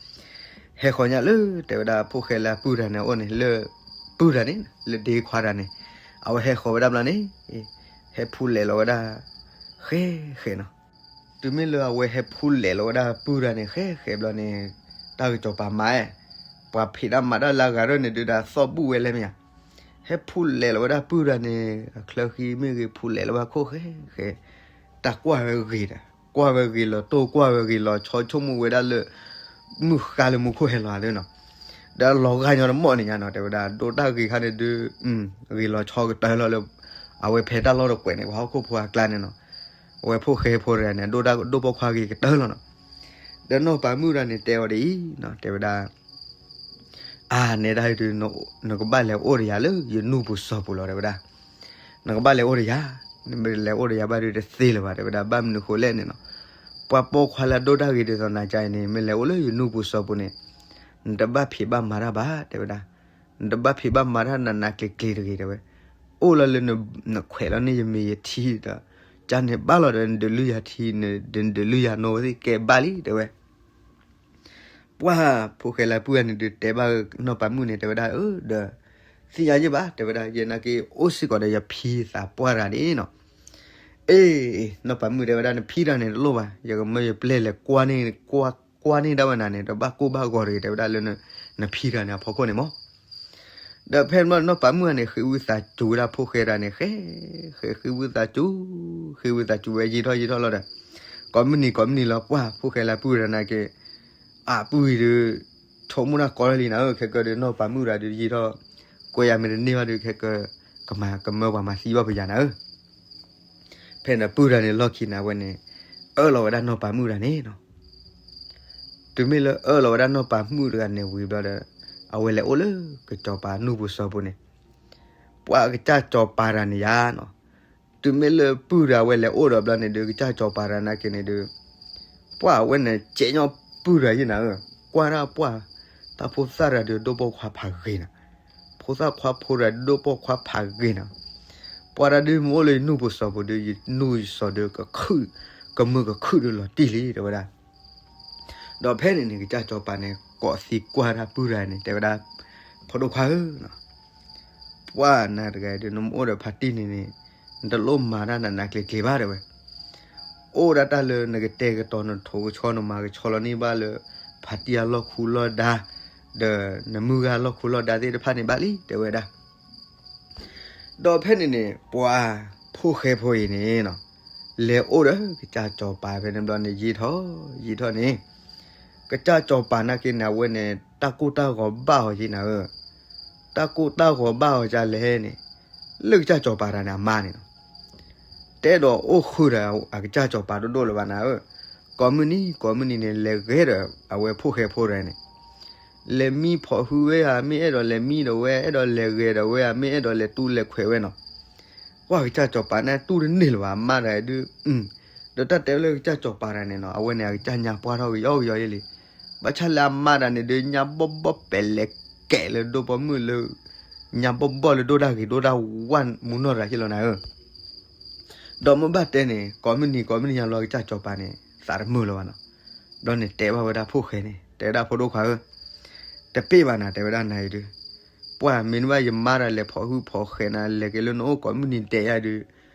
ဟဲဃီၤညါလၢ တဲဝဲဒၣ်ဖိၣ်ဃဲလၢပုၢ်တဂၤန့ၣ်အိၣ်န့ၣ် လၢ ပုၢ်တဂၤန့ၣ် လၢဒ့ခွါတဂၤန့ၣ် အဝဲဟဲဃီၤဝဲဒၣ်ဘျီန့ၣ် ဟဲဖူလဲၤလီၤဝဲဒၣ် ဃဲဃဲနီၤ တုၤမ့ၢ်လၢအဝဲဟဲဖူလဲးလီၤဝဲဒၣ်ပုၢ်တဂၤန့ၣ် ဃဲဃဲဘျီန့ၣ် တၢ်ကစီၤပၤမၤအဲၣ်, ပှၤဖံးတၢ်မၤတၢ်လၢအဂၤရၢၢ်န့ၣ်ဒုး ဒၣ်သီၣ်ဘူၣ်ဝဲလဲၣ်မ့ၢ်ဧါ, ဟဲဖူလဲးလီၤဝဲဒၣ်ပုၢ်တဂၤန့ၣ် အချၢဃံမ့ၢ်ဂ့ၤ ဖူလဲးလီၤဝဲခိၣ်ဃဲဃဲ, တၢ်ကွၢ်ဝဲဂ့ၤဒီး ကွၢ်ဝဲဂ့ၤလီၤတိၢ် ကွၢ်ဝဲဂ့ၤလီၤဆီ ဆိကမိၣ်ဝဲဒၣ်လၢ မုၢ်ဃါလၢမူခိၣ်ဟဲလီၤသ့နီၤ, ဒီးလီၤဂာ်ညီတမီၣ်န့ၣ်ညါနီၤ တဲဝဲဒၣ် ဒိၣ်တၢ်ဂ့ၤခါန့ၣ်ဒုး ဂ့ၤလီၤဆီကတၢၢ်လီၤလၢ အဝဲဖဲတၢ်လီၢ်တကွဲးန့ၣ် ပှၤဟီၣ်ခိၣ်ဖိအကျါန့ၣ်နီၤ, အဝဲဖိၣ်ဃဲဖိတဂၤန့ၣ် ဒိၣ်တၢ်ဒိၣ်ပိာ်ခွါဂ့ၤကတၢၢ်လီၤနီၤ, ဒီးနီၢ်ပၤမုၣ်တဂၤန့ၣ် တဲအီၤဒ်အံၤနီၤ တဲဝဲဒၣ် အါ နဲဒၣ်ဒုး နကဘၣ်လဲၤအိၣ်ဒီးယၤလၢယနူၢ်ပူၤစီၤပူၤလီၤ တဲဝဲဒၣ်, နကဘၣ်လဲၤအိၣ်ဒီးယၤ, နမ့ၢ်လဲၤအိၣ်ဒီးယၤဘၣ်ဒုးတသ့လၢၤဘၣ် တဲဝဲဒၣ် ဘၣ်မနုၤဃိလဲၣ်န့ၣ်နီၤ, ပှၤပိာ်ခွါလၢအဒိၣ်တၢ်ဂ့ၤဒ်သိးနၤကါအံၤန့ၣ် မ့ၢ်လဲၤအိၣ်လၢယနူၢ်ပူၤစီၤပူၤန့ၣ် နတဘၣ်ဖံးဘၣ်မၤတၢ်ဘၣ် တဲဝဲဒၣ်, နတဘၣ်ဖံးဘၣ်မၤတၢ်နးနးကျံၤကျံၤတဂ့ၤ တဲဝဲ, အိၣ်လီၤလၢနခွဲးလီၤန့ၢ်ယမ့ၢ်ယထံဒီး ကန့ၣ်ဘၣ်လီၤဒီး နဒုးလုၢ်ယၤထံ နဒုးလုၢ်ယၤနိဝဲသ့ၣ်ကဲဘၣ်လံ တဲဝဲ ပှၢ်ဖိၣ်ဃဲလၢပုၢ်ဂၤန့ၣ်ဒုး တဲဘၣ်နီၢ်ပၤမုၣ်န့ၣ် တဲဝဲဒၣ် အၢ ဒီး သ့ၣ်ညါယ့ၢ်ဘၣ် တဲဝဲဒၣ် ယနာ်က့ အိၣ်စ့ၢ်ကီးဒီးယဖံသးပှၢ်တဂၤန့ၣ်နီၤ, အ့ နီၢ်ပၤမုၣ်တဲဝဲဒၣ် နဖံတဂၤန့ၣ်တလိၣ်ဘၣ် ယကမၢယပျဲၢ်လဲၤကွၢ်န့ၢ် ကွၢ် ကွၢ်န့ၢ်ဒၣ်ဝဲနၤန့ၣ် တဘၣ်ကိၢ်ဘၣ်ဂီၤတဂ့ၤ တဲဝဲဒၣ်လၢ နဖံတဂၤန့ၣ်အဖီခိၣ်န့ၣ်မး ဒီးဖဲန့ၣ်နီၢ်ပၤမုၣ်တဂၤန့ၣ် ဃ့ဝံသးစူၤဝဲဒၣ်ဖိၣ်ဃဲတဂၤန့ၣ် ဃဲ ဃဲဃ့ဝံသးစူၤ ဃ့ဝံသးစူၤဝဲယံာ်ထီၣ်ယံာ်ထီၣ်လီၤဒီး ကိးမုၢ်နံၤကိးမုၢ်နံၤလီၤ ပှၢ်ဖိၣ်ဃဲလၢပုၢ်တဂၤနာ်က့ အပုၢ်အံၤဒုး ဆိကမိၣ်တၢ်ကီလၢလံနၤဧၢ ခဲကၢဒုး နီၢ်ပၤမုၣ်တဂၤဒုးယံာ်ထီၣ် ကွဲးယၤမ့ၢ်တန့ၢ်ဘၣ်ဒုး ခဲကၢ ကမၤကမၢပှၤမၤသံဘၣ်ပယၤနၤဧၢ ဖဲန့ၣ်ဒီးပုၢ်တဂၤန့ၣ်လီၢ်ခံန့ၣ် အဝဲန့ၣ် အၢၣ်လီၤဝဲဒၣ်နီၢ်ပၤမုၣ်တဂၤန့ၣ်နီၤ တုၤမ့ၢ်လၢအၢၣ်လီၤဝဲဒၣ်နီၢ်ပၤမုၣ်တဂၤန့ၣ်ဝံၤဘျီဒီး အဝဲလဲၤအိၣ်လၢကစီၤပၤနူၢ်ပူၤစီၤပူၤန့ၣ် ပှၤကစၢ်စီၤပၤတဂၤန့ၣ်ယါနီၤ တုၤမ့ၢ်လၢပုၢ်တဂၤဝဲလဲၤအိၣ်ဒီးဘျီန့ၣ်ဒုး ကစၢ်စီၤပၤတဂၤနာ်က့န့ၣ်ဒုး ပှၢ်အဝဲန့ၣ် ကဲညီပုၢ်တဂၤယဲၢ်နၤဧၢ, ကွၢ်ဒၣ်ပှၢ် တၢ်ဖိသၣ်တဂၤဒုး ဒိၣ်ပိာ်ခွါဖးဂ့ၤနၤ, ဖိသၣ်ခွါဖိတဂၤဒုးဒိၣ်ပိာ်ခွါဖးဂ့ၤနၤ, ပှၢ်တၢ်ဒုးမ့ၢ်အိၣ်လၢယနူၢ်ပူၤစီၤပူၤဒုး ယနူၢ်ယစီၤဒုး ကခုၣ် ကမုာ်ကခုၣ်ဒုးလီၤတံၢ်လံ တဲဝဲဒၣ် ဒီးဖဲန့ၣ်န့ၣ် ကစၢ်စီၤပၤန့ၣ် ကိးသံကွၢ်တၢ်ပုၢ်တဂၤန့ၣ် တဲဝဲဒၣ် ဖိဒိၣ်ခွါဧၢ, ပှၢ်နၤတဂၤဒုး နမ့ၢ်အိၣ်ဒီးဖါတံၢ်န့ၣ်န့ၣ် နတလိၣ်မၤတၢ်နးနးကျံၤကျံၤဘၣ် တဲဝဲ, အိၣ်ဒၣ်တၢ်လၢနကတဲာ်ကတီၤနထိးကဆီနမၤကဆီလီၤန့ၢ်ဘၣ်လၢ ဖါတံၢ်အလီၢ်ခူလီၢ်ဒါ ဒီးနမုၢ်ဂၤလီၢ်ခူလီၢ်ဒါသ့ၣ်တဖၣ်န့ၣ်ဘၣ်လံ တဲဝဲဒၣ် ဒီးဖဲန့ၣ်န့ၣ် ပှၤဖိၣ်ဃဲဖိအံၤန့ၣ်နီၤ လဲၤအိၣ်ဒီးကစၢ်စီၤပၤဖဲန့ၣ်ဘျီန့ၣ် ယံာ်ထီၣ်ယံာ်ထီၣ်န့ၣ် ကစၢ်စီၤပၤနာ်က့န့ၣ် အဝဲန့ၣ် တၢ်ကိၢ်တၢ်ဂီၤဘၣ်အီၤယဲၢ်နၤဧၢ, တၢ်ကိၢ်တၢ်ဂီၤဘၣ်အီၤဒ်လဲၣ်န့ၣ် လၢကစၢ်စီၤပၤတဂၤန့ၣ်အမါန့ၣ်နီၤ တအဲၣ်ဒိးအိၣ်ဃုာ်ဒီးအကစၢ်စီၤပၤဒိၣ်ဒိၣ်လၢၤဘၣ်နၤဧၢ, ကိးမုၢ်နံၤကိးမုၢ်နံၤန့ၣ် လဲၤဂဲၤဒီးအဝဲဖိၣ်ဃဲဖိတဂၤန့ၣ် လဲၤမံဖီၣ်ဟုဝဲဧါ မ့ၢ်အဲၣ်ဒိးလဲၤမံဒီးဝဲ အဲၣ်ဒိးလဲၤဂဲၤဒီးဝဲဧါ မ့ၢ်အဲၣ်ဒိးလဲၤတူၢ်လဲၤခွဲးဝဲနီၤ ပှၢ်ကစၢ်စီၤပၤန့ၣ် တူၢ်တန့ၢ်လၢၤဘၣ် အမါတဂၤဒုး, ဒီးတၢ်တဲလၢကစၢ်စီၤပၤတဂၤန့ၣ်နီၤ အဝဲန့ၣ် အကစၢ်ညါပှၢ်ထီၣ်ကယီကယီယဲၢ်လံ, ဘၣ်ဆၣ်လၢအမါတဂၤန့ၣ်ဒုး ညါဘီၣ်ဘီၣ်ပဲာ်လဲၤကဲးလၢဒိၣ်ပိာ်မုၣ်လၢ ညါဘီၣ်ဘီၣ်လၢဒိၣ်တၢ်ဂ့ၤဒိၣ်တၢ်ဝါမူနီၢ်တဂၤဟ့ၣ်လီၤနၤဧၢ ဒီးမ့ၢ်ဘၣ်တဲန့ၣ် ကိးမုၢ်နံၤကိးမုၢ်နံၤညါလီၤ ကစၢ်စီၤပၤန့ၣ် သးတမုာ်လၢၤဘၣ်နီၤ, ဘျီန့ၣ်တဲဘၣ်ဝဲဒၣ်ဖိၣ်ဃဲန့ၣ် တဲဝဲဒၣ်ဖိဒိၣ်ခွါဧၢ, တပ့ၢ်ဘၣ်နၤ တဲဝဲဒၣ်နၤအံၤဒုး, ပှၢ်မ့ၢ်နဘၣ်ယမါတဂၤလဲၤဖီၣ်ဟုၣ်ဖီၣ်ဃဲးနၤ လဲၤက့ၤလၢနအိၣ်ကိးမုၢ်နံၤတဲယၤဒုး,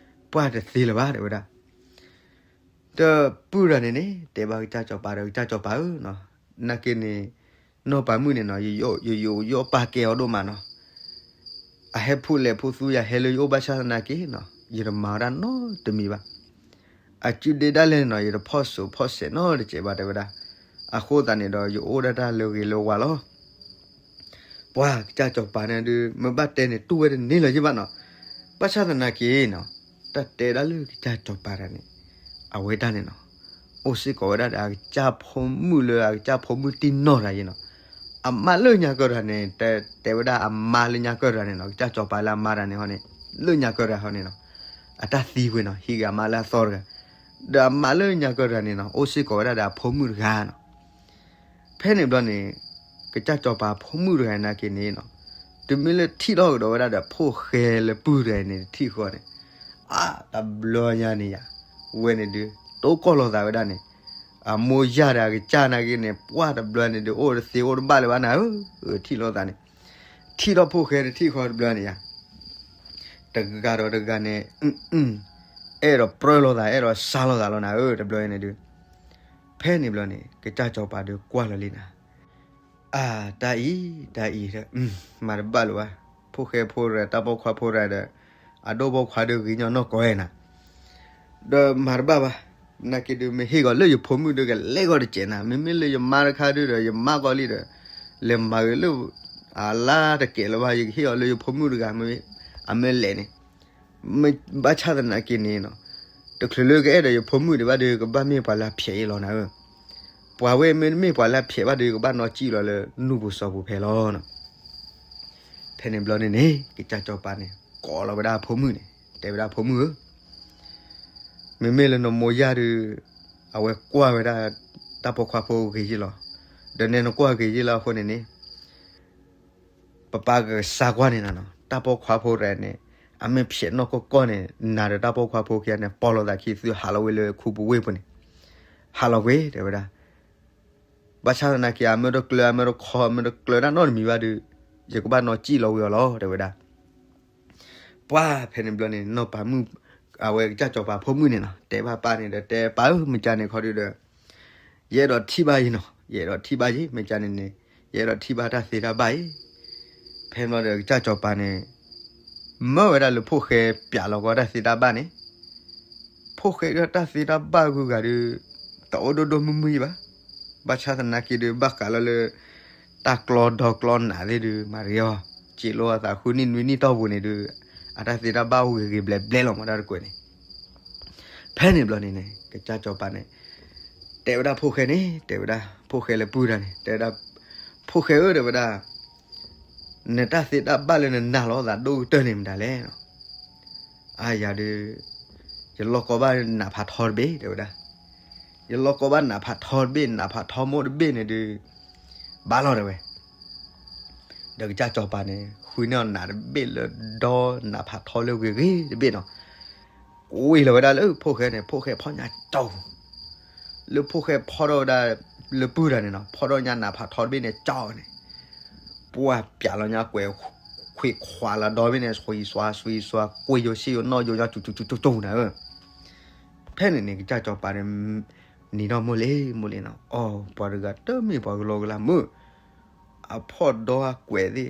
ပှၢ်တသ့လၢၤဘၣ် တဲဝဲဒၣ် ဒီးပုၢ်တဂၤန့ၣ်န့ၣ် တဲဘၣ်ကစၢ်စီၤပၤဒီး ကစၢ်စီၤပၤဧၢ, နာ်က့န့ၣ် နီၢ်ပၤမုၣ်န့ၣ်နီၤ ယယိးပာ်ကဲအီၤဒိၣ်မးနီၤ, အဟဲဖှူလဲၤဖှူသူယၤဟဲလၢယအိၣ်ဘၣ်ဆၣ်သနာ်က့နီၤ ယတမၤဝဲဒၣ်နီတမံၤဘၣ်, အစုဒ့ဒၣ်လဲာ်နီၤ ယတဖီၣ်စိးဖီၣ်စဲးနီတစဲးဘၣ် တဲဝဲဒၣ်, အဃိသတးန့ၣ်ဒီး ယအိၣ်ဒၣ်တၢ်လၢဂ့ၤလၢဝါလီၤ ပှၢ်ကစၢ်စီၤပၤန့ၣ်ဒုး မ့ၢ်ဘၣ်တဲန့ၣ် တူၢ်ဝဲတန့ၢ်လၢၤယဲၢ်ဘၣ်နီၤ, ဘၣ်ဆၣ်သနာ်က့နီၤ, တၢ်တဲဒၣ်လၢကစၢ်စီၤပၤတဂၤန့ၣ်, အဝဲဒၣ်န့ၣ်နီၤ, အိၣ်စ့ၢ်ကီးဝဲဒၣ်ဒီးအကစၢ်ဖိမုၣ်လၢအကစၢ်ဖိမုၣ်တံၢ်နီၢ်တဂၤယဲၢ်နီၤ, အမါလၢညါကၢၢ်တဂၤန့ၣ် တဲဝဲဒၣ်အမါလၢညါကၢၢ်တဂၤန့ၣ်နီၤ, ကစၢ်စီၤပၤလၢအမါတဂၤန့ၣ်ဟီန့ၣ်, လၢညါကၢၢ်တဂၤဟီန့ၣ်နီၤ, အတၢ်သံကွံာ်နီၤ ဟံးဂ့ၤအမါလၢအသီတဂၤ, ဒီးအမါလၢညါကၢၢ်တဂၤန့ၣ်နီၤ အိၣ်စ့ၢ်ကီးဝဲဒၣ်ဒီးအဖိမုၣ်တဂၤနီၤ ဖဲန့ၣ်ဘျီန့ၣ်, ကစၢ်စီၤပၤဖိမုၣ်တဂၤနာ်က့န့ၣ်နီၤ, တုၤမ့ၢ်လၢထံၣ်ထီၣ်ကဒီးဝဲဒၣ်ဒီးဖိၣ်ဃဲလၢပုၢ်တဂၤန့ၣ် ထံၣ်ဃီန့ၣ်, အါတဘျီညါန့ၣ်ယၤ, ဝဲန့ၣ်ဒုး, တိကိၢ်လိာ်သးဝဲဒၣ်န့ၣ်, အမိၢ်ယၢ်ဒီးအကစၢ်နာ်က့န့ၣ် ပှၢ်တဘျီန့ၣ်ဒုး အိၣ်တသ့အိၣ်တဘၣ်လၢၤဘၣ်နၤဧၢ, ထံၣ်လိာ်သးန့ၣ်, ထံၣ်ထီၣ်ဖိၣ်ဃဲတထံၣ်ဃီတဘျီန့ၣ်ယၤ တဂၤဒီးတဂၤန့ၣ်, အ အဲၣ်ဒိးပြၢလိာ်သး အဲၣ်ဒိးစါလိာ်သးလီၤနၤဧၢ တဘျီအံၤန့ၣ်ဒုး. ဖဲန့ၣ်ဘျီန့ၣ် ကစၢ်စီၤပၤဒုးကွၢ်လီၤလံနၤ, အၢ တၢ်အံၤ တၢ်အံၤ မၤတဘၣ်လၢၤဘၣ်, ဖိၣ်ဃဲဖိရၤ တၢ်ပိာ်ခွါဖိရၤဒီး အဒိၣ်ပိာ်ခွါဒုးဂ့ၤညီနီၢ်ကီၢ်ဝဲနၤ ဒီးမၤတဘၣ်ဘၣ်. နာ်က့ဒုး မ့ၢ်ဟ့ၣ်ကီးလၢယဖိမုၣ်ဒုးကလဲၤဂီၢ်တစဲးနၤ, မ့မ့ၢ်လၢယမါတခါဒုးဒီး ယမါကီးလံဒီး လဲၤမၤဂ့ၤလၢ အလါတကဲးလၢၤဘၣ်, ယကဟ့ၣ်အီၤလၢယဖိမုၣ်တဂၤမ့ၢ် အမ့ၢ်လဲၤန့ၣ်, ဘၣ်ဆၣ်သနာ်က့န့ၣ်နီၤ, တချုးလၢကအဲၣ်ဒိးယဖိမုၣ်ဒံးဘၣ်ဒီး ကဘၣ်မ့ၢ်ပှၤလၢဖျဲးအံၤလီၤနၤဧၢ. ပှၤဝဲမ့တမ့ၢ်ပှၤလၢဖျဲးဘၣ်ဒီး ကဘၣ်နီၢ်ကံၣ်လီၤလၢနူၢ်ပူၤစီၤပူၤဖဲလီၤနီၤ. ဖဲန့ၣ်ဘျီန့ၣ်န့ၣ် ကစၢ်စီၤပၤန့ၣ် ကိးလီၤဝဲဒၣ်အဖိမုၣ်န့ၣ် တဲဝဲဒၣ်ဖိမုၣ်ဧၢ, မ့မ့ၢ်လၢနမိၢ်ယၢ်ဒုး အဝဲကွၢ်ဝဲဒၣ် တၢ်ပိာ်ခွါဖိဂ့ၤယ့ၢ်လီၤ, ဒီးနဲနကွၢ်ဂ့ၤယ့ၢ်လီၤအဃိန့ၣ်န့ၣ် ပပၢ်ကစၢ်ကွၢ်န့ၣ်နၤနီၤ, တၢ်ပိာ်ခွါဖိရၤန့ၣ် အမ့ၢ်ဖျဲးနီၢ်ကီၢ်ကီၢ်န့ၣ် နၤဒီးတၢ်ပိာ်ခွါဖိခံဂၤန့ၣ် ပိာ်လိာ်သးခံ သုဟးလီၤဝဲလၢခူပူၤဝ့ၢ်ပူၤန့ၣ်, ဟးလီၤကွံာ် တဲဝဲဒၣ်. ဘၣ်ဆၣ်သနာ်က့ အမ့ၢ်တကျၢၤ အမ့ၢ်တခီ အမ့ၢ်တကျၢၤတၢ်နီတမံၤဘၣ်ဒီး ယကဘၣ်နီၢ်ကံၣ်လီၤဝံၤအီၤလီၤ တဲဝဲဒၣ်. ပှၢ်ဖဲန့ၣ်ဘျီန့ၣ် နီၢ်ပၤမုၣ် အဝဲကစၢ်စီၤပၤဖိမုၣ်န့ၣ်နီၤ တဲဘၣ်ပၢ်န့ၣ်ဒီး တဲပၢ်ဧၢ မ့ၢ်ကန့ၣ်ခီဒုးဒီး ယအဲၣ်ဒိးထံၣ်ဘၣ်ယံၤနီၤ, ယအဲၣ်ဒိးထံၣ်ဘၣ်ယံၤ မ့ၢ်ကန့ၣ်န့ၣ် ယအဲၣ်ဒိးထံၣ်ဘၣ်တၢ်သ့တၢ်ဘၣ်အံၤ. ဖဲန့ၣ်ဘျီဒီး ကစၢ်စီၤပၤန့ၣ် မၢဝဲဒၣ်လၢဖိၣ်ဃဲပျးလီၤကီတၢ်သ့တၢ်ဘၣ်န့ၣ်, ဖိၣ်ဃဲဒုးတၢ်သ့တၢ်ဘၣ်ဂုၤဂၤဒုး တအိၣ်ဒိၣ်ဒိၣ်မုၢ်မုၢ်ဘၣ်. ဘၣ်ဆၣ်သနာ်က့ဒုး ဘၣ်ဃးလီၤလၢ တၢ်ကျီဒီကျီနးသ့ၣ်ဒုး မၤတဂ့ၤအီၤ, စ့းလိအသးဃုနံၣ်နွံနံၣ်တီၢ်ပူၤန့ၣ်ဒုး အတၢ်သ့တၢ်ဘၣ်အိၣ်ဂ့ၤဂ့ၤဘျဲးဘျဲးလီၤမးတၢ်တကွဲးန့ၣ်. ဖဲန့ၣ်ဘျီန့ၣ်န့ၣ် ကစၢ်စီၤပၤန့ၣ် တဲဝဲဒၣ်ဖိၣ်ဃဲန့ၣ် တဲဝဲဒၣ် ဖိၣ်ဃဲလၢပုၢ်တၢ်န့ၣ် တဲဝဲဒၣ် ဖိၣ်ဃဲဧၢ တဲဝဲဒၣ် နတၢ်သ့တၢ်ဘၣ်လၢနနာ်လီၤသးဒိၣ်ကတၢၢ်န့ၣ်မတၤလဲၣ်. အါယၤဒုး ယလီၢ်ကီဘၣ်နးဖးထီတဘ့ၣ် တဲဝဲဒၣ်. ယလီၢ်ကီဘၣ်နးဖးထီတဘ့ၣ် နးဖးထီမိၢ်တဘ့ၣ်န့ၣ်ဒုး ဘၣ်လီၤ တဲဝဲ. ဒီးကစၢ်စီၤပၤန့ၣ် ဃုန့ၢ်အီၤနးတဘ့ၣ်လၢဒီနးဖးထီလၢဂ့ၤဂ့ၤတဘ့ၣ်နီၤ. ကွံာ်လီၤဝဲဒၣ်လၢဖိၣ်ဃဲန့ၣ် ဖိၣ်ဃဲဖီၣ်ညါကၠီ လၢဖိၣ်ဃဲဖီၣ်ထီၣ်ဝဲဒၣ် လၢပုၢ်တၢ်န့ၣ်နီၤ ဖီၣ်ထီၣ်ညါနးဖးထီတဘ့ၣ်န့ၣ် ကၠီန့ၣ် ပှၢ်ပျးလီၤညါကွဲး ခွံခွးလီၤဒီဘ့ၣ်န့ၣ် ဆွံစွါ ဆွံစွါ ကွ့ယိၤဆ့ယိၤနီၣ်ယိၤညါ ကၠူကၠူကၠူကၠူနၤဧၢ. ဖဲန့ၣ်န့ၣ် ကစၢ်စီၤပၤန့ၣ် နံၤထီၣ်မိၢ်လ့ၢ်မိၢ်လ့ၢ်နီၤ အီ ပှၤတဂၤတမ့ၢ်ပှၤကလီကလီမုၢ် အဖီၣ်ဒီအကွဲးသ့ၣ် ကလီဘၣ်ဒီ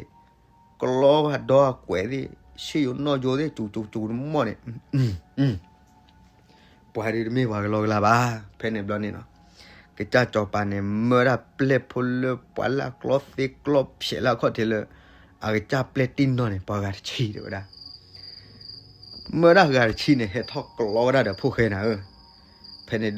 အကွဲးသ့ၣ် ဆ့ယိၤနီၣ်ယိၤသ့ၣ် ကၠူကၠူကၠူတမီၢ်န့ၣ် ပှၤဒုးတမ့ၢ်ပှၤကလီကလီဘၣ်. ဖဲန့ၣ်ဘျီန့ၣ်နီၤ ကစၢ်စီၤပၤန့ၣ် မၢဒၣ်ပျဲၢ်ဖိလၢပှၤလၢအကျီသ့ကျီဖျဲးလၢအခီၣ်ထံးလၢ အကစၢ်ပျဲၢ်တံၢ်နီၢ်န့ၣ် ပှၤဂၤတဆံတဲဝဲဒၣ် မၢဒၣ်ဂၤတဆံန့ၣ် ဟဲထီၣ်ကျီဝဲဒၣ်ဒီးဖိၣ်ဃဲနၤ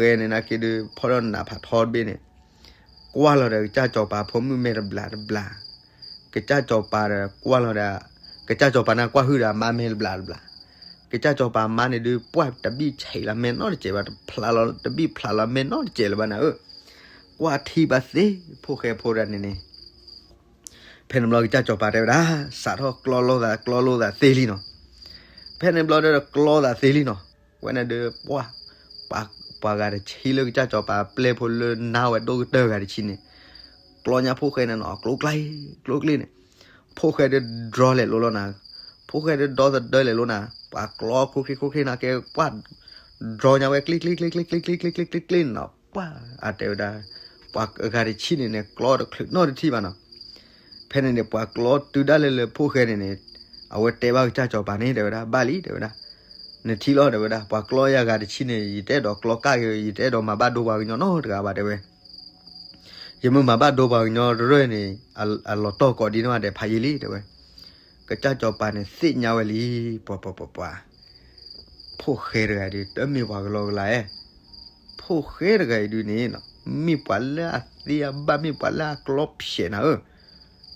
ဧၢ. ဖဲန့ၣ်ဒုးဖိၣ်ဃဲန့ၣ်နာ်က့ဒုး ဖီၣ်ထီၣ်နးဖးထီတဘ့ၣ်န့ၣ် ကွၢ်လီၤဒီးကစၢ်စီၤပၤဖိမုၣ်မဲာ်တဘျးတဘျး ကစၢ်စီၤပၤဒီးကွၢ်လီၤဒီး ကစၢ်စီၤပၤန့ၣ်ကွၢ်ဟုၣ်ဒီးအမါမဲာ်တဘျးတဘျး ကစၢ်စီၤပၤအမါန့ၣ်ဒုး ပှၢ်တဘံၣ်ဆံးလီၤမဲာ်နီတစဲးဘၣ် တဖျးလီၤ တဘံၣ်ဖျးလီၤမဲာ်နီတစဲးလၢၤဘၣ်နၤဧၢ. ကွၢ်ထံဘၣ်သ့ ဖိၣ်ဃဲဖိတဂၤန့ၣ်န့ၣ် ဖဲန့ၣ်ဘျီကစၢ်စီၤပၤတဲဝဲဒၣ် စးထီၣ်ကျီလိာ်သး ကျီလိာ်သးသ့လံနီၤ. ဖဲန့ၣ်ဘျီဒီးကျီသးသ့လံနီၤ. ဝဲန့ၣ်ဒီး ပှၤ ပှၤဂၤတဆံလၢကစၢ်စီၤပၤပျဲၢ်ဖိလၢနါဝဲဒိၣ်ကတၢၢ်ဂၤတဆံန့ၣ် ကျီညါဖိၣ်ဃဲန့ၣ်နီၤ ကျိကျဲ ကျိကျဲန့ၣ် ဖိၣ်ဃဲဒီးဒြီလဲၤလိၤလီၤနၤ. ဖိၣ်ဃဲဒီးဒီသဒၢလဲၤလိၤနၤ. ပှၤကျီခိၣ်ချ့ခိၣ်ချ့နၤကဲ ပှၤ ဒြီညါဝဲကျ့ကျ့ကျ့ကျ့ကျ့ကျ့ကျ့ကျ့ကျ့န့ၣ်နီၤ. ပှၤအတဲဝဲဒၣ် ပှၤဂၤတဆံန့ၣ်န့ၣ် ကျီတချုးနီတထံၣ်ဘၣ်နီၤ. ဖဲန့ၣ်န့ၣ် ပှၤကျီတုၤဒၣ်လဲာ်လၢဖိၣ်ဃဲန့ၣ်န့ၣ် အဝဲတဲဘၣ်ကစၢ်စီၤပၤန့ၣ် တဲဝဲဒၣ် ဘၣ်လံ တဲဝဲဒၣ် နထံၣ်လီၤ တဲဝဲဒၣ် ပှၤကျီယၤဂၤတဆံန့ၣ် ယတအဲၣ်ဒိးကျီကၣ်ဂ့ၤ ယတအဲၣ်ဒိးမၤဘၣ်ဒိပှၤကညီနီတဂၤဘၣ် တဲဝဲ ယမ့ၢ်မၤဘၣ်ဒိပှၤကညီတရၢၢ်န့ၣ် အလီၤတီၢ်ကိးဒံနီၢ်ဒဲးဖးယံာ်လံ တဲဝဲ ကစၢ်စီၤပၤန့ၣ် သ့ၣ်ညါဝဲလံ ပှၤပှၤပှၤပှၤ ဖိၣ်ဃဲတဂၤအံၤဒုး တမ့ၢ်ပှၤကလီကလီဧါ. ဖိၣ်ဃဲတဂၤအံၤဒုးန့ၣ် မ့ၢ်ပှၤလၢအသ့အဘၣ် မ့ၢ်ပှၤလၢအကျီဖျဲးနၤဧၢ.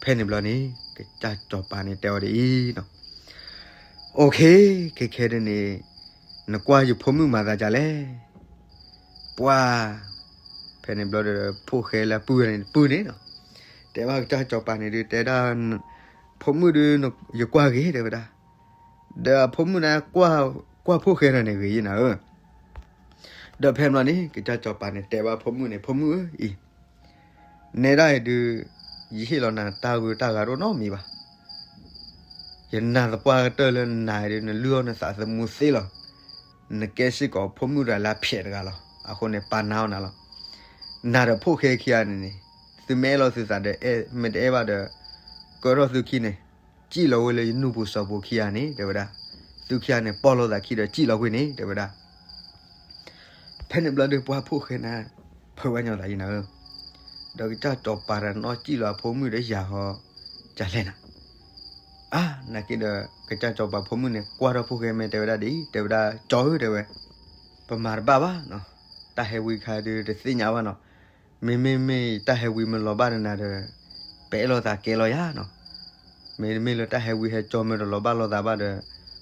ဖဲန့ၣ်ဘျီန့ၣ် ကစၢ်စီၤပၤန့ၣ်တဲအီၤဒ်အံၤနီၤ OK ခဲခဲဒ်န့ၣ် နကွၢ်ယဖိမုၣ်မၤသးဒ်လဲၣ် ပှၤ ဖဲန့ၣ်ဘျီဒီး ဖိၣ်ဃဲလၢပုၢ်န့ၣ် ပုၢ်န့ၣ်နီၤ တဲဘၣ်ကစၢ်စီၤပၤန့ၣ်ဒုး တဲဒၣ် ဖိမုၣ်ဒုး ယကွၢ်ဂ့ၤ တဲဝဲဒၣ် ဒီးအဖိမုၣ်န့ၣ် ကွၢ်ဖိၣ်ဃဲတဂၤန့ၣ်ဂ့ၤယဲနၤဧၢ. ဒီးဖဲန့ၣ်ဘျီန့ၣ် ကစၢ်စီၤပၤန့ၣ် တဲဘၣ်ဖိမုၣ်န့ၣ် ဖိမုၣ်ဧၢအံၤ နဲဒၣ်အံၤဒုး ယဟ့ၣ်လီၤနၤတၢ်ဂုၤတၢ်ဂၤတအိၣ်နီတမံၤဘၣ်. ယနာ်သပှၢ်ကတၢၢ်လၢနၤအံၤဒုး နလုၢ်အီၣ်နသးသမူသ့လီၤ. နကဲစ့ၢ်ကီးဖိမုၣ်တဂၤလၢအဖျဲးတဂၤလီၤ. အဃိန့ၣ် ပာ်နါအီၤနၤလီၤ. နၤဒီးဖိၣ်ဃဲခံဂၤန့ၣ်န့ၣ်, သုမ့ၢ်အဲၣ်လိာ်သုသးဒီး မ့ၢ်တအဲၣ်ဘၣ်ဒီး ကၢထီၣ်သုခံန့ၣ်, စံၣ်လီၤဝဲလၢယနူၢ်ပူၤစီၤပူၤခံဂၤန့ၣ် တဲဝဲဒၣ်. သုခံဂၤန့ၣ် ပိာ်လိာ်သးခံဒီးစံၣ်လီၤကွံာ်န့ၣ် တဲဝဲဒၣ်. ဖဲန့ၣ်ဘျီဒီး ပှၢ်ဖိၣ်ဃဲန့ၣ် ဖုးဝဲညီသးယနၤဧၢ, ဒီးကစၢ်စီၤပၤတနီၣ်စံၣ်လီၤအဖိမုၣ်ဒီးယၤဃီ ကလဲၣ်နၤ. အါ နာ်က့ဒီး ကစၢ်စီၤပၤဖိမုၣ်န့ၣ် ကွၢ်ထီၣ်ဖိၣ်ဃဲမ့ၢ်တဲဝဲဒၣ်ဒ်အံၤ, တဲဝဲဒၣ်, ကၠီဧၢ တဲဝဲ, ပမၤတဘၣ်ဘၣ်နီၤ, တၢ်ဟဲဝံအခါဒုးတသ့ၣ်ညါဘၣ်နီၤ, မ့မ့ၢ်မ့ၢ်တၢ်ဟဲဝံမ့ၢ်လီၤဘၣ်ဒီးနၤဒီး ပအဲၣ်လိာ်သးကဲလီၤယၤနီၤ, မ့မ့ၢ်လၢတၢ်ဟဲဝံဟဲကၠီမ့ၢ်တလီၤဘၣ်လိာ်သးဘၣ်ဒီး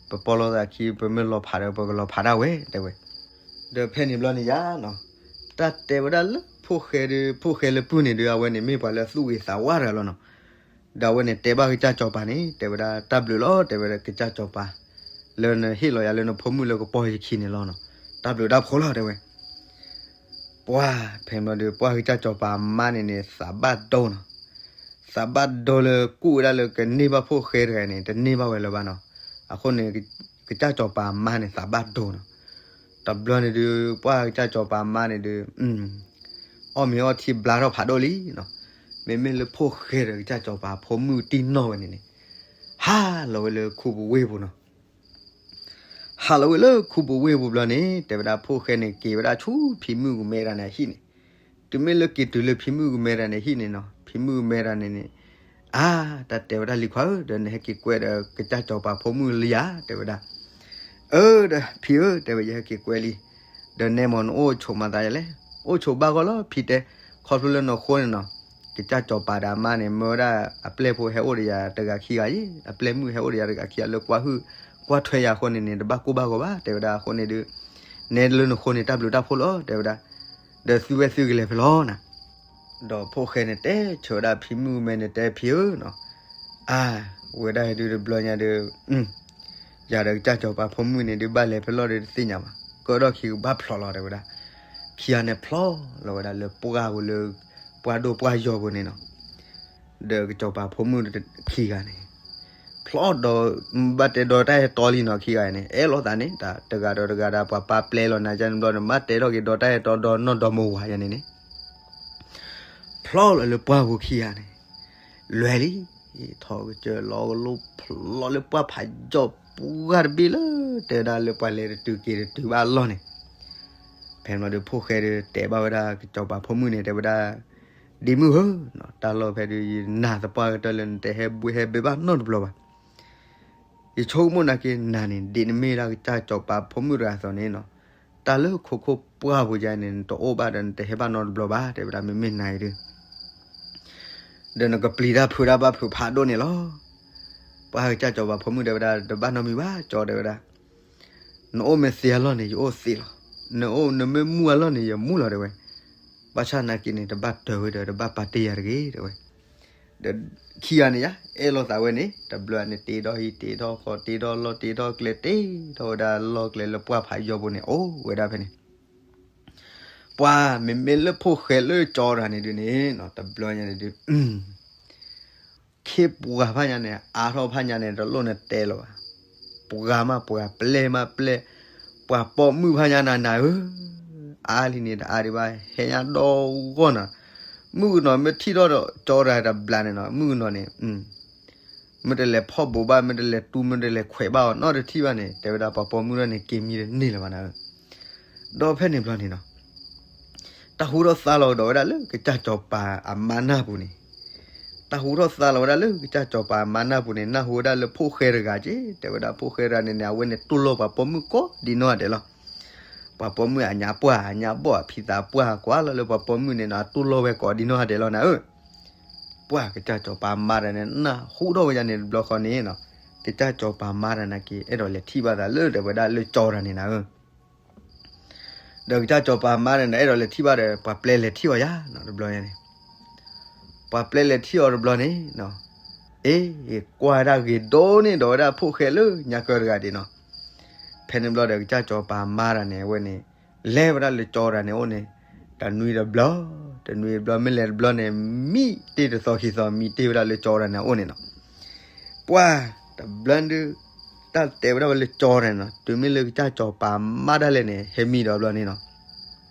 ပပိာ်လိာ်သးခံ ပမ့ၢ်လီၤဖးဒီး ပကလီၤဖးဒၣ်ဝဲ တဲဝဲ. ဒီးဖဲန့ၣ်ဘျီန့ၣ်ယၤနီၤ, တၢ်တဲဝဲဒၣ်လၢဖိၣ်ဃဲဒုး ဖိၣ်ဃဲလၢပုၢ်န့ၣ်ဒုး အဝဲန့ၣ်မ့ၢ်ပှၤလၢအသူၣ်ဂ့ၤသးဝါတဂၤလီၤနီၤ. ဒီးအဝဲန့ၣ်တဲဘၣ်ကစၢ်စီၤပၤန့ၣ် တဲဝဲဒၣ် တၢ်ဘျုးလီၤ တဲဝဲဒၣ် ကစၢ်စီၤပၤ, လၢနဟ့ၣ်လီၤယၤလၢနဖိမုၣ်လၢကပီၢ်ယခံန့ၣ်လီၤနီၤ, တၢ်ဘျုးတၢ်ဖှိၣ်လီၤ တဲဝဲ. ပှၢ်ဖဲန့ၣ်ဘျီဒီး ပှၢ်ကစၢ်စီၤပၤအမါန့ၣ်န့ၣ် သးဘၣ်ဒိနီၤ, သးဘၣ်ဒိလၢကူၣ်ဝဲဒၣ်လၢကန့ၢ်ဘၣ်ဖိၣ်ဃဲတဂၤန့ၣ် တန့ၢ်ဘၣ်ဝဲလၢၤဘၣ်နီၤ. အဃိန့ၣ် ကစၢ်စီၤပၤအမါန့ၣ် သးဘၣ်ဒိနီၤ. တဘျီန့ၣ်ဒုး ပှၢ်ကစၢ်စီၤပၤအမါန့ၣ်ဒုး အီၣ်မ့ၤအီထံဘျါထီၣ်ဖးဒိၣ်လံနီၤ. မ့မ့ၢ်လၢဖိၣ်ဃဲဒီးကစၢ်စီၤပၤဖိမုၣ်တံၢ်နီၢ်ဝဲန့ၣ်န့ၣ် ဟးလီၤဝဲလၢခူပူၤဝ့ၢ်ပူၤနီၤ. ဟးလီၤဝဲလၢခူပူၤဝ့ၢ်ပူၤဘျီန့ၣ် တဲဝဲဒၣ်ဖိၣ်ဃဲန့ၣ် က့ၤဝဲဒၣ်ဆူဖံမုၣ်ကမဲတဂၤန့ၣ်အဟံၣ်န့ၣ်, တုၤမ့ၢ်လၢက့ၤတုၤလၢဖံမုၣ်ကမဲတဂၤန့ၣ်အဟံၣ်န့ၣ်နီၤ, ဖံမုၣ်ကမဲတဂၤန့ၣ်န့ၣ်, အါ, တၢ်တဲဝဲဒၣ်လံခွါဧၢ, ဒီးနဟဲက့ၤကွဲဒီးကစၢ်စီၤပၤဖိမုၣ်လံဧါ တဲဝဲဒၣ်. အၢ ဒီးဖံဧၢ တဲဝဲ ယဟဲက့ၤကွဲလံ, ဒီးနဲမ့ၢ်နအိၣ်ဆိးမၤသးယလဲၣ်, အိၣ်ဆိးဘၣ်ဂီၢ်လီၤ ဖံတဲ, ခီဖျိလၢနဃိန့ၣ်နီၤ, ကစၢ်စီၤပၤဒီးအမါန့ၣ် မၢဝဲဒၣ်အပျဲၢ်ဖိဟဲအိၣ်ဒီးယၤတဂၤခံဂၤယဲ, အပျဲၢ်မုၣ်ဟဲအိၣ်ဒီးယၤတဂၤခံဂၤလၢကွၢ်ဟုၣ်ကွၢ်ထွဲယၤအဃိန့ၣ်န့ၣ် တဘၣ်ကိၢ်ဘၣ်ဂီၤဘၣ် တဲဝဲဒၣ်အဃိန့ၣ်ဒုး, နဲလၢနဃိန့ၣ် တၢ်ဘျုးတၢ်ဖှိၣ်လီၤ တဲဝဲဒၣ်, ဒီးသုဝဲသုကလဲၤဖဲလဲၣ်နီၤ. ဒီးဖိၣ်ဃဲန့ၣ်တဲဆၢဝဲဒၣ်ဖံမုၣ်ကမဲန့ၣ် တဲဖံဧၢနီၤ, အါ, ဝဲဒၣ်ဒုးတဘျီညါဒီး ယၤဒီးကစၢ်စီၤပၤဖိမုၣ်န့ၣ်ဒုး ဘၣ်လဲၤဖဲလဲၣ်ဒီးတသ့ၣ်ညါဘၣ်, ကၢထီၣ်ခံကဘၣ်ဖျိးလီၤ တဲဝဲဒၣ်. ခံဂၤန့ၣ် ဖျိးလီၤဝဲဒၣ်လၢပှၢ်ပူၤလၢ ပှၢ်ဒိၣ်ပှၢ်ယီၤပူၤန့ၣ်နီၤ. ဒီးကစၢ်စီၤပၤဖိမုၣ်ခံဂၤန့ၣ် ဖျိးဒီး ဘၣ်တဲဒီးတၢ်အဲၣ်တီလံနီၤ ခံဂၤန့ၣ် အဲၣ်လိာ်သးန့ၣ် တဂၤဒီးတဂၤဒီး ပှၤပာ်ပျဲလီၤနၤန့ၣ်ဘျီန့ၣ် ဘၣ်တဲထီၣ်က့ၤဒီးတၢ်အဲၣ်တီဒီးနီၢ်ဒီမါဝၤယၤန့ၣ်န့ၣ် ဖျိးလီၤလၢပှၢ်ပူၤခံဂၤန့ၣ် လွဲလံ, ထီၣ်ကစၢၢ်လီၤကလိဖျိးလၢပှၢ်ဖးယီၤပှၢ်တဘ့ၣ်လၢ တဲဝဲဒၣ်လၢပှၤလဲၤတတုၤက့ၤတတုၤဘၣ်အလီၢ်န့ၣ်, ဖဲန့ၣ်ဘျီဒီးဖိၣ်ဃဲဒီးတဲဘၣ်ဝဲဒၣ်ကစၢ်စီၤပၤဖိမုၣ်န့ၣ် တဲဝဲဒၣ်, ဒ်မုၣ်ဧၢ, တၢ်လီၢ်ဖဲဒုး ယနာ်သပှၢ်ကတၢၢ်လၢနတဟဲဘှံးဟဲဘဲဘၣ်နီတဘျီဘၣ်. ယဆိကမိၣ်နာ်က့နၤန့ၣ် ဒ်နမ့ၢ်ဒၣ်ကစၢ်စီၤပၤဖိမုၣ်တဂၤအသိးန့ၣ်နီၤ, တၢ်လၢခိခိၣ်ပှၢ်ပူၤယါန့ၣ် နတအိၣ်ဘၣ်ဒီးနတဟဲဘၣ်နီတဘျီဘၣ် တဲဝဲဒၣ် မ့မ့ၢ်နၤအံၤဒုး ဒီးနကပျံၤတၢ်ဖုးတၢ်ဘၣ်ဖုးဖးဒိၣ်န့ၣ်လီၤ. ပှၢ်ကစၢ်စီၤပၤဖိမုၣ်တဲဝဲဒၣ် တဘၣ်နီတမံၤဘၣ် ကၠီတဲဝဲဒၣ်, နအိၣ်မ့ၢ်သ့အလီၢ်န့ၣ် ယအိၣ်သ့လီၤ. နအိၣ်နမ့ၢ်မူအလီၢ်န့ၣ် ယမူလီၤ တဲဝဲ. ဘၣ်ဆၣ်နာ်က့န့ၣ် တဘၣ်တၢၢ်ဝဲဒီး တဘၣ်ပာ်တ့ၢ်ယၤတဂ့ၤ တဲဝဲ. ဒီးခံဂၤန့ၣ်ယါ အဲၣ်လိာ်သးဝဲန့ၣ် တဘျီန့ၣ် တ့ထီၣ်ဟံၣ်တ့ထီၣ်ဃီ တ့ထီၣ်လီၢ်တ့ထီၣ်ကျဲ တ့ထီၣ်ဝဲဒၣ်လီၢ်ကျဲလၢပှၢ်ဖးယီၤပူၤန့ၣ် အိၣ်ဝဲဒၣ်ဖဲန့ၣ် ပှၤမ့မ့ၢ်လၢဖိၣ်ဃဲလၢကၠီတဂၤန့ၣ်ဒုးန့ၣ် တဘျီညါန့ၣ်ဒုး ခ့ပှၤဖးညါန့ၣ် အါထီၣ်ဖးညါန့ၣ် တလိၣ်နတဲလၢၤဘၣ်. ပှၤမးပှၤ ပျဲၢ်မးပျဲၢ်, ပှၤပိာ်မုၣ်ဖးညါနၤနၤဧၢ, အါလံန့ၣ်တအါဒံးဘၣ် ဟဲညါဒီဂီၢ်နၤ, မုၣ်ကနီၤမ့ၢ်ထံၣ်ထီၣ်ဒီးကၠီတဂၤတဘျီန့ၣ်နီၤ မုၣ်ကနီၤန့ၣ် မ့ၢ်တလဲၤဖီၣ်ဘူးဘၣ် မ့ၢ်တလဲၤတူၢ် မ့ၢ်တလဲၤခွဲးဘၣ်အီၤနီတထံၣ်ဘၣ်န့ၣ် တဲဝဲဒၣ်ပှၤပိာ်မုၣ်ထီၣ်န့ၣ် က့ၤမံတန့ၢ်လၢၤဘၣ်နၤဧၢ. ဒီးဖဲန့ၣ်ဘျီန့ၣ်နီၤ တၢ်ဟူထီၣ်သါလီၤကဒီးဝဲဒၣ်လၢကစၢ်စီၤပၤအမါနၢ်ပူၤန့ၣ်, တၢ်ဟူထီၣ်သါလီၤဝဲဒၣ်လၢကစၢ်စီၤပၤအမါနၢ်ပူၤန့ၣ် နၢ်ဟူဝဲဒၣ်လၢဖိၣ်ဃဲတဂၤက့ တဲဝဲဒၣ်ဖိၣ်ဃဲတဂၤန့ၣ်န့ၣ် အဝဲန့ၣ်တူၢ်လိာ်ပှၤပိာ်မုၣ်ကိးဒံနီၢ်ဂၤဒဲးလီၤ. ပှၤပိာ်မုၣ်အညါပှၢ်အညါဘီၣ်အဖံသးပှၢ်ကွၢ်လီၤလၢပှၤပိာ်မုၣ်န့ၣ်နီၤ အတူၢ်လိာ်ဝဲကိးဒံနီၢ်ဂၤဒဲးလီၤနၤဧၢ. ပှၢ်ကစၢ်စီၤပၤမါတဂၤန့ၣ် နၢ်ဟူထီၣ်ဝဲဒၣ်န့ၣ်တဘျီဃီန့ၣ်နီၤ, ကစၢ်စီၤပၤမါတဂၤန့ၣ်က့ အဲၣ်ဒိးလဲၤထံၣ်ဘၣ်သးလၢတဲဝဲဒၣ်လၢကၠီတဂၤန့ၣ်နၤဧၢ. ဒီးကစၢ်စီၤပၤမါန့ၣ် အဲၣ်ဒိးလဲၤထံၣ်ဘၣ်ဒီး ပှၤပျဲလဲၤထံၣ်အီၤယါနီၤ တဘျီန့ၣ်, ပှၤပျဲလဲၤထံၣ်အီၤတဘျီန့ၣ်, အ့ ကွၢ်ဝဲဒၣ်ဂ့ၤဒိၣ်န့ၣ်ဒီးဝဲဒၣ်ဖိၣ်ဃဲလၢညါကၢတဂၤဒံးနီၤ. ဖဲန့ၣ်ဘျီဒီးကစၢ်စီၤပၤမါတဂၤန့ၣ် အဝဲန့ၣ် လဲၤဝဲဒၣ်လၢကၠီတဂၤန့ၣ်အိၣ်န့ၣ်, တနွံတဘျီ, တနွံတဘျီ မ့ၢ်လဲၤတဘျီန့ၣ် မံတ့ၢ်တသီခံသီ မံတ့ၢ်ဝဲဒၣ်လၢကၠီတဂၤန့ၣ်အအိၣ်န့ၣ်နီၤ. ပှၢ်တဘျီဒုး တၢ်တဲဝဲဒၣ်ဝဲလၢကၠီတၢ်န့ၣ်နီၤ, တုၤမ့ၢ်လၢကစၢ်စီၤပၤမၢ်ဒၣ်လဲာ်န့ၣ် ဟဲမံဒီးဘျီန့ၣ်နီၤ,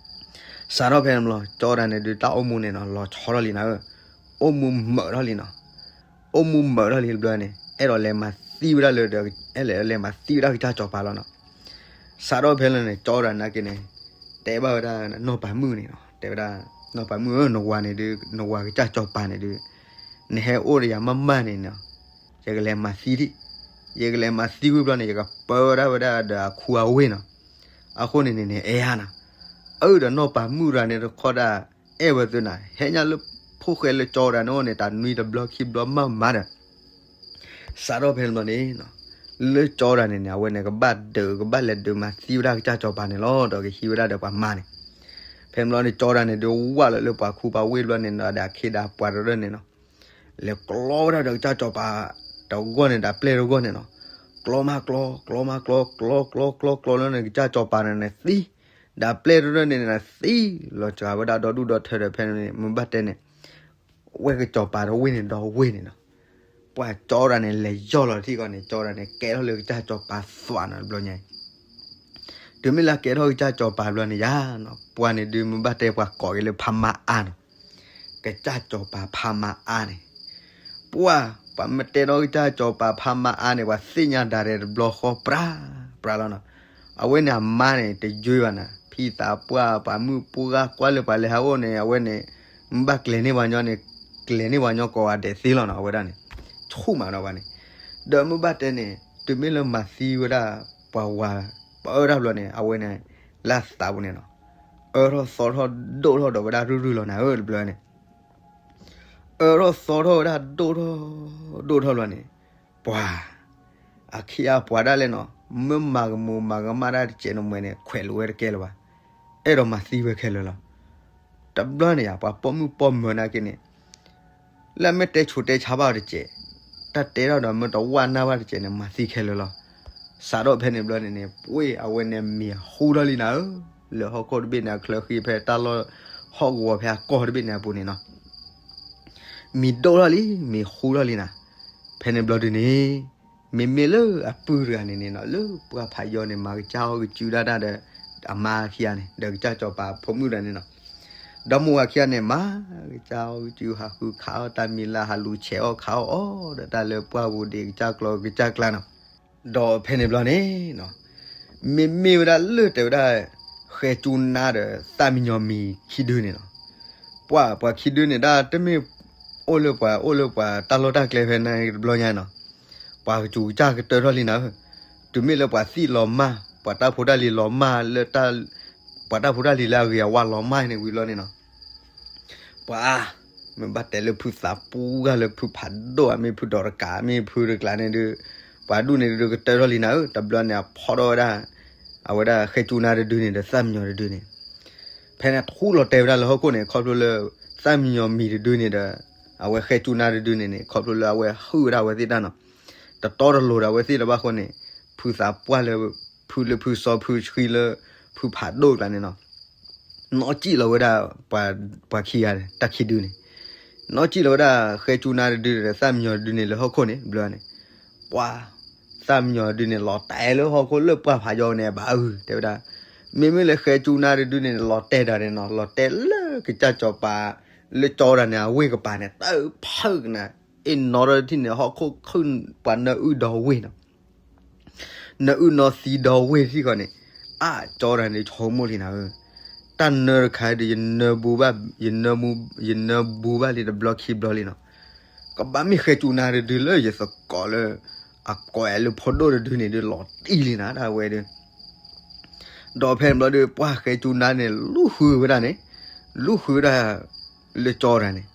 စးထီၣ်ဖဲန့ၣ်ဘျီ ကၠီတၢ်န့ၣ်ဒုး တၢ်အိၣ်မူန့ၣ်နီၤ လီၤဆီထီၣ်လံနၤဧၢ, အိၣ်မူမုာ်ထီၣ်လံနီၤ, အိၣ်မူမုာ်ထီၣ်လံတဘျီန့ၣ် အဲၣ်ဒိးလဲၤမၤသံဝဲဒၣ်လၢ အဲၣ်ဒိးလဲၤမၤသံဝဲဒၣ်ကစၢ်စီၤပၤလီၤနီၤ. စးထီၣ်ဖဲလၢန့ၣ် ကၠီတၢ်နာ်က့န့ၣ် တဲဘၣ်ဝဲဒၣ်နီၢ်ပၤမုၣ်န့ၣ်နီၤ, တဲဝဲဒၣ် နီၢ်ပၤမုၣ်ဧၢ, နဝၤန့ၣ်ဒုး နဝၤကစၢ်စီၤပၤန့ၣ်ဒုး နဟဲအိၣ်ဒီးယၤမးမးန့ၣ်နီၤ, ယကလဲၤမၤသံဒံး, ယကလဲၤမၤသံဝံၤဘျီန့ၣ် ယကပၢဝဲဒၣ်ဝဲဒၣ်ဒီးအခူအဝ့ၢ်နီၤ. အဃိန့ၣ်န့ၣ်န့ၣ် အဲၣ်ယၤနီၤ, အၢ ဒီးနီၢ်ပၤမုၣ်တဂၤန့ၣ်တခီဒၣ် အဲၣ်ဝဲသ့နီၤ, ဟဲညါလၢဖိၣ်ဃဲလၢကၠီတၢ်န့ၣ်အိၣ်န့ၣ် တၢ်နွံတဘျီခံဘျီမးမးဒီး စးထီၣ်ဖဲန့ၣ်ဘျီန့ၣ် လၢကၠီတၢ်န့ၣ်န့ၣ် အဝဲန့ၣ် ကဘၣ်ဒုး ကဘၣ်လဲၤဒုးမၤသံဝဲဒၣ်ကစၢ်စီၤပၤန့ၣ်လီၤ, ဒီးကဟံးဝဲဒၣ်ဒီးပှၤမါန့ၣ်. ဖဲန့ၣ်ဘျီန့ၣ် ကၠီတၢ်န့ၣ်ဒုး ဝၢ်လီၤလၢပှၤခူပှၤဝ့ၢ်ဘျီန့ၣ်ဒီး ဒီးအခ့ဒီးပှၤတရၢၢ်န့ၣ်နီၤ, လဲၤကျီဝဲဒၣ်ဒီးကစၢ်စီၤပၤတဂီၢ်န့ၣ် ဒီးပျဲၢ်တဂီၢ်န့ၣ်နီၤ, ကျီမးကျီ ကျီမးကျီ ကျီကျီကျီကျီလၢန့ၣ် ကစၢ်စီၤပၤန့ၣ်န့ၣ်သံ, ဒီးပျဲၢ်တရၢၢ်န့ၣ်န့ၣ်သံ, လီၤစှၤဝဲဒၣ်ဒီဒူၣ်ဒီထၢဒီး ဖဲန့ၣ်မ့ၢ်ဘၣ်တဲန့ၣ် ဝဲကစၢ်စီၤပၤတဝ့ၢ်န့ၣ်ဒီဝ့ၢ်န့ၣ်နီၤ, ပှၤကၠီတၢ်န့ၣ် လဲၤယီၢ်လီၤထံကီၢ်န့ၣ် ကၠီတၢ်န့ၣ် ကဲထီၣ်လၢကစၢ်စီၤပၤသွးနီၤတဘျီညါအံၤ. တုၤမ့ၢ်လၢကဲထီၣ်ကစၢ်စီၤပၤဘျီန့ၣ်ယါနီၤ, ပှၤန့ၣ်ဒုးမ့ၢ်ဘၣ်တဲပှၤကိးက့ၤလၢဖးမါအါနီၤ, ကစၢ်စီၤပၤဖးမါအါန့ၣ် ပှၤ ပှၤမ့ၢ်တဲဒီးကစၢ်စီၤပၤဖးမါအါန့ၣ် ပှၤသ့ၣ်ညါဒၣ်ရဲၣ်တဘျီဃီပြးပြးလီၤနီၤ. အဝဲန့ၣ်အမါန့ၣ် တယွ့ဘၣ်နၤ, ဖံသးပှၢ် ပှၤမုၣ်ပှၢ်ကွၢ်လၢပှၤလဲၤဟးအိၣ်န့ၣ် အဝဲန့ၣ် မ့ၢ်ဘၣ်ကျဲၤန့ၢ်ပှၤညီန့ၣ် ကျဲၤန့ၢ်ပှၤညီကိးဂၤဒဲးသ့လီၤနီၤ, အဝဲဒၣ်န့ၣ် ဆူၣ်မးဒီးပှၤန့ၣ်. ဒီးမ့ၢ်ဘၣ်တဲန့ၣ် တုၤမ့ၢ်လၢမၤသံဝဲဒၣ် ပှၤဝၤ ပအၢတၢ်ဘျီန့ၣ် အဝဲန့ၣ် လၢသးပူၤန့ၣ်နီၤ အၢထီၣ်သီထီၣ်ဒိၣ်ထီၣ်ဒီးဝဲဒၣ်ရုၢ်ရုၢ်လီၤနၤဧၢ တဘျီန့ၣ် အၢထီၣ်သီထီၣ်ဝဲဒၣ်ဒိၣ်ထီၣ် ဒိၣ်ထီၣ်လီၤန့ၣ် ပှၤ အခ့အပှၤဒၣ်လဲာ်နီၤ မ့ၢ်မၤကမူၤမၤကမၣ်တၢ်တစဲးနမှဲန့ၣ် ခွဲးလိာ်ဝဲတကဲလၢၤဘၣ်. အဲၣ်ဒိးမၤသံဝဲခဲလၢာ်လီၤ. တဘျီန့ၣ်ယါ ပှၤပိာ်မုၣ်ပိာ်မၢၤနာ်က့န့ၣ် လၢမ့ၢ်တဲဆူးတဲဆါဘၣ်အီၤတစဲး, တၢ်တဲထီၣ်ဒီးမ့ၢ်တဝၢ်နၢ်ဘၣ်တစဲးန့ၣ် မၤသံခဲလၢာ်လီၤ. စးထီၣ်ဖဲန့ၣ်ဘျီန့ၣ်န့ၣ် ပှ့ၢ်အဝဲန့ၣ်မံၤဟူထီၣ်လံနၤဧၢ, လၢဟီၣ်ခိၣ်တဘ့ၣ်န့ၣ် အချၢဃံဖဲတၢ်လီၢ်ဟီၣ်ကဝီၤဖဲအကီၢ်တဘ့ၣ်န့ၣ်အပူၤန့ၣ်နီၤ မံၤဒိၣ်ထီၣ်လံ မံၤဟူထီၣ်လံနၤ. ဖဲန့ၣ်ဘျီဒုန့ၣ် မ့မ့ၢ်လၢအပုၢ်တဂၤန့ၣ်န့ၣ်နီၤ လၢပှၢ်ဖးယီၤန့ၣ် မၤကစၢ်အီၣ်ကစုဒၣ်တၢ်ဒီး အမါခံဂၤန့ၣ် ဒီးကစၢ်စီၤပၤဖိမုၣ်တဂၤန့ၣ်နီၤ ဒီမါဝၤခံဂၤန့ၣ် မၤကစၢ်အီၣ်ကစု ဟးဃုခးအီၣ်တၢ်မံၤလၢ် ဟးလူၤဆဲးအီၣ်ခးအီၣ်အီၣ်ဒီးတၢ်လၢပှၢ်ပူၤဒံးကစၢ်ကျီကစၢ်ကျါနီၤ. ဒီးဖဲန့ၣ်ဘျီန့ၣ် မ့မ့ၢ်ဝဲဒၣ်လၢတဲဝဲဒၣ် ဃဲစူနါဒီးသၣ်မံညီၤမံၤခံဒုန့ၣ်လီၤ. ပှၤ ပှၤခံဒုန့ၣ်ဒၣ်တမ့ၢ်အိၣ်လၢပှၤ အိၣ်လၢပှၤတၢ်လီၢ်တၢ်ကျဲဖဲန့ၣ်တဘျီညါနီၤ ပှၤကစူၤကစၢ်ကတၢၢ်ထီၣ်လံနၤဧၢ. တုၤမ့ၢ်လၢပှၤသံၣ်လီၤမၢ် ပှၤတၢ်ဖိတၢ်လံၤလီၤမၢ်လၢ ပှၤတၢ်ဖိတၢ်လံၤလၢအဂ့ၤအဝါလီၤမၢ်န့ၣ်ဝံၤဘျီန့ၣ်နီၤ ပှၤ မ့ၢ်ဘၣ်တဲလၢဖုသးပူၤဂၤလၢဖုဖးဒိၣ်ဧါ မ့ၢ်ဖုဒီးတကး မ့ၢ်ဖုတကျးန့ၣ်ဒုး ပှၤဒူၣ်န့ၣ်ဒုးကတၢၢ်ထီၣ်လံနၤဧၢ. တဘျီန့ၣ်အဖီထီၣ်ဝဲဒၣ် အဝဲဒၣ်ဃဲစူနါတဒုန့ၣ်ဒီးသၣ်မံညီၤတဒုန့ၣ် ဖဲန့ၣ်ထူလီၤတဲာ်ဝဲဒၣ်လၢဟီၣ်ခိၣ်န့ၣ် ခီဖျိလၢ သၣ်မံညီၤမံၤတဒုန့ၣ်ဒီး အဝဲဃဲစူနါတဒုန့ၣ်န့ၣ် ခီဖျိလၢအဝဲဟုၣ်ဝဲဒၣ်အဝဲသ့ၣ်တၢ်နီၤ တတီတလိၤဒီးအဝဲသ့ၣ်လၢၤဘၣ်အဃိန့ၣ် ဖုသးပှၢ်လၢ ဖုလၢဖုစီဖုဆှံလၢ ဖုဖးဒိၣ်ကျါန့ၣ်နီၤ နီၣ်ကံၣ်လီၤဝဲဒၣ် ပှၤခံဂၤန့ၣ် တၢ်ခံဒုန့ၣ် နီၣ်ကံၣ်လီၤဝဲဒၣ် ဃဲစူနါတဒုဒီးသၣ်မံညီၤတဒုန့ၣ်လၢဟီၣ်ခိၣ်န့ၣ် ဘျီန့ၣ် ပှၤ သၣ်မံညီၤတဒုန့ၣ် လီၤတဲာ်လၢဟီၣ်ခိၣ်လၢပှၢ်ဖးယီၤန့ၣ် ဘၣ်အုၣ် တဲဝဲဒၣ် မ့မ့ၢ်လၢဃဲစူနါတဒုန့ၣ် လီၤတဲာ်တၢ်န့ၣ်နီၤ လီၤတဲာ်လၢကစၢ်စီၤပၤ လၢကၠီတၢ်န့ၣ် အဝ့ၢ်ကပၤန့ၣ် တၢ်ဖုကနၤ အ့ၣ်နီၤထီၣ်တထံၣ်န့ၣ် ဟီၣ်ခိၣ်ခုၣ်ပှၤနၢအုၣ်ဒီဝ့ၢ်နီၤ နၢအုၣ်နီၤသံဒီဝ့ၢ်ထံၣ်ဃီန့ၣ် အၢ ကၠီတၢ်န့ၣ် ဆိကမိၣ်လံနၤဧၢ, တၢ်နၢတခါဒီး ယနၢမူဘၣ် ယနၢမူ ယနၢမူဘၣ်လံတဘျီခံဘျီလံနီၤ, ကဘၣ်မ့ၢ်ဃဲစူနါတဒုလၢယသကိးလၢ အကိးအဲၣ်လၢဖိဒိၣ်တဒုန့ၣ်ဒုး လီၤတံၢ်လံနၤ တၢ်ဝဲဒုး ဒီးဖဲန့ၣ်ဘျီဒီး ပှၤဃဲစူနါန့ၣ် လူၤဃုဝဲဒၣ်န့ၣ် လူၤဃုဝဲဒၣ် လၢကၠီတၢ်န့ၣ်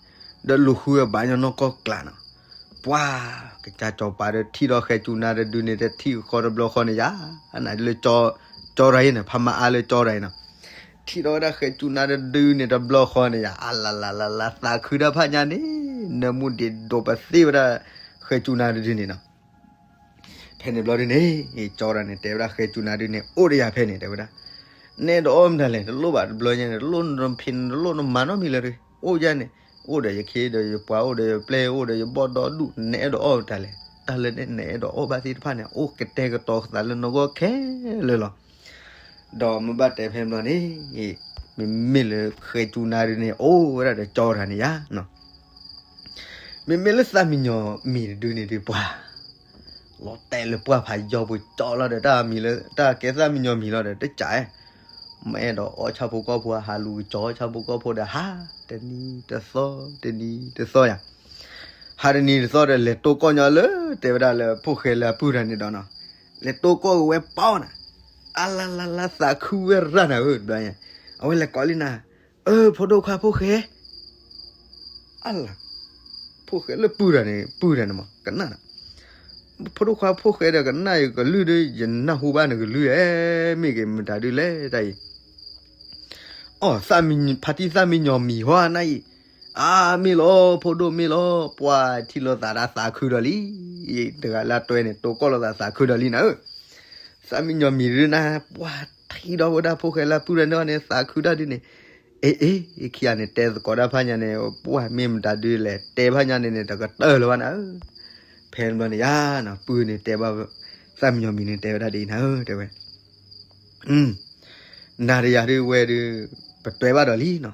ဒီးလူၤဃုဝဲဘၣ်ညီနီၢ်ကီၢ်ကျါနီၤ, ပှၤ ကစၢ်စီၤပၤဒီးထံၣ်ဒီးဃဲစူနါတဒုန့ၣ် တထံၣ်ဃီတဘျီဃီန့ၣ်ယါ, နလၢ ကၠီတၢ်အံၤန့ၣ် ဖးမါအါလၢကၠီတၢ်အံၤနီၤ, ထံၣ်ဒီးဝဲဒၣ်ဃဲစူနါတဒုန့ၣ်တဘျီဃီန့ၣ်ယါ အလလလလ သးခုတၢ်ဖးညါန့ၣ် နၢမူဒံးဒိးပသ့ၣ်ဝဲဒၣ် ဃဲစူနါတဒုန့ၣ်နီၤ ဖဲန့ၣ်ဘျီဒုန့ၣ် ကၠီတၢ်န့ၣ် တဲဝဲဒၣ်ဃဲစူနါဒုန့ၣ် အိၣ်ဒီးယၤဖဲန့ၣ် တဲဝဲဒၣ်, နအဲၣ်ဒိးအီၣ်မတၤလဲၣ် တလိၣ်ဘၣ်တဘျီညါန့ၣ် တလိၣ်နဖံး တလိၣ်နမၤနီတမံၤလၢၤတဂ့ၤ, အိၣ်ယၤန့ၣ် အိၣ်ဒီးယခ့ဒီးယပှၤ အိၣ်ဒီးယပျဲၢ် အိၣ်ဒီးယဘီၣ်ဒီဒူၣ် နအဲၣ်ဒိးအီၣ်မတၤလဲၣ် တၢ်လၢနအဲၣ်ဒိးအီၣ်ဘၣ်သ့ၣ်တဖၣ်န့ၣ် အိၣ်ကတဲာ်ကတီၤသးလၢနဂီၢ်ခဲလၢာ်လီၤ. ဒီးမ့ၢ်ဘၣ်တဲဖဲန့ၣ်ဘျီန့ၣ်, မ့မ့ၢ်လၢဃဲကၠူနၤဒုန့ၣ် အိၣ်ဝဲဒၣ်ဒီးကၠီတဂၤန့ၣ်ယါနီၤ. မ့မ့ၢ်လၢသၣ်မံညီၤမံၤတဒုန့ၣ်ဒုးပှၤ လီၤတဲာ်လၢပှၢ်ဖးယီၤပူၤကၠီလီၤဒီး တၢ်မံၤလၢ တၢ်ကဲသၣ်မံညီၤမံၤလီၤဒီး တကးအဲၣ်, မ့ၢ်အဲၣ်ဒိးအီၣ်ဆၣ်ဖိကီၢ်ဖိ ဟးလူၤကၠီဆၣ်ဖိကီၢ်ဖိဒီး ဟးတနံၤတသီ တနံၤတသီယါ, ဟးတနံၤတသီဒီး လဲၤတိၢ်ကီၢ်ညီလၢ တဲဝဲဒၣ်လၢဖိၣ်ဃဲလၢအပုၢ်တဂၤန့ၣ်ဒီးနီၤ, လဲၤတိၢ်ကီၢ်က့ၤဝဲပီနၤ, အါလါလါလါသးခုဝဲရၣ်နၤဧၢ, ဘျီညါ အဝဲလဲၤကိးလံနၤ, အၢ ဖိဒိၣ်ခွါဖိၣ်ဃဲ အါလါ, ဖိၣ်ဃဲလၢပုၢ်တဂၤန့ၣ် ပုၢ်တဂၤန့ၣ်မး ကနၣ်နၤ, ဖိဒိၣ်ခွါဖိၣ်ဃဲဒီးကနၣ်ယကလုၢ်ဒီး ယနၢ်ဟူဘၣ်နကလုၢ်ဧဲ, မ့ၢ်က့ၤမတၤဒုလဲၣ်တၢ်အံၤ, အိ ဖါတံၢ်သၣ်မံညီၤမံၤဟီနၤအံၤ, အါ မ့ၢ်လီၤ ဖိဒိၣ်မ့ၢ်လီၤ, ပှၤထံၣ်လိာ်သးဒၣ်သးခုဒီးလံ, တဂၤလၢတွဲန့ၣ် တိၢ်ကီၢ်လိာ်သးသးခုဒီးလံနၤဧၢ, သၣ်မံညီၤမံၤဒုနၤ ပှၤထံၣ်ဒီးဝဲဒၣ်ဖိၣ်ဃဲလၢပုၢ်တဂၤန့ၣ် သးခုတၢ်ဒုန့ၣ်, အ့ အ့ ခံဂၤန့ၣ် တဲသကိးတၢ်ဖးညါန့ၣ် ပှၤမ့ၢ်မတၤဒုလဲၣ် တဲဖးညါန့ၣ်န့ၣ် တကတၢၢ်လၢၤဘၣ်နၤဧၢ, ဖဲန့ၣ်ဘျီန့ၣ်ယါနီၤ ပုၢ်န့ၣ်တဲဘၣ် သၣ်မံညီၤမံၤန့ၣ်တဲဝဲဒၣ်ဒ်အံၤနၤဧၢ တဲဝဲ နၤဒီးယၤဒုဝဲဒု ပတွဲဘၣ်ဒီးလံနီၤ,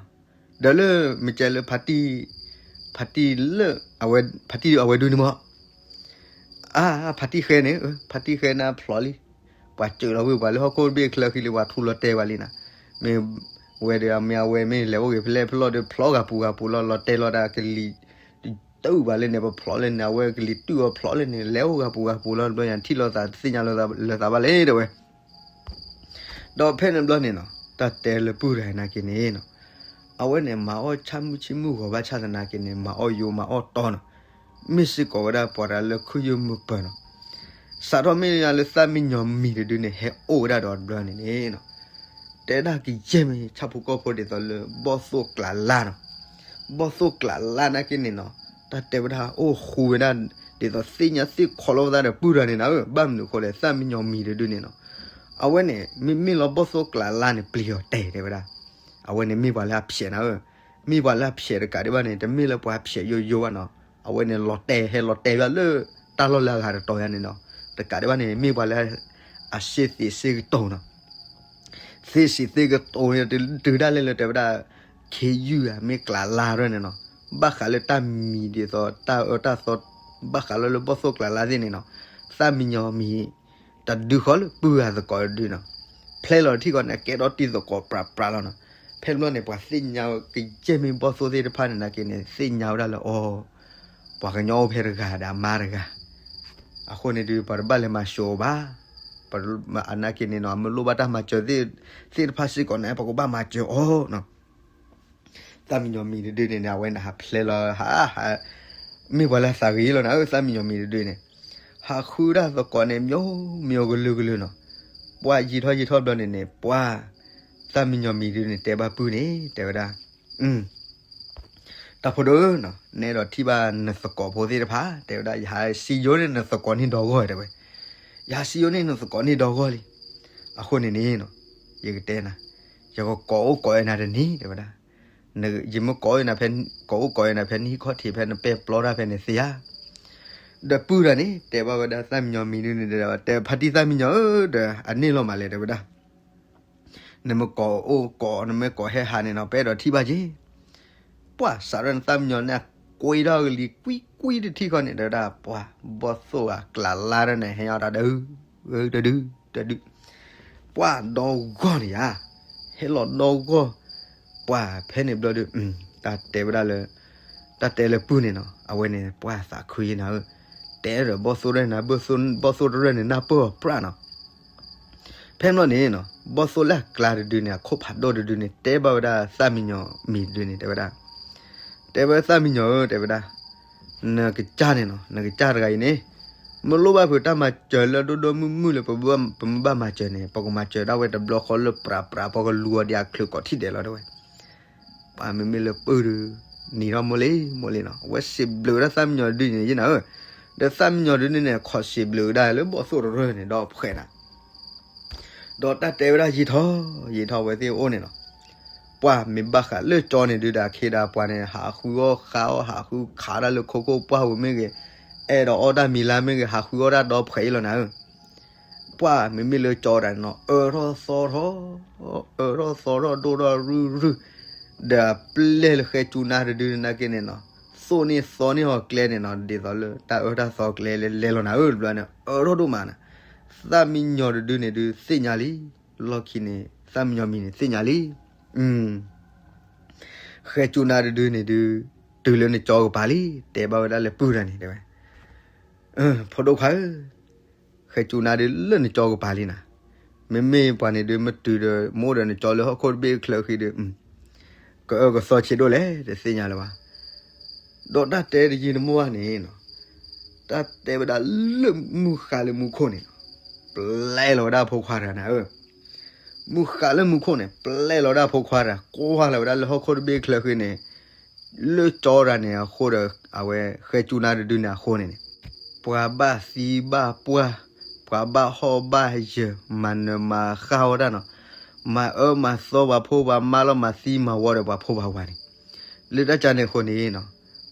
ဒီးလၢမ့ၢ်ကဲလၢ ဖါတံၢ်လၢ ဖါတံၢ်အဝဲဒုန့ၣ်မး, အါ ဖါတံၢ်ဃဲန့ၣ် ဖါတံၢ်ဃဲန့ၣ်ဖျိးလံ, ပှၤစၢၤလီၤဝံၤပှၤလၢဟီၣ်ခိၣ်တဘ့ၣ်ချၢဃံလံ ပှၤထူလီၤတဲာ်ပှၤလံနၤ, မ့ၢ်ဝဲဒီးမ့ၢ်အဝဲမ့ၢ်လဲၤအိၣ်ဂ့ၤဖဲလဲၣ်ဖဲလဲၣ်ဒီး ဖျိဂၤပူၤဂၤပူၤလီၤ လီၤတဲာ်လီၤတၢ်ကလံၤ တုၤပှၤလၢန့ၣ် ပဖျိးလၢန့ၣ် အဝဲကလံၤတုၤအီၤဖျိးလၢန့ၣ် လဲၤအိၣ်ဂၤပူၤဂၤပူၤလီၤ ဘျီညါထံၣ်လိာ်သးတသ့ၣ်ညါလိာ်သးဘၣ်လၢၤတဲဝဲ ဒီးဖဲန့ၣ်ဘျီန့ၣ်နီၤ တၢ်တဲလၢပုၢ်တဂၤနာ်က့န့ၣ်နီၤ, အဝဲန့ၣ် မၤအီၣ်ဆၣ်မုၢ်ဆ့ၣ်မုၢ်ဂီၤဘၣ်ဆၣ်သနာ်က့န့ၣ် မၤအီၣ်ယိာ်မၤအီၣ်တီနီၤ, မ့ၢ်စ့ၢ်ကီးဝဲဒၣ်ပှၤတဂၤလၢခုၣ်ယိာ်မုာ်ပၢၤနီၤ, စးထီၣ်မ့ၢ်လၢသၣ်မံညီၤမံၤတဒုန့ၣ် ဟဲအိၣ်ဝဲဒၣ်ဒီးတဘျီန့ၣ်န့ၣ်နီၤ တဲဒၣ်ကယဲၢ်မ့ၢ်ဆၣ်ဖိကီၢ်ဖိဒ်သိးလၢဘီၣ်သိၣ်ကျးလါနီၤ, ဘီၣ်သိၣ်ကျးလါနာ်က့န့ၣ်နီၤ, တၢ်တဲဝဲဒၣ်အိၣ်ဃူဝဲဒၣ် ဒ်သိးသ့ၣ်ညါသ့ၣ်ခီလီၤဝဲသးဒီးပုၢ်တဂၤန့ၣ်နၤဧၢ, ဘၣ်မနုၤအဃိလဲၣ် သၣ်မံညီၤမံၤတဒုန့ၣ်နီၤ, အဝဲန့ၣ် မ့မ့ၢ်လီၤဘီၣ်သိၣ်ကျးလါန့ၣ် ပျံၤအီၤတဲာ်တဲဝဲဒၣ်, အဝဲန့ၣ်မ့ၢ်ပှၤလၢအဖျဲးနၤဧၢ, မ့ၢ်ပှၤလၢအဖျဲးတကးဒံးဘၣ်န့ၣ် တမ့ၢ်လၢပှၤဖျဲးယိယိဘၣ်နီၤ, အဝဲန့ၣ်လီၤတဲာ်ဟဲလီၤတဲာ်ဘၣ်လၢ တၢ်လီၢ်လၢအဂၤတတီၤယါန့ၣ်နီၤ, တကးဒံးဘၣ်န့ၣ် မ့ၢ်ပှၤလၢ အစ့သ့းစ့ကတိၤနီၤ သ့စံးသ့ကတိၤန့ၣ် တုၤဒၣ်လဲာ်လၢတဲဝဲဒၣ် ခ့ယုၢ်ဧါ မ့ၢ်ကျးလါရၢၢ်န့ၣ်နီၤ, ဘၣ်ဃးလၢတၢ်မံၤဒ်သိး တၢ်အၢတၢ်သီ ဘၣ်ဃးလၢလၢဘီၣ်သိၣ်ကျးလါသ့ၣ်န့ၣ်နီၤ, သၣ်မံညီၤမံၤ တဒုဃီလၢပုၢ်ဂၤသကိးတဒုနီၤ, ဖျဲလီၤထံၣ်ဃီန့ၣ် ကဲထီၣ်တံၤသကိးပြးပြးလီၤနီၤ, ဖဲန့ၣ်ဘျီန့ၣ် ပှၤသ့ၣ်ညါကယဲၢ်မ့ၢ်ဘီၣ်သိၣ်သ့ၣ်တဖၣ်န့ၣ်နာ်က့န့ၣ် သ့ၣ်ညါဝဲဒၣ်လၢအီၤ ပှၤကညီအိၣ်ဖဲတဂၤဒီးအမါတဂၤ အဃိန့ၣ်ဒုး ပှၤတဘၣ်လဲၤမၤစၢၤအီၤဘၣ်. အနာ်က့န့ၣ်နီၤ မ့ၢ်လိၣ်ဘၣ်တၢ်မၤစၢၤသ့ၣ်တဖၣ်စ့ၢ်ကီးန့ၣ် ပကဘၣ်မၤစၢၤအီၤနီၤ. သၣ်မံညီၤမံၤတဒုန့ၣ်န့ၣ် အဝဲန့ၣ်ဟးဖျဲလီၤ ဟး ဟး မ့ၢ်ပှၤလၢသးဂ့ၤလီၤနၤဧၢ သၣ်မံညီၤမံၤတဒုန့ၣ် ဟးဃုဒၣ်သကိးန့ၣ် မ့ၢ်မ့ၢ်ကလုာ်ကလုာ်နီၤ. ပှၤယံာ်ထီၣ်ယံာ်ထီၣ်ဘျီန့ၣ်န့ၣ် ပှၤ သၣ်မံညီၤမံၤတဒုန့ၣ် တဲဘၣ်ပုၢ်န့ၣ် တဲဝဲဒၣ် တၢ်ဖိဒိၣ်နီၤ နအဲၣ်ဒိးထံၣ်ဘၣ်နသကိးဖိသ့ၣ်တဖၣ် တဲဝဲဒၣ် ယဟးစံယိန့ၢ်နသကိးန့ၣ်ဒီဂီၢ် တဲဝဲ. ယဟးစံယိန့ၢ်နသကိးန့ၣ်ဒီဂီၢ်လံ. အဃိန့ၣ်န့ၣ်နီၤ ယကတဲနၤ ယကကိးအိၣ်ကိးဝဲနၤတန့ၢ် တဲဝဲဒၣ်. ယမ့ၢ်ကိးအိၣ်နၤဖဲ ကိးအိၣ်ကိးဝဲနၤဖဲနဟံၣ်ခီၣ်ထံးဖဲနပဲပျီတၢ်ဖဲန့ၣ်သ့ဧါ. ဒီးပုၢ်တဂၤန့ၣ် တဲဘၣ်ဝဲဒၣ်သၣ်မံညီၤမံၤဒုန့ၣ် တဲဖါတံၢ်သၣ်မံညီၤဧၢ ဒီးအန့ၣ်လီၤမးလဲၣ် တဲဝဲဒၣ် နမ့ၢ်ကိးအိၣ်ကိး နမ့ၢ်ကိးဟဲဟးန့ၣ်နီၤ ပအဲၣ်ဒိးထံၣ်ဘၣ်က့ၤ. ပှၤစးထီၣ်န့ၣ်သၣ်မံညီၤန့ၣ် အကွံထီၣ်ကလံၤကွံကွံတထံၣ်ဃီန့ၣ် တဲဝဲဒၣ် ပှၤ ဘီၣ်သိၣ်အကျးလါတၢ်န့ၣ် ဟဲအီၣ်တၢ်ဒု တဒု တဒု ပှၤဒီဂီၢ်န့ၣ်ဧါ ဟဲလီၤဒီဂီၢ် ပှၤဖဲန့ၣ်ဘျီဒီး တၢ်တဲဝဲဒၣ်လၢ တၢ်တဲလၢပုၢ်န့ၣ်နီၤ အဝဲန့ၣ် ပှၤသးခုယဲနၤဧၢ တဲဒီးဘီၣ်သိၣ်တရၢၢ်န့ၣ် ဘီၣ်သိၣ်တရၢၢ်န့ၣ် နၢ်ပၢၢ်အီၤပြးနီၤ. ဖဲန့ၣ်ဘျီန့ၣ်နီၤ ဘီၣ်သိၣ်လၢအကျါတဒုန့ၣ် အခိၣ်ဖးဒိၣ်တဒုန့ၣ် တဲဘၣ်ဝဲဒၣ်သၣ်မံညီၤမံၤတဒုန့ၣ် တဲဝဲဒၣ် တဲဝဲသၣ်မံညီၤဧၢ တဲဝဲဒၣ် နကစၢ်န့ၣ်နီၤ နကစၢ်တဂၤအံၤန့ၣ် မ့ၢ်လိၣ်ဘၣ်ဖုးတၢ်မၤစၢၤလၢဒိၣ်ဒိၣ်မုၢ်မုၢ်လၢ ပမ့ၢ်ဘၣ်မၤစၢၤန့ၣ် ပကမၤစၢၤဒၣ်ဝဲတဘျီဃီလၢပြးပြး ပကလူၤအီၤဒံးအချုးကိးထံၣ်ဒဲးလီၤ တဲဝဲ. ပှၤမ့မ့ၢ်လၢပုၢ်ဒုး နံၤထီၣ်မိၢ်လံ မိၢ်လံနီၤ အဝဲစံးဘျုးဝဲဒၣ်သၣ်မံညီၤဒုန့ၣ် ယဲနၤဧၢ ဒီးသၣ်မံညီၤဒုန့ၣ်န့ၣ် ခိးစံးဘျုးဝဲဒၣ်လၢဘီၣ်သိၣ်တရၢၢ်န့ၣ် ဒီးဖှဲးနၤ ဒီးတၢ်တဲဝဲဒၣ်ယံာ်ထီၣ် ယံာ်ထီၣ်ဝဲသ့ၣ်အိၣ်န့ၣ်နီၤ ပှၤမ့ၢ်ဘၣ်ဃးလၢကၠီန့ၣ်ဒုးဒီး အခ့ဒီးပှၤန့ၣ် ဟးဃုအီၣ်ဃါအီၣ် ဟးဃုခးတၢ်လၢခိခိၣ်ပှၢ်ပူၤမ့ၢ်ဂ့ၤ, အဲၣ်ဒိးအီၣ်တၢ်မံၤလါမ့ၢ်ဂ့ၤ ဟးဃုအီၣ်တၢ်ဒီဖှဲးအံၤလီၤနၤဧၢ. ပှၢ်မ့မ့ၢ်လၢကၠီတၢ်န့ၣ်နီၤ အၢထီၣ်သီထီၣ်, အၢထီၣ်သီထီၣ်ဒိၣ်ထီၣ်ရုၢ်ရုၢ်, ဒီးအပျဲၢ်လၢဃဲကၠူနါတဒုနာ်က့န့ၣ်နီၤ, သိၣ်န့ၢ်သီန့ၢ်အီၤကျဲန့ၣ်နီၤ ဒ်သိးလၢတၢ်အၢတၢ်သီကျဲလဲၤလဲၤလီၤနၤဧၢ တဘျီန့ၣ် အၢထီၣ်ဒိၣ်မးနၤ, သၣ်မံညီၤတဒုန့ၣ်ဒုးသ့ၣ်ညါလံ, လီၢ်ခံန့ၣ် သၣ်မံညီၤမံၤန့ၣ်သ့ၣ်ညါလံ. ဃဲကၠူနါတဒုန့ၣ်ဒုး တုၤလၢနကၠီကပၤလံ, တဲဘၣ်ဝဲဒၣ်လၢပုၢ်တၢ်န့ၣ် တဲဝဲ, ဖိဒိၣ်ခွါဧၢ, ဃဲကၠူနါဒုးလၢနကၠီကပၤလံနၤ, မ့မ့ၢ်ပှၤန့ၣ်ဒုး မ့ၢ်တုၤဒီး မ့ၢ်အိၣ်ဒီးနကၠီလၢဟီၣ်ခိၣ်တဘ့ၣ်ချၢဃံဒုး ကအၢကသီဆံးဒိၣ်လဲၣ် တသ့ၣ်ညါလၢၤဘၣ်. ဒီးတၢ်တဲတယံာ်တမီၢ်ဘၣ်န့ၣ်နီၤ, တၢ်တဲဝဲဒၣ်လၢမုၢ်ဃါလၢမူခိၣ်န့ၣ်နီၤ, ပျဲလီၤဝဲဒၣ်ဖိခွါတဂၤနၤဧၢ. မုၢ်ဃါလၢမူခိၣ်န့ၣ် ပျဲလီၤဝဲဒၣ်ဖိခွါတဂၤ ကွၢ်လီၤဝဲဒၣ်လၢဟီၣ်ခိၣ်တဘ့ၣ်ချၢဃံန့ၣ်, လၢကၠီတဂၤန့ၣ်အဃိဒီး အဝဲဃဲကၠူနါတဒုန့ၣ်အဃိန့ၣ်န့ၣ်, ပှၤဘၣ်သံဘၣ်ပှၢ်, ပှၤဘၣ်ဟီၣ်ဘၣ်ယၢၤ မၤနၢၤမၤဃၣ်ဝဲဒၣ်နီၤ, မၤအၢမၤသီပှၤဖိပှၤမါလီၤ မၤသံမၤဝီဒီးပှၤဖိပှၤဝၤန့ၣ်, လၢတၢ်ကါန့ၣ်အဃိန့ၣ်နီၤ,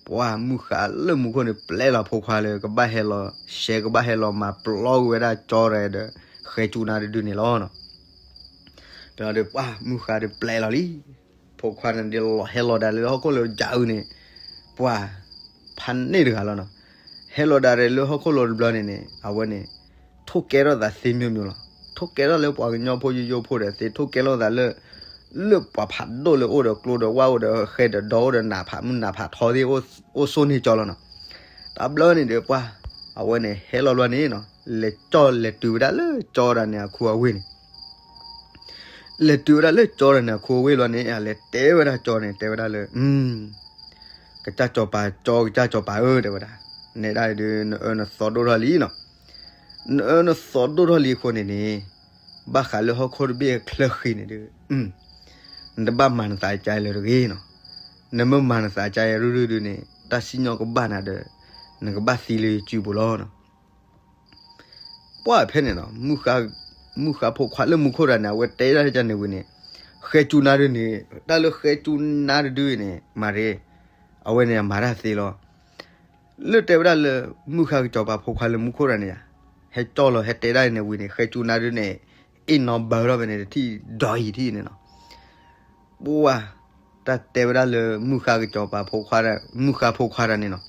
ပှၢ်မုၢ်ဃါလၢမူခိၣ်န့ၣ် ပျဲလီၤဖိခွါလၢကဘၣ်ဟဲလီၤ ရှဲကဘၣ်ဟဲလီၤမၤပျီကွံာ်ဝဲဒၣ်ကၠီတဂၤဒီး ဃဲကၠူနါတဒုန့ၣ်လီၤနီၤ. ဒီးပှၢ်မုၢ်ဃါဒီးပျဲလီၤလံ, ဖိခွါန့ၣ်ဒုးလီၤဟဲလီၤဒၣ်လၢဟီၣ်ခိၣ်လၢကၠီအုန့ၣ်, ပှၢ်ဖးန့ၢ်တဂၤလီၤနီၤ, ဟဲလီၤဒၣ်လၢဟီၣ်ခိၣ်လီၤတဘျီန့ၣ်န့ၣ် အဝဲန့ၣ် ထိၣ်ကဲထီၣ်သးသ့မျိုးမျိုးလီၤ. ထိၣ်ကဲထီၣ်လၢပှၤကညီဖိယိယိဖိဒီးသ့, ထိၣ်ကဲထီၣ်သးလၢ လၢပှၤဖးဒိၣ်လၢအိၣ်ဒီးကျိဒီးဝၣ်အိၣ်ဒီးဃဲဒီးဒီအိၣ်ဒီးနးဖးမုၢ်နးဖးထီသ့ၣ် အိၣ်ဆိၣ်န့ၢ်ကၠီလီၤနီၤ. တဘျီန့ၣ်ဒီးပှၢ် အဝဲန့ၣ်ဟဲလီၤဘျီန့ၣ်နီၤ, လဲၤကၠီလဲၤတုၤဝဲဒၣ်လၢကၠီတဂၤန့ၣ်အခူအဝ့ၢ်န့ၣ် လဲၤတုၤဝဲဒၣ်လၢကၠီတဂၤန့ၣ် အခူအဝ့ၢ်လီၤန့ၣ် အလဲၤတဲဝဲဒၣ်ကၠီန့ၣ် တဲဝဲဒၣ်လၢ, ကစၢ်စီၤပၤ ကၠီကစၢ်စီၤပၤဧၢ တဲဝဲဒၣ်, နဲဒၣ်ဒုး နအၢနသီဒိၣ်ထီၣ်လံနီၤ, နအၢနသီဒိၣ်ထီၣ်လံအဃိန့ၣ်န့ၣ်, ဘၣ်ဃးလၢဟီၣ်ခိၣ်တဘ့ၣ်အချၢဃံန့ၣ်ဒုး, နတဘၣ်မၤနသးကါလၢတဂ့ၤနီၤ, နမ့ၢ်မၤနသးကါအရူၢ်ရူၢ်ဒုးန့ၣ် တၢ်စံၣ်ညီၣ်ကဘၣ်နၤဒီး နကဘၣ်သံလၢယစုပူၤလီၤနီၤ. ပှၢ်ဖဲန့ၣ်နီၤ, မုၢ်ဃါဖိခွါလၢမူခိၣ်တဂၤန့ၣ် အဝဲတဲဒၣ်တၢ်န့ၣ်ဝံၤန့ၣ်, ဃဲကၠူနါဒုးန့ၣ် တၢ်လၢဃဲကၠူနါတဒုန့ၣ် မၤရ့, အဝဲန့ၣ်အမၤတၢ်သ့လီၤ. လၢတဲဝဲဒၣ်လၢ မုၢ်ဃါကစီၤပၤဖိခွါလၢမူခိၣ်တဂၤန့ၣ်ယါ, ဟဲကၠီလီၤ ဟဲတဲဒၣ်န့ၣ်ဝံၤန့ၣ် ဃဲကၠူနါဒုးန့ၣ် အ့ၣ်နီၤဘၢထီၣ်ဖဲန့ၣ်တထံၣ်ဒီးအံၤထံၣ်န့ၣ်နီၤ. ပှၢ်, တၢ်တဲဝဲဒၣ်လၢမုၢ်ဃါကစီၤပၤဖိခွါ, မုၢ်ဃါဖိခွါတဂၤန့ၣ်နီၤ,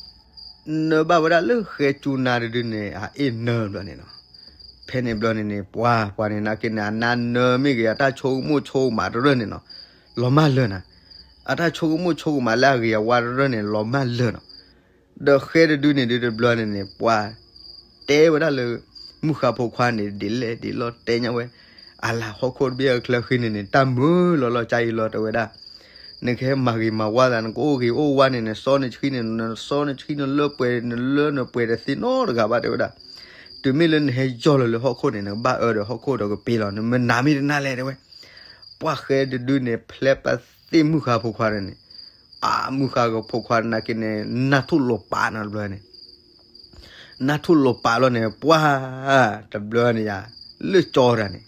နၢၤဘၣ်ဝဲဒၣ်လၢဃဲကၠူနါတဒုန့ၣ် အအ့ၣ်နၢၤဘျီန့ၣ်နီၤ. ဖဲန့ၣ်ဘျီန့ၣ်န့ၣ် ပှၢ်, ပှၤန့ၣ်နာ်က့န့ၣ် အနါနၢၤမ့ၢ်ဂ့ၤ အတၢ်ဆိကမိၣ်ဆိကမးတရၢၢ်န့ၣ်နီၤ, လီၤမၢ်လၢာ်နၤ. အတၢ်ဆိကမိၣ်ဆိကမးလၢအဂ့ၤအဝါတရၢၢ်န့ၣ် လီၤမၢ်လၢာ်နီၤ. ဒီးဃဲတဒုန့ၣ်ဒုးတဘျီန့ၣ်န့ၣ် ပှၢ်တဲဝဲဒၣ်လၢ မုၢ်ဃါဖိခွါန့ၣ် ဒ်လဲၣ်ဒ်လဲၣ်တဲညါဝဲ, အလၤဟီၣ်ခိၣ်တဘ့ၣ်အချၢဃံန့ၣ်န့ၣ် တၢ်မုာ်လီၤလီၤကါအံၤလီၤတဲဝဲဒၣ်, နကဟဲမၤဂ့ၤမၤဝါသး နကအိၣ်ဂ့ၤအိၣ်ဝါန့ၣ် နစီနဆှံန့ၣ် နစီနဆှံ နလၢပှဲၤ နလၢနပှဲၤတသ့နီတဂၤဘၣ်တဲဝဲဒၣ်. တုၤမ့ၢ်လၢနဟဲယီၢ်လီၤလၢဟီၣ်ခိၣ်န့ၣ် နကဘၣ်အၢဒီးဟီၣ်ခိၣ်ဒီးကပ့ၤလီၤ နမ့ၢ်နၤမ့ၢ်တနၢ်လဲၣ်တဲဝဲ. ပှၢ်ဃဲတဒုန့ၣ် ဖျဲးပာ်သ့ၣ်မုၢ်ဃါဖိခွါန့ၣ်, အါ မုၢ်ဃါဖိခွါနာ်က့န့ၣ် နၢ်ထူၣ်လိာ်ပာ်နီၤတဘျီန့ၣ် နၢ်ထူၣ်လိာ်ပာ်လီၤန့ၣ် ပှၢ်, တဘျီန့ၣ်ယါ, လၢကၠီတဂၤန့ၣ်,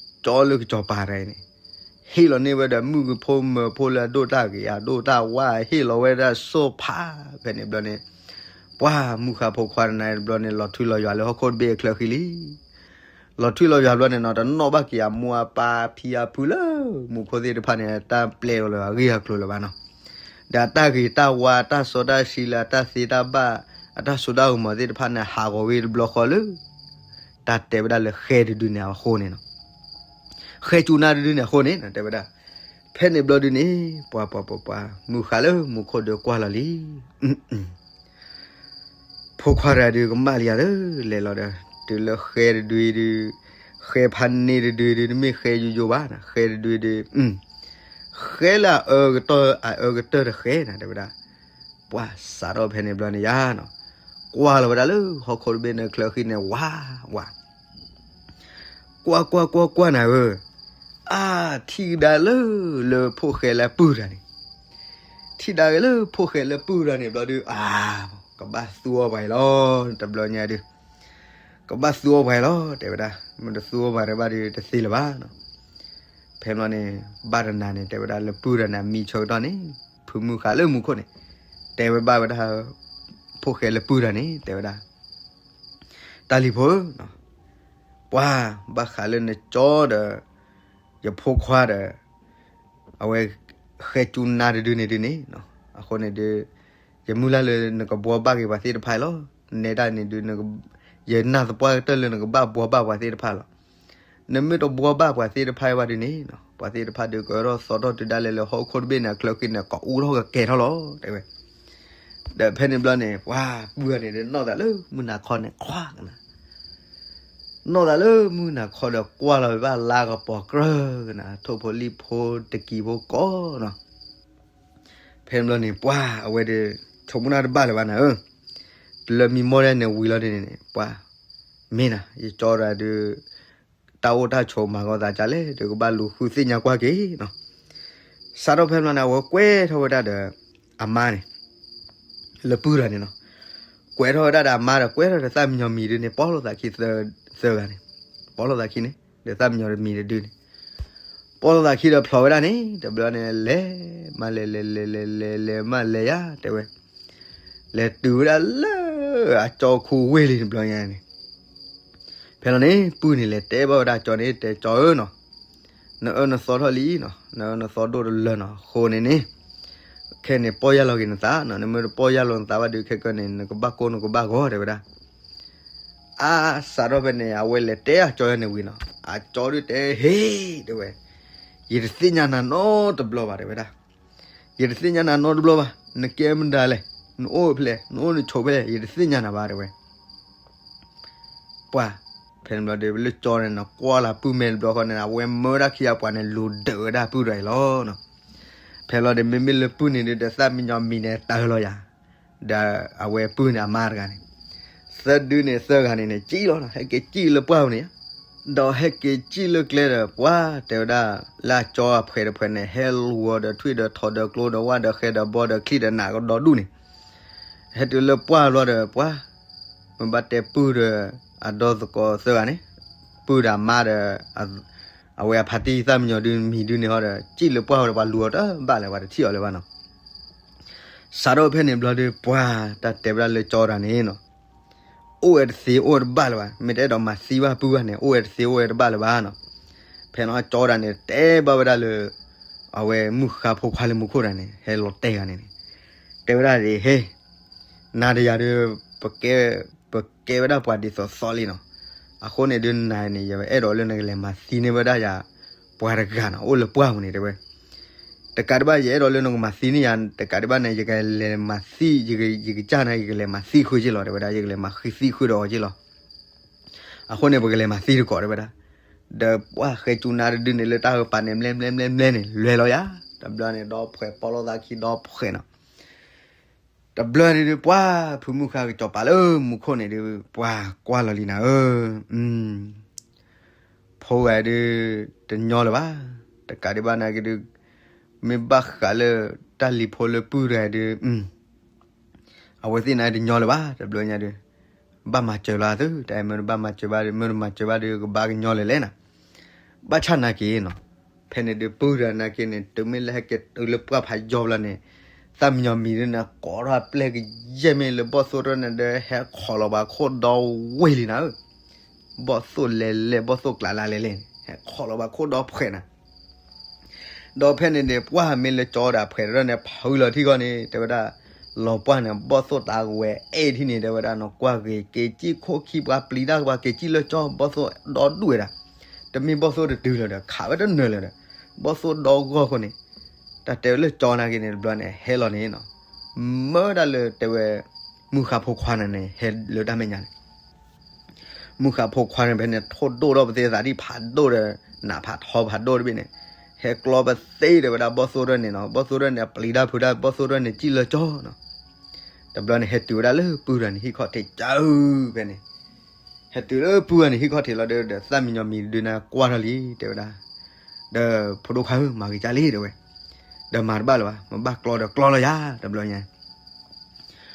ကၠီလၢကစီၤပၤတဂၤအံၤန့ၣ်, ဟ့ၣ်လီၤန့ၢ်ဝဲဒီးမုၣ်ကဖိမၢဖိလၢအဒိၣ်တၢ်ဂ့ၤ အဒိၣ်တၢ်ဝါ ဟ့ၣ်လီၤဝဲဒၣ်စိၣ်ဖး, ဖဲန့ၣ်ဘျီန့ၣ်, ပှၢ်မုၢ်ဃါဖိခွါတဂၤန့ၣ်တဘျီန့ၣ် လီၤထွံလီၤယွၤလၢဟီၣ်ခိၣ်တဘ့ၣ်အချၢဃံလံ. လီၤထွံလီၤယွၤဘျီန့ၣ်နီၤ တနီၣ်ဘၣ်က့ၤအမိၢ်အပၢ်ဖံအဖုလၢ မူခိၣ်သ့ၣ်တဖၣ်န့ၣ် တၢ်ပျဲလီၤလၢအဂ့ၢ်အကျိၤလၢၤဘၣ်နီၤ. ဒီးအတၢ်ဂ့ၤတၢ်ဝါ အတၢ်စီတၢ်ဆှံလၢအတၢ်သ့တၢ်ဘၣ် အတၢ်စိတၢ်ကမီၤသ့ၣ်တဖၣ်န့ၣ် ဟးဂီၤဝဲတဘျီဃီလၢ တၢ်တဲဝဲဒၣ်လၢဃဲတဒုန့ၣ်အဃိန့ၣ်နီၤ. ဃဲကၠူနါတဒုန့ၣ်အဃိန့ၣ် တဲဝဲဒၣ်. ဖဲန့ၣ်ဘျီဒုန့ၣ် ပှၤပှၤပှၤပှၤ မုၢ်ဃါလၢမူခိၣ်ဒီးကွၢ်လီၤလံ ဖိခွါတဂၤဒုးကမၣ်လံယၤလၢ လဲၤလီၤဒီး တုၤလၢဃဲတဒုဒုး ဃဲဖးန့ၢ်တဒုဒုး တမ့ၢ်ဃဲယိယိဘၣ်နီၤ ဃဲတဒုဒုး ဃဲလၢအအၢကတီၢ်အအၢကတၢၢ်တဃဲနီၤ တဲဝဲဒၣ်. ပှၢ်စးထီၣ်ဖဲန့ၣ်ဘျီန့ၣ်ယါနီၤ ကွၢ်လီၤဝဲဒၣ်လၢဟီၣ်ခိၣ်တဘ့ၣ်န့ၣ် ချၢဃံန့ၣ် ဝါ ဝါ ကွၢ်ကွၢ်ကွၢ်ကွၢ်နၤဧၢ, အါ ထံၣ်ကဒါလၢ လၢဖိၣ်ဃဲလၢပုၢ်တၢ်န့ၣ်, ထံၣ်ဒါက့ၤလၢဖိၣ်ဃဲလၢပုၢ်တၢ်န့ၣ်ဘျီဒုး အါ ကဘၣ်သူအီၣ်ပှၤအံၤလီၤ တဘျီညါဒုး ကဘၣ်သူအီၣ်ပှၤအံၤလီၤ တဲဝဲဒၣ် မ့ၢ်တသူအီၣ်ပှၤတဘၣ်ဒုး တသ့လၢၤဘၣ်နီၤ. ဖဲမ့ၢ်န့ၣ် ဘၣ်တနၤန့ၣ် တဲဝဲဒၣ်လၢပုၢ်တၢ်န့ၣ် အမံဆၢကတီၢ်န့ၣ် ဖုမုၢ်ဃါလၢမူခိၣ်န့ၣ် တဲဝဲဘၣ်ဝဲဒၣ် ဖိၣ်ဃဲလၢပုၢ်တဂၤန့ၣ် တဲဝဲဒၣ်, တၢ်လံၤဖိဧၢ, ပှၤဘၣ်ဃးလၢနကၠီဒီး ယဖိခွါဒီး အဝဲ ဃဲကၠူနါတဒုန့ၣ်ဒုန့ၣ်, အဃိန့ၣ်ဒု ယမုၢ်လၢ်လၢနကဘှီဘၣ်က့ၤပှၤသ့ၣ်တဖၣ်လီၤ. နဲဒၣ်န့ၣ်ဒု ယနာ်သပှၢ်ကတၢၢ်လၢနကဘၣ်ဘှီဘၣ်ပှၤသ့ၣ်တဖၣ်လီၤ. နမ့ၢ်တဘှီဘၣ်ပှၤသ့ၣ်တဖၣ်ဘၣ်ဒုန့ၣ်, ပှၤသ့ၣ်တဖၣ်ဒု ကအိၣ်ထီၣ်သီထီၣ်တုၤဒၣ်လဲာ်လၢဟီၣ်ခိၣ်တဘ့ၣ်န့ၣ် အချၢဃံန့ၣ် ကအူထီၣ်ကကဲၤထီၣ်လီၤ တဲဝဲ. ဒီးဖဲန့ၣ်ဘျီန့ၣ် ပှၤပုၢ်ဂၤန့ၣ်ဒု နီၢ်သးလၢမုၢ်နၤခီန့ၣ် ခွါကနၤ နီၢ်သးလၢမုၢ်နၤခီဒီး ကွၢ်လီၤဝဲဘၣ်လါကပီၤကြၢးကနၤ ထိၣ်ဖိလံၣ်ဖိတကံၤဖိကိးနီၤ. ဖဲန့ၣ်ဘျီန့ၣ် ပှၤအဝဲဒီး ဆိကမိၣ်တၢ်တဘၣ်လၢၤဘၣ်နၤဧၢ, တလၢမံမီၢ်ဒၣ်န့ၣ်ဝံၤလီၤဒ်န့ၣ်န့ၣ် ပှၤ မ့ၢ်နၤ ယကၠီတဂၤဒု တၢ်အိၣ်တၢ်ဆိးမၤကီသးဒ်လဲၣ် ဒီးကဘၣ်လူၤဃုသ့ၣ်ညါကွၢ်က့ၤနီၤ. စးထီၣ်ဖဲန့ၣ်ဘျီန့ၣ် အဝဲကွဲထီၣ်ဝဲဒၣ်ဒီး အမါန့ၣ် လၢပုၢ်တဂၤန့ၣ်နီၤ, ကွဲထီၣ်ဝဲဒၣ်ဒီးအမါဒီး ကွဲထီၣ်ဒီးသၣ်မံညီၤမံၤဒုန့ၣ် ပီလိာ်သးခံသၢဂၤန့ၣ်, ပီလိာ်သးခံန့ၣ် ဒီးသၣ်မံညီၤမံၤတဒုန့ၣ် ပီလိာ်သးခံဒီးဖျိးဝဲဒၣ်န့ၣ် တဘျီန့ၣ် လဲၤမးလဲၤလဲၤလဲၤလဲၤလဲၤလဲၤမးလဲၤယၤ တဲဝဲ, လဲၤတုၤဝဲဒၣ်လၢ အကၠီခိၣ်ဝ့ၢ်လံတဘျီညါန့ၣ် ဖဲလီၤန့ၣ် ပုၢ်န့ၣ်လဲၤတဲဘၣ်ဝဲဒၣ်ကၠီန့ၣ် တဲကၠီဧၢနီၤ, နအၢနသီထီၣ်လံနီၤ, နအၢနသီဒိၣ်တလၢနီၤ, အဃိန့ၣ်န့ၣ် ခဲန့ၣ်ပီၢ်ယၢ်လီၤက့ၤနသးနီၤ, နမ့ၢ်တပီၢ်ယၢ်လီၤနသးဘၣ်ဒုး ခဲကၢန့ၣ် နကဘၣ်ကိၢ်နကဘၣ်ဂီၤ တဲဝဲဒၣ်. အါ စးထီၣ်ဖဲန့ၣ် အဝဲလဲၤတဲအကၠီယၤန့ၣ်ဝံၤနီၤ, အကၠီဒုးတဲ ဟ့ တဲဝဲ, ယတသ့ၣ်ညါနၤနီတဘျီဘၣ် တဲဝဲဒၣ်, ယတသ့ၣ်ညါနၤနီတဘျီဘၣ်, နကဲမတၤလဲၣ်, နအိၣ်ဖျဲၣ် နအိၣ်နဆိးဖဲလဲၣ် ယတသ့ၣ်ညါနၤဘၣ် တဲဝဲ. ပှၤ ဖဲန့ၣ်ဘျီဒီး လၢကၠီန့ၣ်နီၤ ကွၢ်လၢပုၢ်မဲာ်တဘျီဃီန့ၣ် အဝဲမၢဒၣ်ခံဂၤပှၤန့ၣ် လူၤဒၢးဝဲဒၣ်ပုၢ်တဂၤအံၤလီၤနီၤ. ဖဲလီၤဒီး မ့မ့ၢ်လၢပုၢ်န့ၣ်ဒုး ဒီးသၣ်မံညီၤမံၤန့ၣ် တၢ်လီၤယၤ ဒီးအဝဲပုၢ်န့ၣ်အမါတဂၤန့ၣ် သၢဒုန့ၣ်သၢဂၤန့ၣ်န့ၣ် စံၣ်လီၤနီၤ, ဟဲက့ၤစံၣ်လၢပှၢ်ပူၤန့ၣ်, ဒီးဟဲက့ၤစံၣ်လၢကျဲဒီး ပှၤတဲဝဲဒၣ် လၢအကၠီအဖှဲးတဖှဲးန့ၣ် ဟဲလူၤအီၤဒီးထွံၣ်ဒီးထိးဒီးကျိဒီးဝၣ်ဒီးဃဲဒီးဘီဒီးချံၣ်ဒီးနးကဒီဒူၣ်န့ၣ်, ဟဲတုၤလၢပှၢ်ဘျီဒီး ပှၤ မ့ၢ်ဘၣ်တဲပုၢ်ဒီး အဒီသကိးသၢဂၤန့ၣ်, ပုၢ်ဒီးအမါဒီး အဝဲအဖါတံၢ်သၣ်မံညီၤဒုမံၤဒုန့ၣ်ဟီဒီး စံၣ်လၢပှၢ်ဝဲဒီး ပှၤလူၤအီၤတဘၣ်လၢၤ ပှၤတထံၣ်အီၤလၢၤဘၣ်နီၤ. စးထီၣ်ဖဲန့ၣ်ဘျီဒီး ပှၤတၢ်တဲဝဲဒၣ်လၢကၠီတၢ်န့ၣ်နီၤ, အိၣ်ဝဲတသ့အိၣ်ဝဲတဘၣ်လၢၤဘၣ်, မ့ၢ်တအဲၣ်ဒိးမၤသံဘၣ်ပုၢ်ဘၣ်န့ၣ် အိၣ်ဝဲတသ့အိၣ်ဝဲတဘၣ်လၢၤဘၣ်နီၤ. ဖဲနီၤကၠီတၢ်န့ၣ် တဲဘၣ်ဝဲဒၣ်လၢ အဝဲမုၢ်ဃါဖိခွါလၢမူခိၣ်တၢ်န့ၣ် ဟဲလီၤတဲာ်ဂၤန့ၣ်န့ၣ်, တဲဝဲဒၣ်ဒ် ဟ့ နၤဒီးယၤဒီး ပကဲ ပကဲဝဲဒၣ်ပှၤဒ်သိးသိးလံနီၤ. အဃိန့ၣ်ဒုး နၤန့ၣ် ယအဲၣ်ဒိးလၢနကလဲၤမၤသံန့ၢ်ဝဲဒၣ်ယၤ ပှၤတဂၤနီၤ အိၣ်လၢပှၢ်ပူၤန့ၣ် တဲဝဲ. တကးဒံးဘၣ် ယအဲၣ်ဒိးလၢနကမၤသံန့ၢ်ယၤ တကးဒံးဘၣ်န့ၣ် ယကလဲၤမၤသံ ယကစၢ်န့ၣ် ယကလဲၤမၤသံဃုာ်က့လီၤ တဲဝဲဒၣ်, ယကလဲၤမၤဃံသံဃုာ်ဒီးအီၤက့လီၤ. အဃိန့ၣ် ပကလဲၤမၤသံတကိး တဲဝဲဒၣ်. ဒီးပှၤဃဲကၠူနါတဒုန့ၣ် လၢတၢ်ကပၤန့ၣ် ဘျဲဘျဲဘျဲဘျဲန့ၣ် လဲၤလီၤယၤ. တဘျီန့ၣ် ဒီဖှဲးပီလိာ်သးခံ ဒီဖှဲးနီၤ. တဘျီန့ၣ်ဒုး ပှၤဖုမုၢ်ဃါကစီၤပၤလၢမူခိၣ်န့ၣ်ဒုး ပှၤကွၢ်လီၤလံနၤဧၢ, ဖိဂၤဒုး တညီလၢၤဘၣ်. တကးဒံးဘၣ်နာ်က့ဒုး မ့ၢ်ဘၣ်ဃးလၢတၢ်လံၤဖိလၢပုၢ်တဂၤဒုး အဝဲသ့ၣ်န့ၣ်တညီလၢၤဘၣ် တဘျီညါဒုး, ဘၣ်မၤစၢၤလီၤသု, တၢ်မ့ၢ်တဘၣ်မၤစၢၤဘၣ်ဒုး မ့ၢ်တမၤစၢၤဘၣ်ဒုး ကဘၣ်ကညီလၢၤလဲၣ်နၤ. ဘၣ်ဆၣ်နာ်က့နီၤ, ဖဲန့ၣ်ဒုး ပုၢ်တဂၤနာ်က့န့ၣ် တုၤမ့ၢ်လၢဟဲက့ၤတုၤလၢပှၢ်ဖးယီၤဘျီန့ၣ်, သၣ်မံညီၤမံၤဒုးန့ၣ် ကိးထီၣ်အပျဲၢ်ကယဲၢ်မ့ၢ်လၢဘီၣ်သိၣ်တဖၣ်န့ၣ်ဒီး ဟဲခိးလီၤပှၤခိၣ်ဒီဝ့ၢ်လံနၤဧၢ. ဘီၣ်သိၣ်လဲၤလဲၤ ဘီၣ်သိၣ်ကျးလါလဲၤလဲၤန့ၣ် ဟဲခိးလီၤပှၤခိၣ်ဒီဖှဲးနၤ. ဒီးဖဲန့ၣ်န့ၣ် ပှၢ်မ့ၢ်လၢကၠီဒီးအဖှဲးတဖၣ်န့ၣ် ဖုလီၤထံဂီၢ်န့ၣ် တဲဝဲဒၣ်, လီၤပှၢ်န့ၣ် ဘီၣ်သိၣ်တၢ်ဝဲအဲၣ်ထံၣ်န့ၣ် တဲဝဲဒၣ်နီၤ, ကွၢ်ဂ့ၤ က့ၤစံၣ်ခိၣ်ခံ ပှၤပျံၤတၢ် ပှၤက့ၤစံၣ်လၢကၠီ ဘီၣ်သိၣ်ဒီဒူၣ်ဝဲဒၣ်, တမ့ၢ်ဘီၣ်သိၣ်တတုၤလၢၤဒီး ခးဝဲတနၢၤလၢၤဒီး ဘီၣ်သိၣ်ဒီဂီၢ်အဃိန့ၣ် တၢ်တဲဝဲလၢကၠီနာ်က့န့ၣ် တဘျီန့ၣ် ဟဲလီၤန့ၣ်နီၤ, မၢဒၣ်လၢတဲဝဲ မုၢ်ဃါဖိခွါန့ၣ်န့ၣ် ဟဲလၢတၢ်မဲာ်ညါန့ၣ် မုၢ်ဃါဖိခွါန့ၣ် ဖဲန့ၣ် ထိၣ်ဒိၣ်ထီၣ်ပသ့သးဒံၣ်ဖးဒိၣ်ဒီး နးဖးထီဖးဒိၣ်တဘ့ၣ်န့ၣ်, ဟဲကျီပသ့ဒီးဝဲဒၣ်ဘီၣ်သိၣ်တဖၣ်န့ၣ်နီၤ, ဘီၣ်သိၣ်တဖၣ်န့ၣ် ပျံၤတၢ်ဖုးတၢ် ဘီၣ်သိၣ်တဖၣ်န့ၣ် စံၣ်လၢကၠီနီၤ. တဘျီန့ၣ် ဟဲတုၤဝဲဒၣ်လၢပုၢ်တဂၤန့ၣ် ဟံၣ်ခီၣ်ထံးကၢဖဲန့ၣ်, ဟဲတုၤလၢပုၢ်တဂၤန့ၣ် ဟံၣ်ခီၣ်ထံးလီၤဒီး ဒီးသၣ်မံညီၤမံၤဒုးန့ၣ် ကွၢ်ထီၣ်လံ တဲဝဲဒၣ်, ဒီးဖိဒိၣ်ခွါဧၢ မၤဂ့ၤကၢ်လံ တဲဝဲ, ဒီးမၤတဘၣ်လၢၤဘၣ် မ့ၢ်ဘၣ်ကျီဒီးကျီလီၤယၤ တဘျီညါ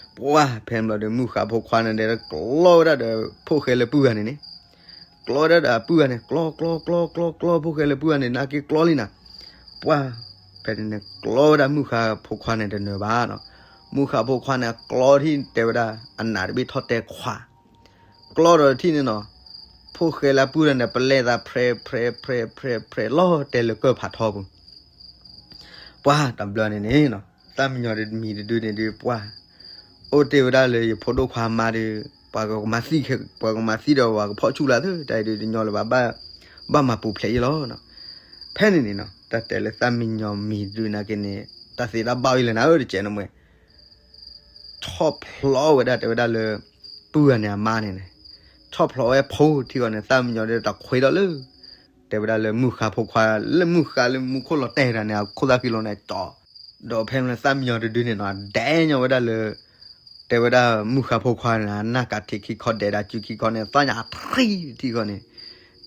ပှၢ်ဖဲန့ၣ်ဘျီဒီး မုၢ်ဃါဖိခွါန့ၣ်ဒီး ကျီဝဲဒၣ်ဒီးဖိၣ်ဃဲလၢပုၢ်ဂၤန့ၣ်န့ၣ်, ကျီဝဲဒၣ်ဒီးအပုၢ်ဂၤန့ၣ် ကျီ ကျီ ကျီ ကျီ ကျီ ဖိၣ်ဃဲလၢပုၢ်ဂၤန့ၣ် နာ်က့ကျီလံနၤ, ပှၢ်ဖဲန့ၣ်န့ၣ် ကျီဝဲဒၣ်မုၢ်ဃါဖိခွါန့ၣ်တနၢၤဘၣ်နီၤ, မုၢ်ဃါဖိခွါန့ၣ် ကျီထံၣ်တဲဝဲဒၣ် အနးတဘ့ၣ်ထီၣ်တဲခွါ, ကျီဒီးထံၣ်န့ၣ်နီၤ, ဖိၣ်ဃဲလၢပုၢ်တဂၤန့ၣ် ပလဲသးဖြဲးဖြဲးဖြဲးဖြဲးဖြဲး လီၤတဲာ်လၢကၢၢ်ဖးထီပူၤ ပှၢ်တဘျီန့ၣ်န့ၣ်နီၤ, သၣ်မံယီၤမံၤတဒုန့ၣ်ဒုး ပှၢ်အိၣ်တ့ၢ်ဝဲဒၣ်လၢယဖိဒိၣ်ခွါမါဒီး ပှၤကမၤသံ, ပှၤကမၤသံဒီးပှၤကဖီၣ်ဆူၣ်လၢ်သု, တၢ်အံၤဒုးတညီလၢၤဘၣ်, ဘၣ်မၤပူၤဖျဲးအံၤလီၤ. ဖဲန့ၣ်န့ၣ်နီၤ, တၢ်တဲလၢသၣ်မံယီၤမံၤတဒုနာ်က့န့ၣ် တၢ်သ့တၢ်ဘၣ်အံၤလၢနၤဧၢ တကဲးနမ့ၢ် ဆီၣ်ဖျိးဝဲဒၣ်တဲဝဲဒၣ်လၢ ပုၢ်ဂၤန့ၣ်အမါန့ၣ်န့ၣ်, ဆီၣ်ဖျိးဝဲဖိထံဂီၤန့ၣ် သၣ်မံယီၤဒီးတခွ့ဒီးလၢ တဲဝဲဒၣ်လၢမုၢ်ဃါဖိခွါ, လၢမုၢ်ဃါလၢမူခိၣ်လီၤတဲာ်တၢ်န့ၣ် အခိၣ်သၣ်ဃံလိၤန့ၣ်ကၠီ, ဒီးဖဲန့ၣ်သၣ်မံယီၤတဒုန့ၣ်နီၤ ဒဲးညီဝဲဒၣ်လၢ တဲဝဲဒၣ်မုၢ်ဃါဖိခွါန့ၣ် အနၢ်ကးထံးခံခီဒဲးဒၣ်စုခံခီန့ၣ် သီၣ်ညါအထံထံခီန့ၣ်,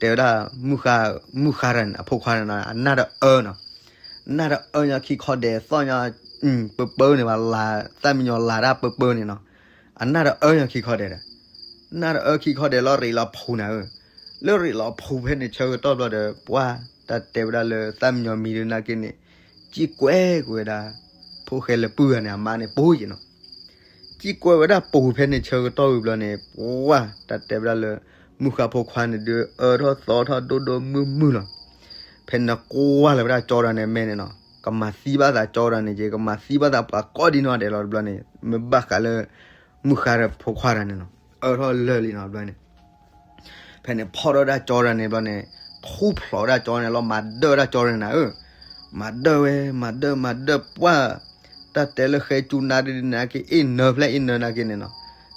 တဲဝဲဒၣ် မုၢ်ဃါရၢၣ်န့ၣ် အဖိခွါန့ၣ်နီၤ အနၢ်တအၢနီၤ, နၢ်တအၢညီခံခီဒဲး သီၣ်ညါ ပၢပၢန့ၣ်ဘၣ် လၤသၣ်မံယီၤလၤတၢ်ပၢပၢန့ၣ်နီၤ, အနၢ်တအၢညီခံခီဒဲးဒီး နၢ်တအၢခံခီဒဲးလီၤ ရ့းလီၤဖူးနၤဧၢ, လၢရ့းလီၤဖူးဖဲန့ၣ်ဆၢကတီၢ်ဘျီဒီး ပှၢ်တၢ်တဲဝဲဒၣ်လၢသၣ်မံယီၤမံၤဒုးနာ်က့န့ၣ် စံၣ်ကွဲက့ၤဝဲဒၣ် ဖိၣ်ဃဲလၢပုၢ်ဂၤန့ၣ် အမါန့ၣ်ပူၤယံၤနီၤ, စံၣ်ကွဲဝဲဒၣ်ပူၤဖဲန့ၣ်ဆၢကတီၢ်ဝံၤဘျီန့ၣ် ပှၢ်တၢ်တဲဝဲဒၣ်လၢ မုၢ်ဃါဖိခွါန့ၣ်ဒုး အၢထီၣ်သီထီၣ်ဒိၣ်ဒိၣ်မုၢ်မုၢ်လီၤ, ဖဲန့ၣ်ကွၢ်လီၤဝဲဒၣ်ကၠီတဂၤန့ၣ်မဲာ်န့ၣ်နီၤ, ကမၤသံဘၣ်သးကၠီတဂၤန့ၣ်က့ၤ ကမၤသံဘၣ်သးပှၤကိးဒံနီၢ်ဒဲးလီၤတဘျီန့ၣ် မ့ၢ်ဘၣ်ဃးလၢ မုၢ်ဃါဖိခွါတဂၤန့ၣ်နီၤ အၢထီၣ်လၢာ်လံနီၤတဘျီန့ၣ် ဖဲန့ၣ်ဖီၣ်ထီၣ်ဒၣ်ကၠီတဂၤန့ၣ်ဘျီန့ၣ် ထူၣ်ဖျိးဒၣ်ကၠီန့ၣ်လီၤ မၤဒၢၣ်ဒၣ်ကၠီတဂၤန့ၣ်ဧၢ, မၤဒၢၣ်ဝဲ မၤဒၢၣ် မၤဒၢၣ်ပှၢ် တၢ်တဲလၢဃဲကၠူနါဒုးနာ်က့ အ့ၣ်နၢဖျဲၣ်အ့ၣ်နၢနာ်က့န့ၣ်နီၤ,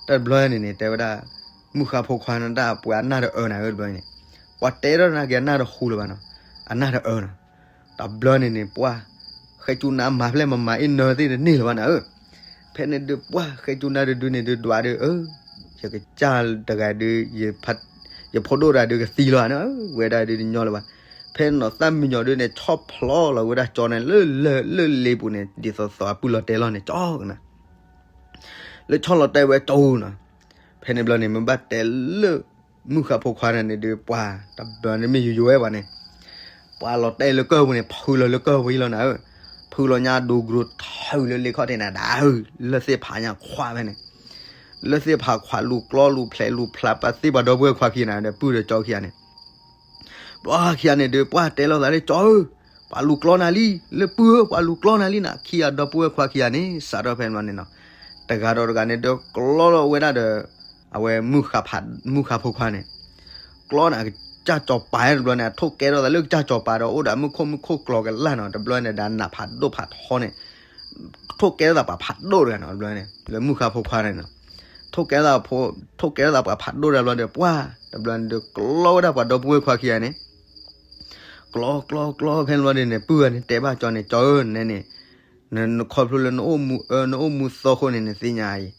တၢ်တဘျီန့ၣ်န့ၣ် တဲဝဲဒၣ် မုၢ်ဃါဖိခွါန့ၣ်တၢ်ပှၤအနၢ်တအၢနၤဧၢတဘျီန့ၣ်, ပှၤတဲထီၣ်နာ်က့အနၢ်တဟူလၢၤဘၣ်နီၤ, အနၢ်တအၢနီၤ, တၢ်တဘျီန့ၣ်န့ၣ် ပှၢ် ဃဲကၠူနါမၤဖျဲၣ်မမၤအ့ၣ်နၢသ့ၣ်တန့ၢ်လၢၤဘၣ်နၤဧၢ, ဖဲန့ၣ်ဒုးပှၢ် ဃဲကၠူနါတဒုန့ၣ်ဒုးဒွးဒုး အၢ ယကစၢ်တဂၤဒုး ယဖိဒိၣ်တဂၤဒုးကသံလီၤဧါန့ၣ် ဝဲဒၣ်ဒုးတညီလၢၤဘၣ်, ဖဲန့ၣ်သၣ်မံယီၤဒုးန့ၣ် ဆီၣ်ဖျိးလီၤဝဲဒၣ်ကၠီန့ၣ် လၢလၢလၢလ့ပူၤန့ၣ် ဒ်သိးသိးအပုၢ်လီၤတဲာ်လီၤန့ၣ် ကၠီကနၤ လၢဆီၣ်လီၤတဲာ်ဝဲကၠီနၤ, ဖဲန့ၣ်ဘျီန့ၣ် မ့ၢ်ဘၣ်တဲလၢ မုၢ်ဃါဖိခွါန့ၣ်န့ၣ်ဒုး ပှၤတဘျီန့ၣ်မ့ၢ်ယိယိဝဲဘၣ်န့ၣ်, ပှၤလီၤတဲာ်လၢကၢၢ်ပူၤန့ၣ် ဖုလီၤလၢကၢၢ်ပူၤအံၤလီၤနၤဧၢ, ဖုလီၤညါဒိကရူးထၢလၢလ့ခီၣ်ထံးန့ၣ် ဒၣ်ဧၢ, လၢသ့ၣ်ဖးညါခွါဖဲန့ၣ်, လၢသ့ၣ်ဖးခွါလူၤကျီလူၤဖျဲးလူၤဖျးပာ်သ့ၣ်ပှၤဒီပုၢ်ဝဲၢ်ခွါခံဂၤန့ၣ်ဒီး ပုၢ်ဒီးကၠီခံဂၤန့ၣ် ပှၤခံဂၤန့ၣ်ဒုး ပှၤတဲလိာ်သးလၢကၠီဧၢ, ပှၤလူၤကျီနၤလံ, လၢပုၢ်ဧၢ ပှၤလူၤကျီနၤလံနၤ, ခံဂၤဒီပုၢ်ဝဲၢ်ခွါခံဂၤန့ၣ် စးထီၣ်ဖဲန့ၣ်ဘျီန့ၣ်နီၤ, တဂၤဒီးတဂၤန့ၣ်ဒုးကျီလီၤဝဲဒၣ်ဒီး အဝဲ မုၢ်ဃါဖိခွါန့ၣ် ကျီန့ၣ် အကစၢ်စီၤပၤတဘျီန့ၣ် အထိၣ်ကဲထီၣ်သးလၢကစၢ်စီၤပၤဒီး အိၣ်ဒီးမူခိၣ်မူခိၣ်ကျီၤကလာ်နီၤ, တဘျီန့ၣ်ဒီးနးဖးဒိၣ်ဖးထီန့ၣ် ထိၣ်ကဲထီၣ်သးပှၤဖးဒိၣ်တဂၤနီၤ, တဘျီန့ၣ် လၢမုၢ်ဃါဖိခွါန့ၣ်နီၤ, ထိၣ်ကဲထီၣ်သး ထိၣ်ကဲထီၣ်သးပှၤဖးဒိၣ်တဂၤဘျီဒီး ပှၢ် တဘျီန့ၣ်ဒုးကျီဝဲဒၣ်ပှၤဒီပုၢ်ဝဲၢ်ခွါခံဂၤန့ၣ် ကျီကျီကျီဖဲန့ၣ်ဘျီန့ၣ်န့ၣ် ပုၢ်ဂၤန့ၣ်တဲဘၣ်ကၠီန့ၣ် ကၠီဧၢ နဲန့ၣ် နခီဖျိလၢနအိၣ်မူအၢ နအိၣ်မူသီအဃိန့ၣ် နသ့ၣ်ညါအံၤ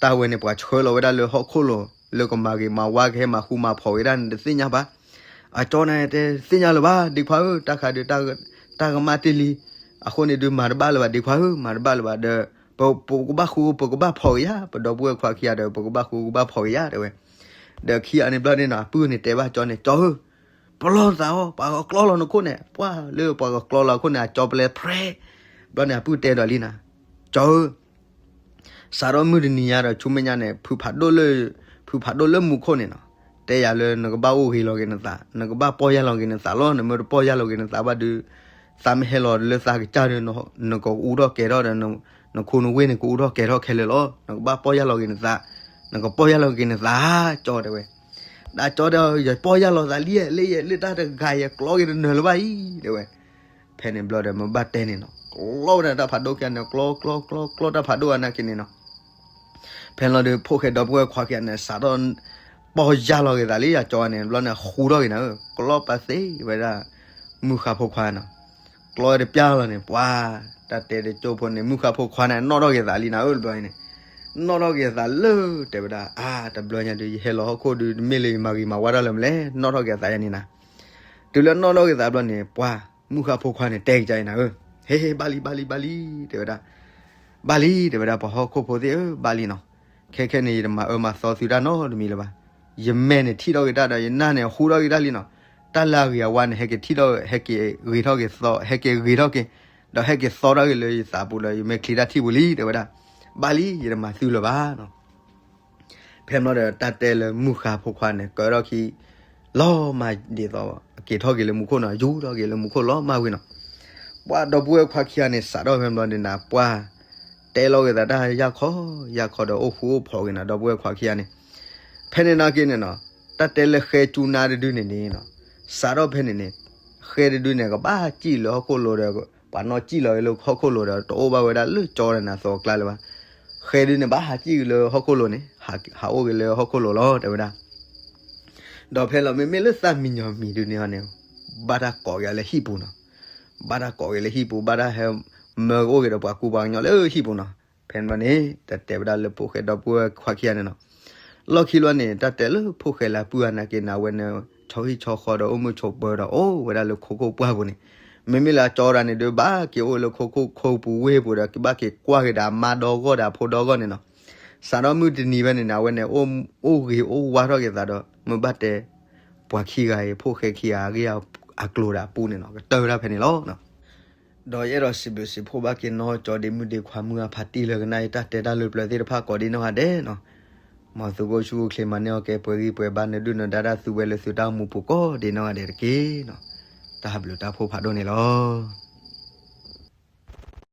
တၢ်ဝဲန့ၣ် ပှၤဆှၢလီၤဝဲဒၣ်လၢဟီၣ်ခိၣ်လိၤ လၢကမၤဂ့ၤမၤဝါ ကဟဲမၤဃူမၤဖိးဝဲဒၣ်န့ၣ် တသ့ၣ်ညါဘၣ်. အကၠီန့ၣ်တဲ တသ့ၣ်ညါလၢၤဘၣ် ဒ့ခွါဧၢ, တၢ်ခါဒုး တၢ်ကမၣ်တ့ၢ်လံ. အဃိန့ၣ်ဒုး မၤတဘၣ်လၢၤဘၣ် ဒ့ခွါဧၢ, မၤတဘၣ်လၢၤဘၣ်ဒီး ပ ပကဘၣ်ဃူ ပကဘၣ်ဖိးက့ၤယၤ, ပဒီပုၢ်ဝဲၢ်ခွါခံဂၤဒီး ပကဘၣ်ဃူ ကဘၣ်ဖိးက့ၤယၤ တဲဝဲ. ဒီးခံဂၤန့ၣ်ဘျီန့ၣ်နီၤ အပုၢ်န့ၣ်တဲဘၣ်ကၠီန့ၣ် ကၠီဧၢ ပလီၢ်သးအီၤ ပှၤကကျီလီၤနခိၣ်န့ၣ်, ပှၤလၢပှၤကကျီလီၤအခိၣ်န့ၣ် အကၠီပလဲဖရဲ, ဘျီန့ၣ် အပုၢ်တဲဒီးလံနၤ, ကၠီဧၢ, စးထီၣ်မုၢ်တနံၤညါဒီး ဆူမဲာ်ညါန့ၣ် ဖုဖးဒိၣ်လၢ ဖုဖးဒိၣ်လၢမူခိၣ်န့ၣ်နီၤ, တဲယၤလၢနကဘၣ်အိၣ်ဂ့ၤလီၤက့ၤနသး, နကဘၣ်ပီၢ်ယၢ်လီၤက့ၤနသးလီၤ. နမ့ၢ်တပီၢ်ယၢ်လီၤက့ၤနသးဘၣ်ဒုး သးမ့ၢ်ဟဲလီၤလၢသးကစၢ်ဒီး နကအူထီၣ်ကဲၤထီၣ်ဒီး နခိၣ်နဝ့ၢ်န့ၣ် ကအူထီၣ်ကဲၤထီၣ်ခဲလၢာ်လီၤ. နကဘၣ်ပီၢ်ယၢ်လီၤက့ၤနသး, နကပီၢ်ယၢ်လီၤက့ၤနသး, ကၠီတဲဝဲ. ဒီးကၠီဒီး ယပီၢ်ယၢ်လီၤသးလံ, လၢယဲ လၢတၢ်တဂၤယကျီက့ၤတနၢၤလၢၤဘၣ်အံၤ တဲဝဲ. ဖဲန့ၣ်ဘျီဒီး မ့ၢ်ဘၣ်တဲန့ၣ်နီၤ, ကျီဝဲဒၣ်တၢ်ဖးဒိၣ်ခံဂၤန့ၣ် ကျီ ကျီ ကျီ ကျီတၢ်ဖးဒိၣ်အနာ်က့န့ၣ်နီၤ. ဖဲလီၤဒီး ဖိၣ်ဃဲဒီပုၢ်ဝဲၢ်ခွါခံဂၤန့ၣ် စးထီၣ်ပီၢ်ယၢ်လီၤက့ၤသးလံ ယကၠီန့ၣ် ဘျီန့ၣ် ဃူထီၣ်က့ၤနၤဧၢ, ကျီပာ်သ့ဝဲဒၣ် မုၢ်ဃါဖိခွါနီၤ. ကျီဝဲတပျၢ်လီၤန့ၣ် ပှၤ တၢ်တဲတကၠိဖိန့ၣ် မုၢ်ဃါဖိခွါန့ၣ် နီၣ်ထီၣ်က့ၤသးလံနၤဧၢ တဘျီန့ၣ်, နီၣ်ထီၣ်က့ၤသးလၢ တဲဝဲဒၣ် အါ တဘျီညါဒုး ယဟဲလီၤဟီၣ်ခိၣ်ဒုး တမ့ၢ်လၢယမၤဂ့ၤမၤဝါတၢ်လၢၤမလဲၣ်, နီၣ်ထီၣ်က့ၤသးယၤန့ၣ်နၤ. တုၤလၢနီၣ်ထီၣ်က့ၤသးဘျီန့ၣ် ပှၤ မုၢ်ဃါဖိခွါန့ၣ် တဲက့ၤကၠီအံၤနၤဧၢ, ဟ့ ဟ့ ဘၣ်လံ ဘၣ်လံ ဘၣ်လံ တဲဝဲဒၣ်. ဘၣ်လံ တဲဝဲဒၣ် ပှၤဟီၣ်ခိၣ်ဖိသ့ၣ်ဧၢ ဘၣ်လံနီၤ. ခဲခဲန့ၣ် ယတမၤအၢမၤသီသုတၢ်နီတမံၤလၢၤဘၣ်. ယမဲာ်န့ၣ်ထံၣ်ထီၣ်က့ၤတၢ်ဒီး ယနၢ်န့ၣ်ဟူထီၣ်က့ၤတၢ်လံနီၤ. တၢ်လၢအဂ့ၤအဝါန့ၣ် ဟဲက့ၤထံၣ်ထီၣ် ဟဲက့ၤဂ့ၤထီၣ်က့ၤသီ ဟဲက့ၤဂ့ၤထီၣ်က့ၤ ဒီးဟဲက့ၤသီထီၣ်က့ၤလၢယသးပူၤဒီး ယမဲာ်ချံတၢ်ထံၣ်ပူၤလံ တဲဝဲဒၣ်. ဘၣ်လံ ယတမၤသုလၢၤဘၣ်နီၤ. ဖဲမ့ၢ်ဒီးတၢ်တဲလၢမုၢ်ဃါဖိခွါန့ၣ် ကၢထီၣ်ခံ လီၤမၢ်ဒ်သိး အက့ၤထီၣ်က့ၤလၢမူခိၣ်နီၤ, ယူၢ်ထီၣ်က့ၤလၢမူခိၣ်လီၤမၢ်ဝံၤနီၤ. ပှၤဒီပုၢ်ဝဲၢ်ခွါခံဂၤန့ၣ် စးထီၣ်ဖဲမ့ၢ်ဒီးန့ၣ် ပှၤတဲလီၤက့ၤသးတၢ်ယၢ်ခီယၢ်ခီဒီး အိၣ်ဃူအိၣ်ဖိးက့ၤနီၤ ဒီပုၢ်ဝဲၢ်ခွါခံဂၤန့ၣ်. ဖဲန့ၣ်နာ်က့န့ၣ်နီၤ, တၢ်တဲလၢဃဲကၠူနါတဒုန့ၣ်န့ၣ်နီၤ, စးထီၣ်ဖဲန့ၣ်န့ၣ် ဃဲတဒုန့ၣ် ကဘၣ်စံၣ်လၢဟီၣ်ခိၣ်လိၤဒီး ပှၤနီၣ်စံၣ်လီၤက့ၤလၢဟီၣ်ခိၣ်လိၤဒီး တအိၣ်ဘၣ်ဝဲဒၣ်လၢကၠီဒီးနၤသီအကျါလၢၤဘၣ်. ဃဲဒုန့ၣ် ဘၣ်ဟးစံၣ်က့ၤလၢဟီၣ်ခိၣ်လိၤန့ၣ်, ဟးအိၣ်က့ၤလၢဟီၣ်ခိၣ်လိၤလီၤ တဲဝဲဒၣ်. ဒီးဖဲလီၤမ့မ့ၢ်လၢသၣ်မံညီၤမံၤဒုန့ၣ်န့ၣ်, ဘၣ်တၢ်ကိးက့ၤလၢဟံၣ်ပူၤနီၤ. ဘၣ်တၢ်ကိးက့ၤလၢဟံၣ်ပူၤ, ဘၣ်တၢ်ဟဲမၢက့ၤအိၣ်က့ၤဒီးပှၤကူပှၤကညီလၢဟံၣ်ပူၤနီၤ. ဖဲန့ၣ်န့ၣ် တၢ်တဲဝဲဒၣ်လၢဖိၣ်ဃဲဒီပုၢ်ဝဲၢ်ခွါခံဂၤန့ၣ်နီၤ. လီၢ်ခံလီၤန့ၣ် တၢ်တဲလၢဖိၣ်ဃဲလၢပုၢ်အါနာ်က့န့ၣ် အဝဲန့ၣ် ဆီဟံၣ်ဆီဃီဒီးအိၣ်မုာ်ဆိးပၢၤဒီးအိၣ်ဝဲဒၣ်လၢခိခိၣ်ပှၢ်ပူၤန့ၣ်. မ့မ့ၢ်လၢအကၠီဒၣ်န့ၣ်ဒီး ဘၣ်က့ၤအိၣ်လၢခိခိၣ်ခိပူၤဝ့ၢ်ပူၤဒီး ကဘၣ်က့ၤကွၢ်က့ၤဒီးအမါဒီဂီၢ်ဒီးအဖိဒီဂီၢ်န့ၣ်နီၤ. စးထီၣ်မုၢ်တနံၤဖဲန့ၣ်န့ၣ် အဝဲန့ၣ် အိၣ်ဂ့ၤအိၣ်ဝါထီၣ်က့ၤသးဒီး မ့ၢ်ဘၣ်တဲ ပှၤခံဂၤအံၤ ဖိၣ်ဃဲခံဂၤအဂ့ၢ်အကျိၤဒၣ်အပူၤန့ၣ်နီၤ, ကတၢၢ်ဝဲဒၣ်ဖဲန့ၣ်လီၤ. ဒီးယအဲၣ်ဒိးစံးဘျုးစံးဖှိၣ်ဘၣ်က့ၤနီၢ်ကၠီဒ့မုၣ်ဒ့ခွါမုၢ်အဖးတံၢ်လၢကနၣ်အံၤ တၢ်တဲတၢ်လၢပျၢၤသ့ၣ်တဖၣ်ကိးဒ်နီၢ်ဂၤဒဲးနီၤ. မ်သုကအိၣ်ဆူၣ်အိၣ်ချ့ မၤန့ၢ်အီၣ်ကဲ ပှဲၤဂံၢ်ပှဲၤဘါ နဒုၣ်နဒါတၢ်သုဝဲလၢသုတၢ်အိၣ်မူပူၤကိးဒ်နီၢ်ဂၤဒဲးတက့ၢ်နီၤ. တၢ်ဘျုးတၢ်ဖှိၣ်ဖးဒိၣ်န့ၣ်လီၤ.